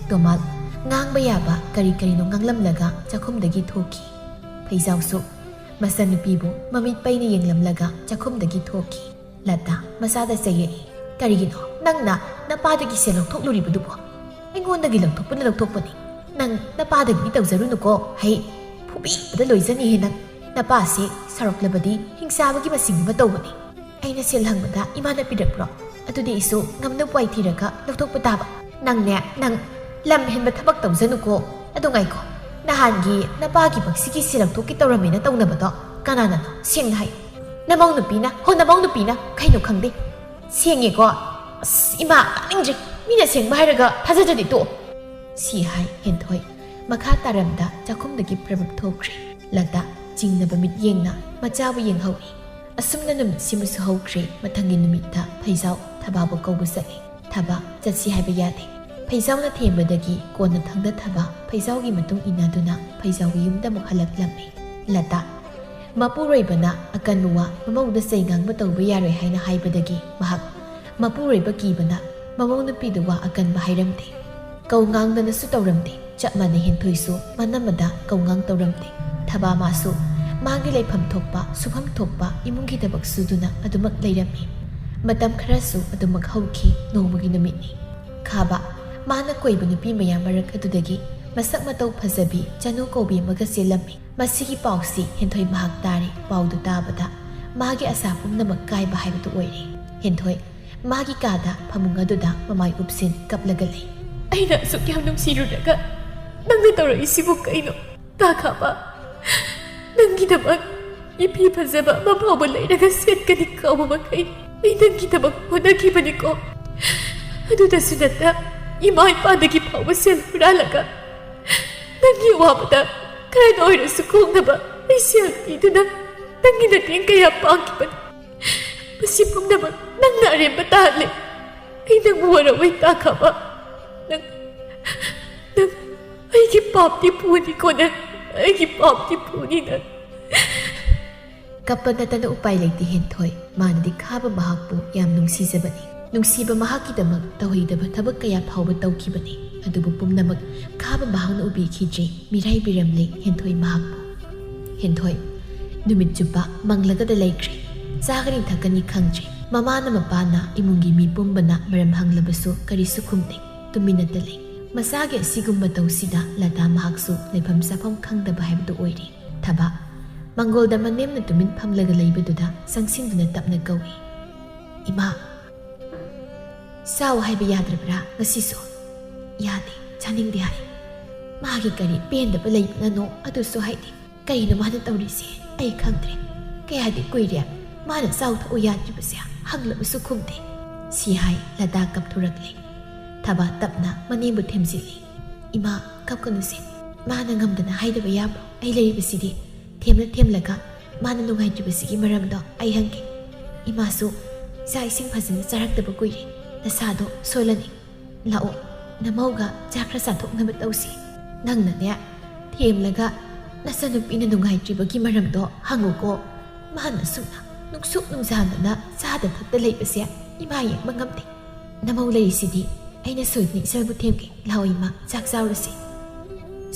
ꯇꯣꯃꯥꯜ, ꯉꯥꯡꯕ ꯌꯥꯕ ꯀꯔꯤ ꯀꯔꯤꯅꯣ ꯉꯥꯡꯂꯝꯂꯒ ꯆꯥꯛꯈꯨꯝꯗꯒꯤ ꯊꯣꯛꯈꯤ꯫ ꯐꯩꯖꯥꯎꯁꯨ ꯃꯆꯟꯅꯨꯄꯤꯕꯨ ꯃꯃꯤꯠ ꯄꯩꯅ ꯌꯦꯡꯂꯝꯂꯒ ꯆꯥꯛꯈꯨꯝꯗꯒꯤ ꯊꯣꯛꯈꯤ꯫ ꯂꯇꯥ ꯃꯆꯥꯗ ꯆꯩꯔꯛꯏ꯫ "ꯀꯔꯤꯒꯤꯅꯣ ꯅꯪꯅ ꯅꯄꯥꯗꯒꯤ ꯁꯦꯜ ꯂꯧꯊꯣꯛꯂꯨꯔꯤꯕꯗꯨꯕꯣ? ꯑꯩꯉꯣꯟꯗꯒꯤ ꯂꯧꯊꯣꯛꯄꯅ ꯂꯧꯊꯣꯛꯄꯅꯤ꯫ ꯅꯪ ꯅꯄꯥꯗꯒꯤꯗꯤ ꯇꯧꯖꯔꯨꯅꯨꯀꯣ꯫ ꯍꯩ, ꯐꯨꯕꯤꯕꯗ ꯂꯣꯏꯖꯅꯤꯍꯦ ꯅꯪ꯫ ꯅꯄꯥꯁꯦ ꯁꯥꯎꯔꯛꯂꯕꯗꯤ ꯍꯤꯡꯆꯥꯕꯒꯤ ꯃꯁꯤꯡ ꯑꯃ ꯇꯧꯕꯅꯤ꯫ ꯑꯩꯅ ꯁꯦꯜ ꯍꯪꯕꯗ ꯏꯃꯥꯅ ꯄꯤꯔꯛꯄ꯭ꯔꯣ? ꯑꯗꯨꯗꯤ ꯑꯩꯁꯨ ꯉꯝꯅꯕ ꯋꯥꯏ ꯊꯤꯔꯒ ꯂꯧꯊꯣꯛꯄ ꯇꯥꯕ꯫ ꯅꯪꯅꯦ, ꯅꯪ ꯂꯝ ꯍꯦꯟꯕ ꯊꯕꯛ ꯇꯧꯖꯅꯨꯀꯣ꯫ ꯑꯗꯣ ꯉꯥꯏꯈꯣ, ꯅꯍꯥꯟꯒꯤ ꯅꯄꯥꯒꯤ ꯕꯛꯁꯤꯒꯤ ꯁꯦꯜ ꯂꯧꯊꯣꯛꯀꯦ ꯇꯧꯔꯝꯃꯦꯅ ꯇꯧꯅꯕꯗꯣ ꯀꯅꯥꯅꯅꯣ? ꯁꯦꯡꯅ ꯍꯥꯏꯌꯨ꯫" "ꯅꯃꯧ ꯅꯨꯄꯤꯅ, ꯍꯣ, ꯅꯃꯧ ꯅꯨꯄꯤꯅ꯫ ꯀꯩꯅꯣ ꯈꯪꯗꯦ꯫ ꯁꯦꯡꯉꯦꯀꯣ꯫ ꯑꯁ, ꯏꯃꯥ, ꯇꯥꯅꯤꯡꯗ꯭ꯔꯦ꯫ ꯃꯤꯅ ꯁꯦꯡꯕ ꯍꯥꯏꯔꯒ ꯊꯥꯖꯗ꯭ꯔꯗꯤ ꯇꯣꯛꯑꯣ꯫" ꯁꯤ ꯍꯥꯏ ꯍꯦꯟꯊꯣꯏ ꯃꯈꯥ ꯇꯥꯔꯝꯗ ꯆꯥꯛꯈꯨꯝꯗꯒꯤ ꯄ꯭ꯔꯕꯨꯛ ꯊꯣꯛꯈ꯭ꯔꯦ꯫ ꯂꯇꯥ, ꯆꯤꯡꯅꯕ ꯃꯤꯠꯌꯦꯡꯅ ꯃꯆꯥꯕꯨ ꯌꯦꯡꯍꯧꯏ꯫ ꯑꯁꯨꯝꯅ ꯅꯨꯃꯤꯠꯁꯤꯃꯁꯨ ꯍꯧꯈ꯭ꯔꯦ꯫ ꯃꯊꯪꯒꯤ ꯅꯨꯃꯤꯠꯇ ꯐꯩꯖꯥꯎ ꯊꯕꯥꯕꯨ ꯀꯧꯕ ꯆꯠꯂꯤ꯫ ꯊꯕꯥ, ꯆꯠꯁꯤ ꯍꯥꯏꯕ ꯌꯥꯗꯦ꯫ ꯐꯩꯖꯥꯎꯅ ꯊꯦꯝꯕꯗꯒꯤ ꯀꯣꯟꯅꯊꯪꯗ ꯊꯕꯥ ꯐꯩꯖꯥꯎꯒꯤ ꯃꯇꯨꯡ ꯏꯟꯅꯗꯨꯅ ꯐꯩꯖꯥꯎꯒꯤ ꯌꯨꯝꯗ ꯑꯃꯨꯛ ꯍꯜꯂꯛꯂꯝꯃꯤ꯫ ꯂꯇꯥ, ꯃꯄꯨꯔꯣꯏꯕꯅ ꯑꯀꯟꯕ ꯋꯥ ꯃꯃꯧꯗ ꯆꯩ ꯉꯥꯡꯕ ꯇꯧꯕ ꯌꯥꯔꯣꯏ ꯍꯥꯏꯅ ꯍꯥꯏꯕꯗꯒꯤ ꯃꯍꯥꯛ ꯃꯄꯨꯔꯣꯏꯕ ꯀꯤꯕꯅ ꯃꯃꯧ ꯅꯨꯄꯤꯗ ꯋꯥ ꯑꯀꯟꯕ ꯍꯥꯏꯔꯝꯗꯦ꯫ ꯀꯧ ꯉꯥꯡꯗꯅꯁꯨ ꯇꯧꯔꯝꯗꯦ꯫ ꯆꯞ ꯃꯥꯟꯅꯩ ꯍꯦꯟꯊꯣꯏꯁꯨ ꯃꯅꯝꯃꯗ ꯀꯧ ꯉꯥꯡ ꯇꯧꯔꯝꯗꯦ꯫ ꯊꯕꯥ ꯃꯥꯁꯨ ꯃꯥꯒꯤ ꯂꯩꯐꯝ ꯊꯣꯛꯄ, ꯁꯨꯐꯝ ꯊꯣꯛꯄ ꯏꯃꯨꯡꯒꯤ ꯊꯕꯛ ꯁꯨꯗꯨꯅ ꯑꯗꯨꯃꯛ ꯂꯩꯔꯝꯃꯤ꯫ ꯃꯇꯝ ꯈꯔꯁꯨ ꯑꯗꯨꯃꯛ ꯍꯧꯈꯤ꯫ ꯅꯣꯡꯃꯒꯤ ꯅꯨꯃꯤꯠꯅꯤ꯫ ꯈꯥꯕ, ꯃꯥꯅ ꯀꯣꯏꯕ ꯅꯨꯄꯤ ꯃꯌꯥꯝ ꯃꯔꯛ ꯑꯗꯨꯗꯒꯤ ꯃꯁꯛ ꯃꯇꯧ ꯐꯖꯕꯤ ꯆꯅꯨ ꯀꯧꯕꯤ ꯑꯃꯒ ꯆꯦꯜꯂꯝꯃꯤ꯫ ꯃꯁꯤꯒꯤ ꯄꯥꯎꯁꯤ ꯍꯦꯟꯊꯣꯏ ꯃꯍꯥꯛ ꯇꯥꯔꯦ꯫ ꯄꯥꯎꯗꯨ ꯇꯥꯕꯗ ꯃꯥꯒꯤ ꯑꯁꯥ ꯄꯨꯝꯅꯃꯛ ꯀꯥꯏꯕ ꯍꯥꯏꯕꯗꯨ ꯑꯣꯏꯔꯦ꯫ ꯍꯦꯟꯊꯣꯏ ꯃꯥꯒꯤ ꯀꯥꯗ ꯐꯃꯨꯡ ꯑꯗꯨꯗ ꯃꯃꯥꯏ ꯎꯞꯁꯤꯟ ꯀꯞꯂꯒ ꯂꯩ꯫ "ꯑꯩꯅ ꯑꯁꯨꯛ ꯌꯥꯝ ꯅꯨꯡꯁꯤꯔꯨꯔꯒ ꯅꯪꯅ ꯇꯧꯔꯛꯏꯁꯤꯕꯨ ꯀꯩꯅꯣ? ꯇꯥꯈꯥꯕ, ꯅꯪꯒꯤꯗꯃꯛ ꯏꯄꯤ ꯐꯖꯕ ꯑꯃ ꯐꯥꯎꯕ ꯂꯩꯔꯒ ꯁꯦꯠꯀꯅꯤ ꯀꯧꯕ ꯃꯈꯩ ꯑꯩ ꯅꯪꯒꯤꯗꯃꯛ ꯍꯣꯠꯅꯈꯤꯕꯅꯤꯀꯣ꯫ ꯑꯗꯨꯗꯁꯨ ꯅꯠꯇ ꯏꯃꯥ ꯏꯄꯥꯗꯒꯤ ꯐꯥꯎꯕ ꯁꯦꯜ ꯍꯨꯔꯥꯜꯂꯒ ꯅꯪꯒꯤ ꯑꯋꯥꯕꯗ ꯈꯔꯗ ꯑꯣꯏꯔꯁꯨ ꯀꯣꯛꯅꯕ ꯑꯩ ꯁꯦꯜ ꯄꯤꯗꯨꯅ ꯅꯪꯒꯤ ꯃꯇꯦꯡ ꯀꯌꯥ ꯄꯥꯡꯈꯤꯕꯅꯤ꯫ ꯃꯁꯤ ꯄꯨꯝꯅꯃꯛ ꯅꯪꯅ ꯑꯔꯦꯝꯕ ꯇꯥꯍꯜꯂꯦ꯫ ꯑꯩ ꯅꯪꯕꯨ ꯋꯥꯔꯧꯏ ꯇꯥꯈꯥꯕ꯫ ꯅꯪ, ꯅꯪ ꯑꯩꯒꯤ ꯄꯥꯞꯇꯤ ꯄꯨꯅꯤꯀꯣ ꯅꯪ꯫ ꯑꯩꯒꯤ ꯄꯥꯞꯇꯤ ꯄꯨꯅꯤ ꯅꯪ꯫" ꯀꯞꯄ ꯅꯠꯇꯅ ꯎꯄꯥꯏ ꯂꯩꯇꯦ ꯍꯦꯟꯊꯣꯏ꯫ ꯃꯥꯅꯗꯤ ꯈꯥꯕ ꯃꯍꯥꯛꯄꯨ ꯌꯥꯝ ꯅꯨꯡꯁꯤꯖꯕꯅꯤ꯫ ꯅꯨꯡꯁꯤꯕ ꯃꯍꯥꯛꯀꯤꯗꯃꯛ ꯇꯧꯍꯩꯗꯕ ꯊꯕꯛ ꯀꯌꯥ ꯐꯥꯎꯕ ꯇꯧꯈꯤꯕꯅꯤ꯫ ꯑꯗꯨꯕꯨ ꯄꯨꯝꯅꯃꯛ ꯈꯥꯕ ꯃꯍꯥꯛꯅ ꯎꯕꯤꯈꯤꯗ꯭ꯔꯦ꯫ ꯃꯤꯔꯥꯏꯕꯤꯔꯝꯂꯦ ꯍꯦꯟꯊꯣꯏ ꯃꯍꯥꯛꯄꯨ꯫ ꯍꯦꯟꯊꯣꯏ ꯅꯨꯃꯤꯠ ꯆꯨꯞꯄ ꯃꯪꯂꯒꯗ ꯂꯩꯈ꯭ꯔꯦ꯫ ꯆꯥꯒꯅꯤ ꯊꯛꯀꯅꯤ ꯈꯪꯗ꯭ꯔꯦ꯫ ꯃꯃꯥꯅ ꯃꯄꯥꯅ ꯏꯃꯨꯡꯒꯤ ꯃꯤ ꯄꯨꯝꯕꯅ ꯃꯔꯝ ꯍꯪꯂꯕꯁꯨ ꯀꯔꯤꯁꯨ ꯈꯨꯝꯗꯦ꯫ ꯇꯨꯃꯤꯟꯅꯇ ꯂꯩ꯫ ꯃꯆꯥꯒꯤ ꯑꯁꯤꯒꯨꯝꯕ ꯃꯇꯧꯁꯤꯗ ꯂꯇꯥ ꯃꯍꯥꯛꯁꯨ ꯂꯩꯐꯝ ꯆꯥꯐꯝ ꯈꯪꯗꯕ ꯍꯥꯏꯕꯗꯨ ꯑꯣꯏꯔꯦ꯫ ꯊꯕꯥ ꯃꯪꯒꯣꯜꯗ ꯃꯅꯦꯝꯅ ꯇꯨꯃꯤꯟ ꯐꯝꯂꯒ ꯂꯩꯕꯗꯨꯗ ꯆꯪꯁꯤꯟꯗꯨꯅ ꯇꯞꯅ ꯀꯧꯏ, "ꯏꯃꯥ, ꯆꯥꯎ ꯍꯥꯏꯕ ꯌꯥꯗ꯭ꯔꯕ꯭ꯔꯥ ꯉꯁꯤꯁꯨ?" "ꯌꯥꯗꯦ, ꯆꯥꯅꯤꯡꯗꯦ ꯍꯥꯏ꯫ ꯃꯥꯒꯤ ꯀꯔꯤ ꯄꯦꯟꯗꯕ ꯂꯩꯕꯅꯅꯣ ꯑꯗꯨꯁꯨ ꯍꯥꯏꯗꯦ꯫ ꯀꯩꯅꯣ ꯃꯥꯅ ꯇꯧꯔꯤꯁꯦ? ꯑꯩ ꯈꯪꯗ꯭ꯔꯦ꯫ ꯀꯌꯥꯗꯤ ꯀꯨꯏꯔꯦ ꯃꯥꯅ ꯆꯥꯎ ꯊꯛꯎ ꯌꯥꯗ꯭ꯔꯤꯕꯁꯦ, ꯍꯪꯂꯕꯁꯨ ꯈꯨꯝꯗꯦ꯫" ꯁꯤ ꯍꯥꯏ ꯂꯇꯥ ꯀꯞꯊꯣꯔꯛꯂꯦ꯫ ꯊꯕꯥ ꯇꯞꯅ ꯃꯅꯦꯝꯕꯨ ꯊꯦꯝꯖꯤꯜꯂꯤ꯫ "ꯏꯃꯥ, ꯀꯞꯀꯅꯨꯁꯦ꯫ ꯃꯥꯅ ꯉꯝꯗꯅ ꯍꯥꯏꯗꯕ ꯌꯥꯕ꯭ꯔꯣ? ꯑꯩ ꯂꯩꯔꯤꯕꯁꯤꯗꯤ꯫ ꯊꯦꯝꯂ ꯊꯦꯝꯂꯒ ꯃꯥꯅ ꯅꯨꯡꯉꯥꯏꯇ꯭ꯔꯤꯕꯁꯤꯒꯤ ꯃꯔꯝꯗꯣ ꯑꯩ ꯍꯪꯒꯦ꯫ ꯏꯃꯥꯁꯨ ꯆꯥꯛ ꯏꯁꯤꯡ ꯐꯖꯅ ꯆꯥꯔꯛꯇꯕ ꯀꯨꯏꯔꯦ꯫ ꯅꯁꯥꯗꯣ ꯁꯣꯜꯂꯅꯤ꯫ ꯂꯥꯛꯑꯣ, ꯅꯃꯧꯒ ꯆꯥꯛ ꯈꯔ ꯆꯥꯊꯣꯛꯅꯕ ꯇꯧꯁꯤ꯫ ꯅꯪꯅꯅꯦ, ꯊꯦꯝꯂꯒ ꯅꯆꯟꯅꯨꯄꯤꯅ ꯅꯨꯡꯉꯥꯏꯇ꯭ꯔꯤꯕꯒꯤ ꯃꯔꯝꯗꯣ ꯍꯪꯉꯨꯀꯣ꯫ ꯃꯥꯅ ꯁꯨꯝꯅ ꯅꯨꯡꯁꯨꯛ ꯅꯨꯡꯖꯥꯟꯗꯅ ꯆꯥꯗ ꯊꯛꯇ ꯂꯩꯕꯁꯦ ꯏꯃꯥ ꯌꯦꯡꯕ ꯉꯝꯗꯦ꯫ ꯅꯃꯧ ꯂꯩꯔꯤꯁꯤꯗꯤ, ꯑꯩꯅ ꯁꯣꯏꯗꯅ ꯏꯆꯜꯕꯨ ꯊꯦꯝꯒꯦ꯫ ꯂꯥꯛꯑꯣ ꯏꯃꯥ, ꯆꯥꯛ ꯆꯥꯎꯔꯁꯤ꯫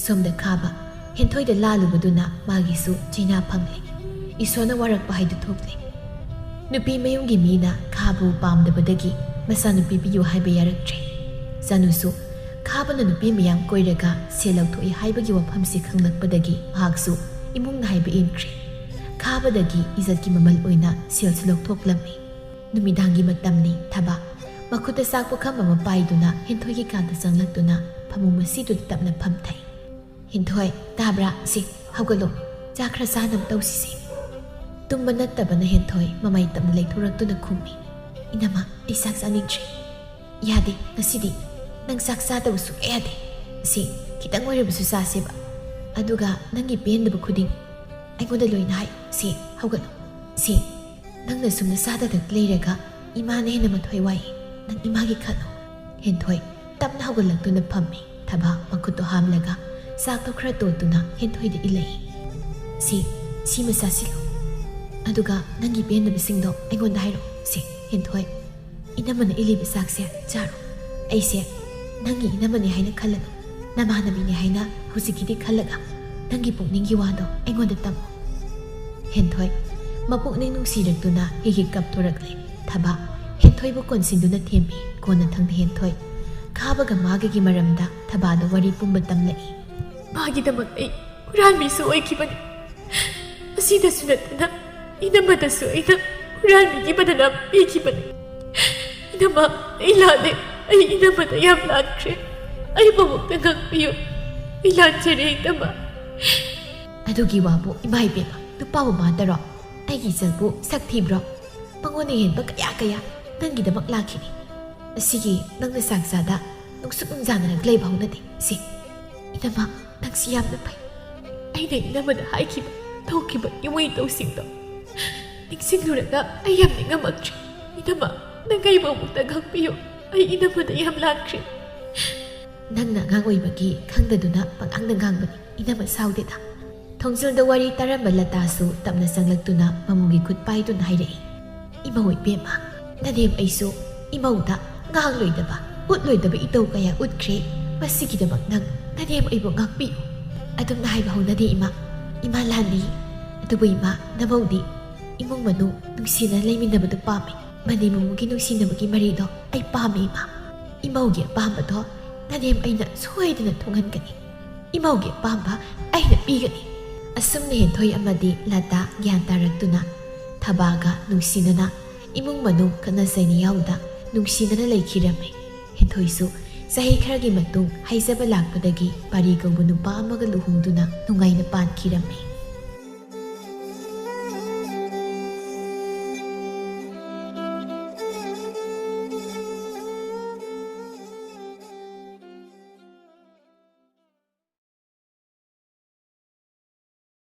ꯁꯣꯝꯗ ꯈꯥꯕ ꯍꯦꯟꯊꯣꯏꯗ ꯂꯥꯜꯂꯨꯕꯗꯨꯅ ꯃꯥꯒꯤꯁꯨ ꯆꯩꯅꯥ ꯐꯪꯂꯦ꯫ ꯏꯁꯣꯔꯅ ꯋꯥꯔꯛꯄ ꯍꯥꯏꯗꯨ ꯊꯣꯛꯂꯦ꯫ ꯅꯨꯄꯤ ꯃꯌꯨꯝꯒꯤ ꯃꯤꯅ ꯈꯥꯕꯕꯨ ꯄꯥꯝꯗꯕꯗꯒꯤ ꯃꯆꯥꯅꯨꯄꯤ ꯄꯤꯌꯨ ꯍꯥꯏꯕ ꯌꯥꯔꯛꯇ꯭ꯔꯦ꯫ ꯆꯅꯨꯁꯨ ꯈꯥꯕꯅ ꯅꯨꯄꯤ ꯃꯌꯥꯝ ꯀꯣꯏꯔꯒ ꯁꯦꯜ ꯂꯧꯊꯣꯛꯏ ꯍꯥꯏꯕꯒꯤ ꯋꯥꯐꯝꯁꯤ ꯈꯪꯂꯛꯄꯗꯒꯤ ꯃꯍꯥꯛꯁꯨ ꯏꯃꯨꯡꯅ ꯍꯥꯏꯕ ꯏꯟꯈ꯭ꯔꯦ꯫ ꯈꯥꯕꯗꯒꯤ ꯏꯖꯠꯀꯤ ꯃꯃꯜ ꯑꯣꯏꯅ ꯁꯦꯜꯁꯨ ꯂꯧꯊꯣꯛꯂꯝꯃꯤ꯫ ꯅꯨꯃꯤꯗꯥꯡꯒꯤ ꯃꯇꯝꯅꯤ꯫ ꯊꯕꯥ ꯃꯈꯨꯠꯇ ꯆꯥꯛ ꯄꯨꯈꯝ ꯑꯃ ꯄꯥꯏꯗꯨꯅ ꯍꯦꯟꯊꯣꯏꯒꯤ ꯀꯥꯗ ꯆꯪꯂꯛꯇꯨꯅ ꯐꯃꯨꯡ ꯃꯁꯤꯗꯨꯗ ꯇꯞꯅ ꯐꯝꯊꯩ꯫ "ꯍꯦꯟꯊꯣꯏ, ꯇꯥꯕ꯭ꯔꯥ? ꯁꯤ, ꯍꯧꯒꯠꯂꯣ꯫ ꯆꯥꯛ ꯈꯔ ꯆꯥꯅꯕ ꯇꯧꯁꯤꯁꯦ꯫" ꯇꯨꯝꯕ ꯅꯠꯇꯕꯅ ꯍꯦꯟꯊꯣꯏ ꯃꯃꯥꯏ ꯇꯞꯅ ꯂꯩꯊꯣꯔꯛꯇꯨꯅ ꯈꯨꯝꯃꯤ, "ꯏꯅꯝꯃ, ꯑꯩ ꯆꯥꯛ ꯆꯥꯅꯤꯡꯗ꯭ꯔꯦ꯫ ꯌꯥꯗꯦ, ꯉꯁꯤꯗꯤ ꯅꯪ ꯆꯥꯛ ꯆꯥꯗꯕ ꯁꯨꯛꯌꯥ ꯌꯥꯗꯦ꯫ ꯁꯤ, ꯈꯤꯇꯪ ꯑꯣꯏꯔꯕꯁꯨ ꯆꯥꯁꯦꯕ꯫ ꯑꯗꯨꯒ ꯅꯪꯒꯤ ꯄꯦꯟꯗꯕ ꯈꯨꯗꯤꯡ ꯑꯩꯉꯣꯟꯗ ꯂꯣꯏꯅ ꯍꯥꯏꯌꯨ꯫ ꯁꯤ, ꯍꯧꯒꯠꯂꯣ꯫ ꯁꯤ, ꯅꯪꯅ ꯁꯨꯝꯅ ꯆꯥꯗꯗ ꯂꯩꯔꯒ ꯏꯃꯥꯅ ꯍꯦꯟꯅ ꯃꯊ꯭ꯋꯥꯏ ꯋꯥꯏ꯫ ꯅꯪ ꯏꯃꯥꯒꯤ ꯈꯜꯂꯣ꯫" ꯍꯦꯟꯊꯣꯏ ꯇꯞꯅ ꯍꯧꯒꯠꯂꯛꯇꯨꯅ ꯐꯝꯃꯤ꯫ ꯊꯕꯥ ꯃꯈꯨꯠꯇꯣ ꯍꯥꯝꯂꯒ ꯆꯥꯛꯇꯣ ꯈꯔ ꯇꯣꯠꯇꯨꯅ ꯍꯦꯟꯊꯣꯏꯗ ꯏꯜꯂꯛꯏ꯫ "ꯁꯤ, ꯁꯤꯃ ꯆꯥꯁꯤꯜꯂꯨ꯫ ꯑꯗꯨꯒ ꯅꯪꯒꯤ ꯄꯦꯟꯗꯕꯁꯤꯡꯗꯣ ꯑꯩꯉꯣꯟꯗ ꯍꯥꯏꯔꯛꯑꯣ꯫ ꯁꯤ, ꯍꯦꯟꯊꯣꯏ, ꯏꯅꯝꯃꯅ ꯏꯜꯂꯤꯕ ꯆꯥꯛꯁꯦ ꯆꯥꯔꯣ꯫ ꯑꯩꯁꯦ ꯅꯪꯒꯤ ꯏꯅꯝꯃꯅꯤ ꯍꯥꯏꯅ ꯈꯜꯂꯅꯨ꯫ ꯅꯃꯥꯟꯅꯕꯤꯅꯤ ꯍꯥꯏꯅ ꯍꯧꯖꯤꯛꯀꯤꯗꯤ ꯈꯜꯂꯒ ꯅꯪꯒꯤ ꯄꯨꯛꯅꯤꯡꯒꯤ ꯋꯥꯗꯣ ꯑꯩꯉꯣꯟꯗ ꯇꯝꯃꯣ꯫" ꯍꯦꯟꯊꯣꯏ ꯃꯄꯨꯛꯅꯤꯡ ꯅꯨꯡꯁꯤꯔꯛꯇꯨꯅ ꯍꯤꯛ ꯍꯤꯛ ꯀꯞꯊꯣꯔꯛꯂꯦ꯫ ꯊꯕꯥ ꯍꯦꯟꯊꯣꯏꯕꯨ ꯀꯣꯟꯁꯤꯟꯗꯨꯅ ꯊꯦꯝꯃꯤ꯫ ꯀꯣꯟꯅꯊꯪꯗ ꯍꯦꯟꯊꯣꯏ ꯈꯥꯕꯒ ꯃꯥꯒꯒꯤ ꯃꯔꯝꯗ ꯊꯕꯥꯗ ꯋꯥꯔꯤ ꯄꯨꯝꯕ ꯇꯝꯂꯛꯏ꯫ "ꯃꯥꯒꯤꯗꯃꯛ ꯑꯩ ꯍꯨꯔꯥꯟꯕꯤꯁꯨ ꯑꯣꯏꯈꯤꯕꯅꯤ꯫ ꯑꯁꯤꯗꯁꯨ ꯅꯠꯇꯅ ꯏꯅꯝꯃꯗꯁꯨ ꯑꯩꯅ ꯍꯨꯔꯥꯟꯕꯤꯒꯤ ꯕꯗꯅꯥꯝ ꯄꯤꯈꯤꯕꯅꯤ꯫ ꯏꯅꯝꯃ, ꯑꯩ ꯂꯥꯜꯂꯦ꯫ ꯑꯩ ꯏꯅꯝꯃꯗ ꯌꯥꯝ ꯂꯥꯟꯈ꯭ꯔꯦ꯫ ꯑꯩꯕꯨ ꯑꯃꯨꯛꯇ ꯉꯥꯛꯄꯤꯌꯨ꯫ ꯑꯩ ꯂꯥꯟꯖꯔꯦ, ꯏꯅꯝꯃ꯫" "ꯑꯗꯨꯒꯤ ꯋꯥꯕꯨ, ꯏꯃꯥ ꯏꯕꯦꯝꯃ, ꯅꯨꯄꯥ ꯃꯃꯥꯗꯔꯣ? ꯑꯩꯒꯤ ꯏꯆꯜꯕꯨ ꯁꯛ ꯊꯤꯕ꯭ꯔꯣ? ꯃꯉꯣꯟꯗ ꯍꯦꯟꯕ ꯀꯌꯥ ꯀꯌꯥ ꯅꯪꯒꯤꯗꯃꯛ ꯂꯥꯛꯈꯤꯅꯤ꯫ ꯑꯁꯤꯒꯤ ꯅꯪꯅ ꯆꯥꯛ ꯆꯥꯗ ꯅꯨꯡꯁꯨꯛ ꯅꯨꯡꯖꯥꯅꯔꯒ ꯂꯩꯕ ꯍꯧꯅꯗꯦ꯫ ꯁꯤ, ꯏꯅꯝꯃ, ꯅꯪꯁꯤ ꯌꯥꯝꯅ ꯐꯩ꯫ ꯑꯩꯅ ꯏꯅꯝꯃꯗ ꯍꯥꯏꯈꯤꯕ ꯇꯧꯈꯤꯕ ꯏꯋꯩ ꯏꯇꯧꯁꯤꯡꯗꯣ ꯅꯤꯡꯁꯤꯡꯂꯨꯔꯒ ꯑꯩ ꯌꯥꯝ ꯅꯤꯡꯉꯝꯃꯛꯇ꯭ꯔꯦ꯫ ꯏꯅꯝꯃ, ꯅꯪ ꯑꯩꯕꯨ ꯑꯃꯨꯛꯇ ꯉꯥꯛꯄꯤꯌꯨ꯫ ꯑꯩ ꯏꯅꯝꯃꯗ ꯌꯥꯝ ꯂꯥꯟꯈ꯭ꯔꯦ꯫ ꯅꯪꯅ ꯑꯉꯥꯡ ꯑꯣꯏꯕꯒꯤ ꯈꯪꯗꯗꯨꯅ ꯄꯉꯥꯡꯗ ꯉꯥꯡꯕꯅꯤ꯫ ꯏꯅꯝꯃ, ꯁꯥꯎꯗꯦꯗ꯫ ꯊꯣꯡꯖꯤꯜꯗ ꯋꯥꯔꯤ ꯇꯥꯔꯝꯕ ꯂꯇꯥꯁꯨ ꯇꯞꯅ ꯆꯪꯂꯛꯇꯨꯅ ꯃꯃꯨꯒꯤ ꯈꯨꯠ ꯄꯥꯏꯗꯨꯅ ꯍꯥꯏꯔꯛꯏ, "ꯏꯃꯧ ꯏꯕꯦꯝꯃ, ꯅꯅꯦꯝ ꯑꯩꯁꯨ ꯏꯃꯧꯗ ꯉꯥꯡꯂꯣꯏꯗꯕ, ꯎꯠꯂꯣꯏꯗꯕ ꯏꯇꯧ ꯀꯌꯥ ꯎꯠꯈ꯭ꯔꯦ꯫ ꯃꯁꯤꯒꯤꯗꯃꯛ ꯅꯪ ꯅꯅꯦꯝ ꯑꯩꯕꯨ ꯉꯥꯛꯄꯤꯌꯨ꯫" ꯑꯗꯨꯝꯅ ꯍꯥꯏꯕ ꯍꯧꯅꯗꯦ, ꯏꯃꯥ꯫ ꯏꯃꯥ ꯂꯥꯟꯅꯤ꯫ ꯑꯗꯨꯕꯨ ꯏꯃꯥ, ꯅꯃꯧꯗꯤ ꯏꯃꯨꯡ ꯃꯅꯨꯡ ꯅꯨꯡꯁꯤꯅ ꯂꯩꯃꯤꯟꯅꯕꯗꯨ ꯄꯥꯝꯃꯤ꯫ ꯃꯅꯦꯝ ꯃꯃꯧꯒꯤ ꯅꯨꯡꯁꯤꯅꯕꯒꯤ ꯃꯔꯤꯗꯣ ꯑꯩ ꯄꯥꯝꯃꯤ, ꯏꯃꯥ꯫ ꯏꯃꯧꯒꯤ ꯑꯄꯥꯝꯕꯗꯣ ꯅꯅꯦꯝ ꯑꯩꯅ ꯁꯣꯏꯗꯅ ꯊꯨꯡꯍꯟꯒꯅꯤ꯫ ꯏꯃꯧꯒꯤ ꯑꯄꯥꯝꯕ ꯑꯩꯅ ꯄꯤꯒꯅꯤ꯫ ꯑꯁꯨꯝꯅ ꯍꯦꯟꯊꯣꯏ ꯑꯃꯗꯤ ꯂꯇꯥ ꯒ꯭ꯌꯥꯟ ꯇꯥꯔꯛꯇꯨꯅ ꯊꯕꯥꯒ ꯅꯨꯡꯁꯤꯅꯅ ꯏꯃꯨꯡ ꯃꯅꯨꯡ ꯈꯠꯅ ꯆꯩꯅ ꯌꯥꯎꯗ ꯅꯨꯡꯁꯤꯅꯅ ꯂꯩꯈꯤꯔꯝꯃꯤ꯫ ꯍꯦꯟꯊꯣꯏꯁꯨ ꯆꯍꯤ ꯈꯔꯒꯤ ꯃꯇꯨꯡ ꯍꯩꯖꯕ ꯂꯥꯛꯄꯗꯒꯤ ꯄꯥꯔꯤ ꯀꯧꯕ ꯅꯨꯄꯥ ꯑꯃꯒ ꯂꯨꯍꯣꯡꯗꯨꯅ ꯅꯨꯡꯉꯥꯏꯅ ꯄꯥꯟꯈꯤꯔꯝꯃꯤ꯫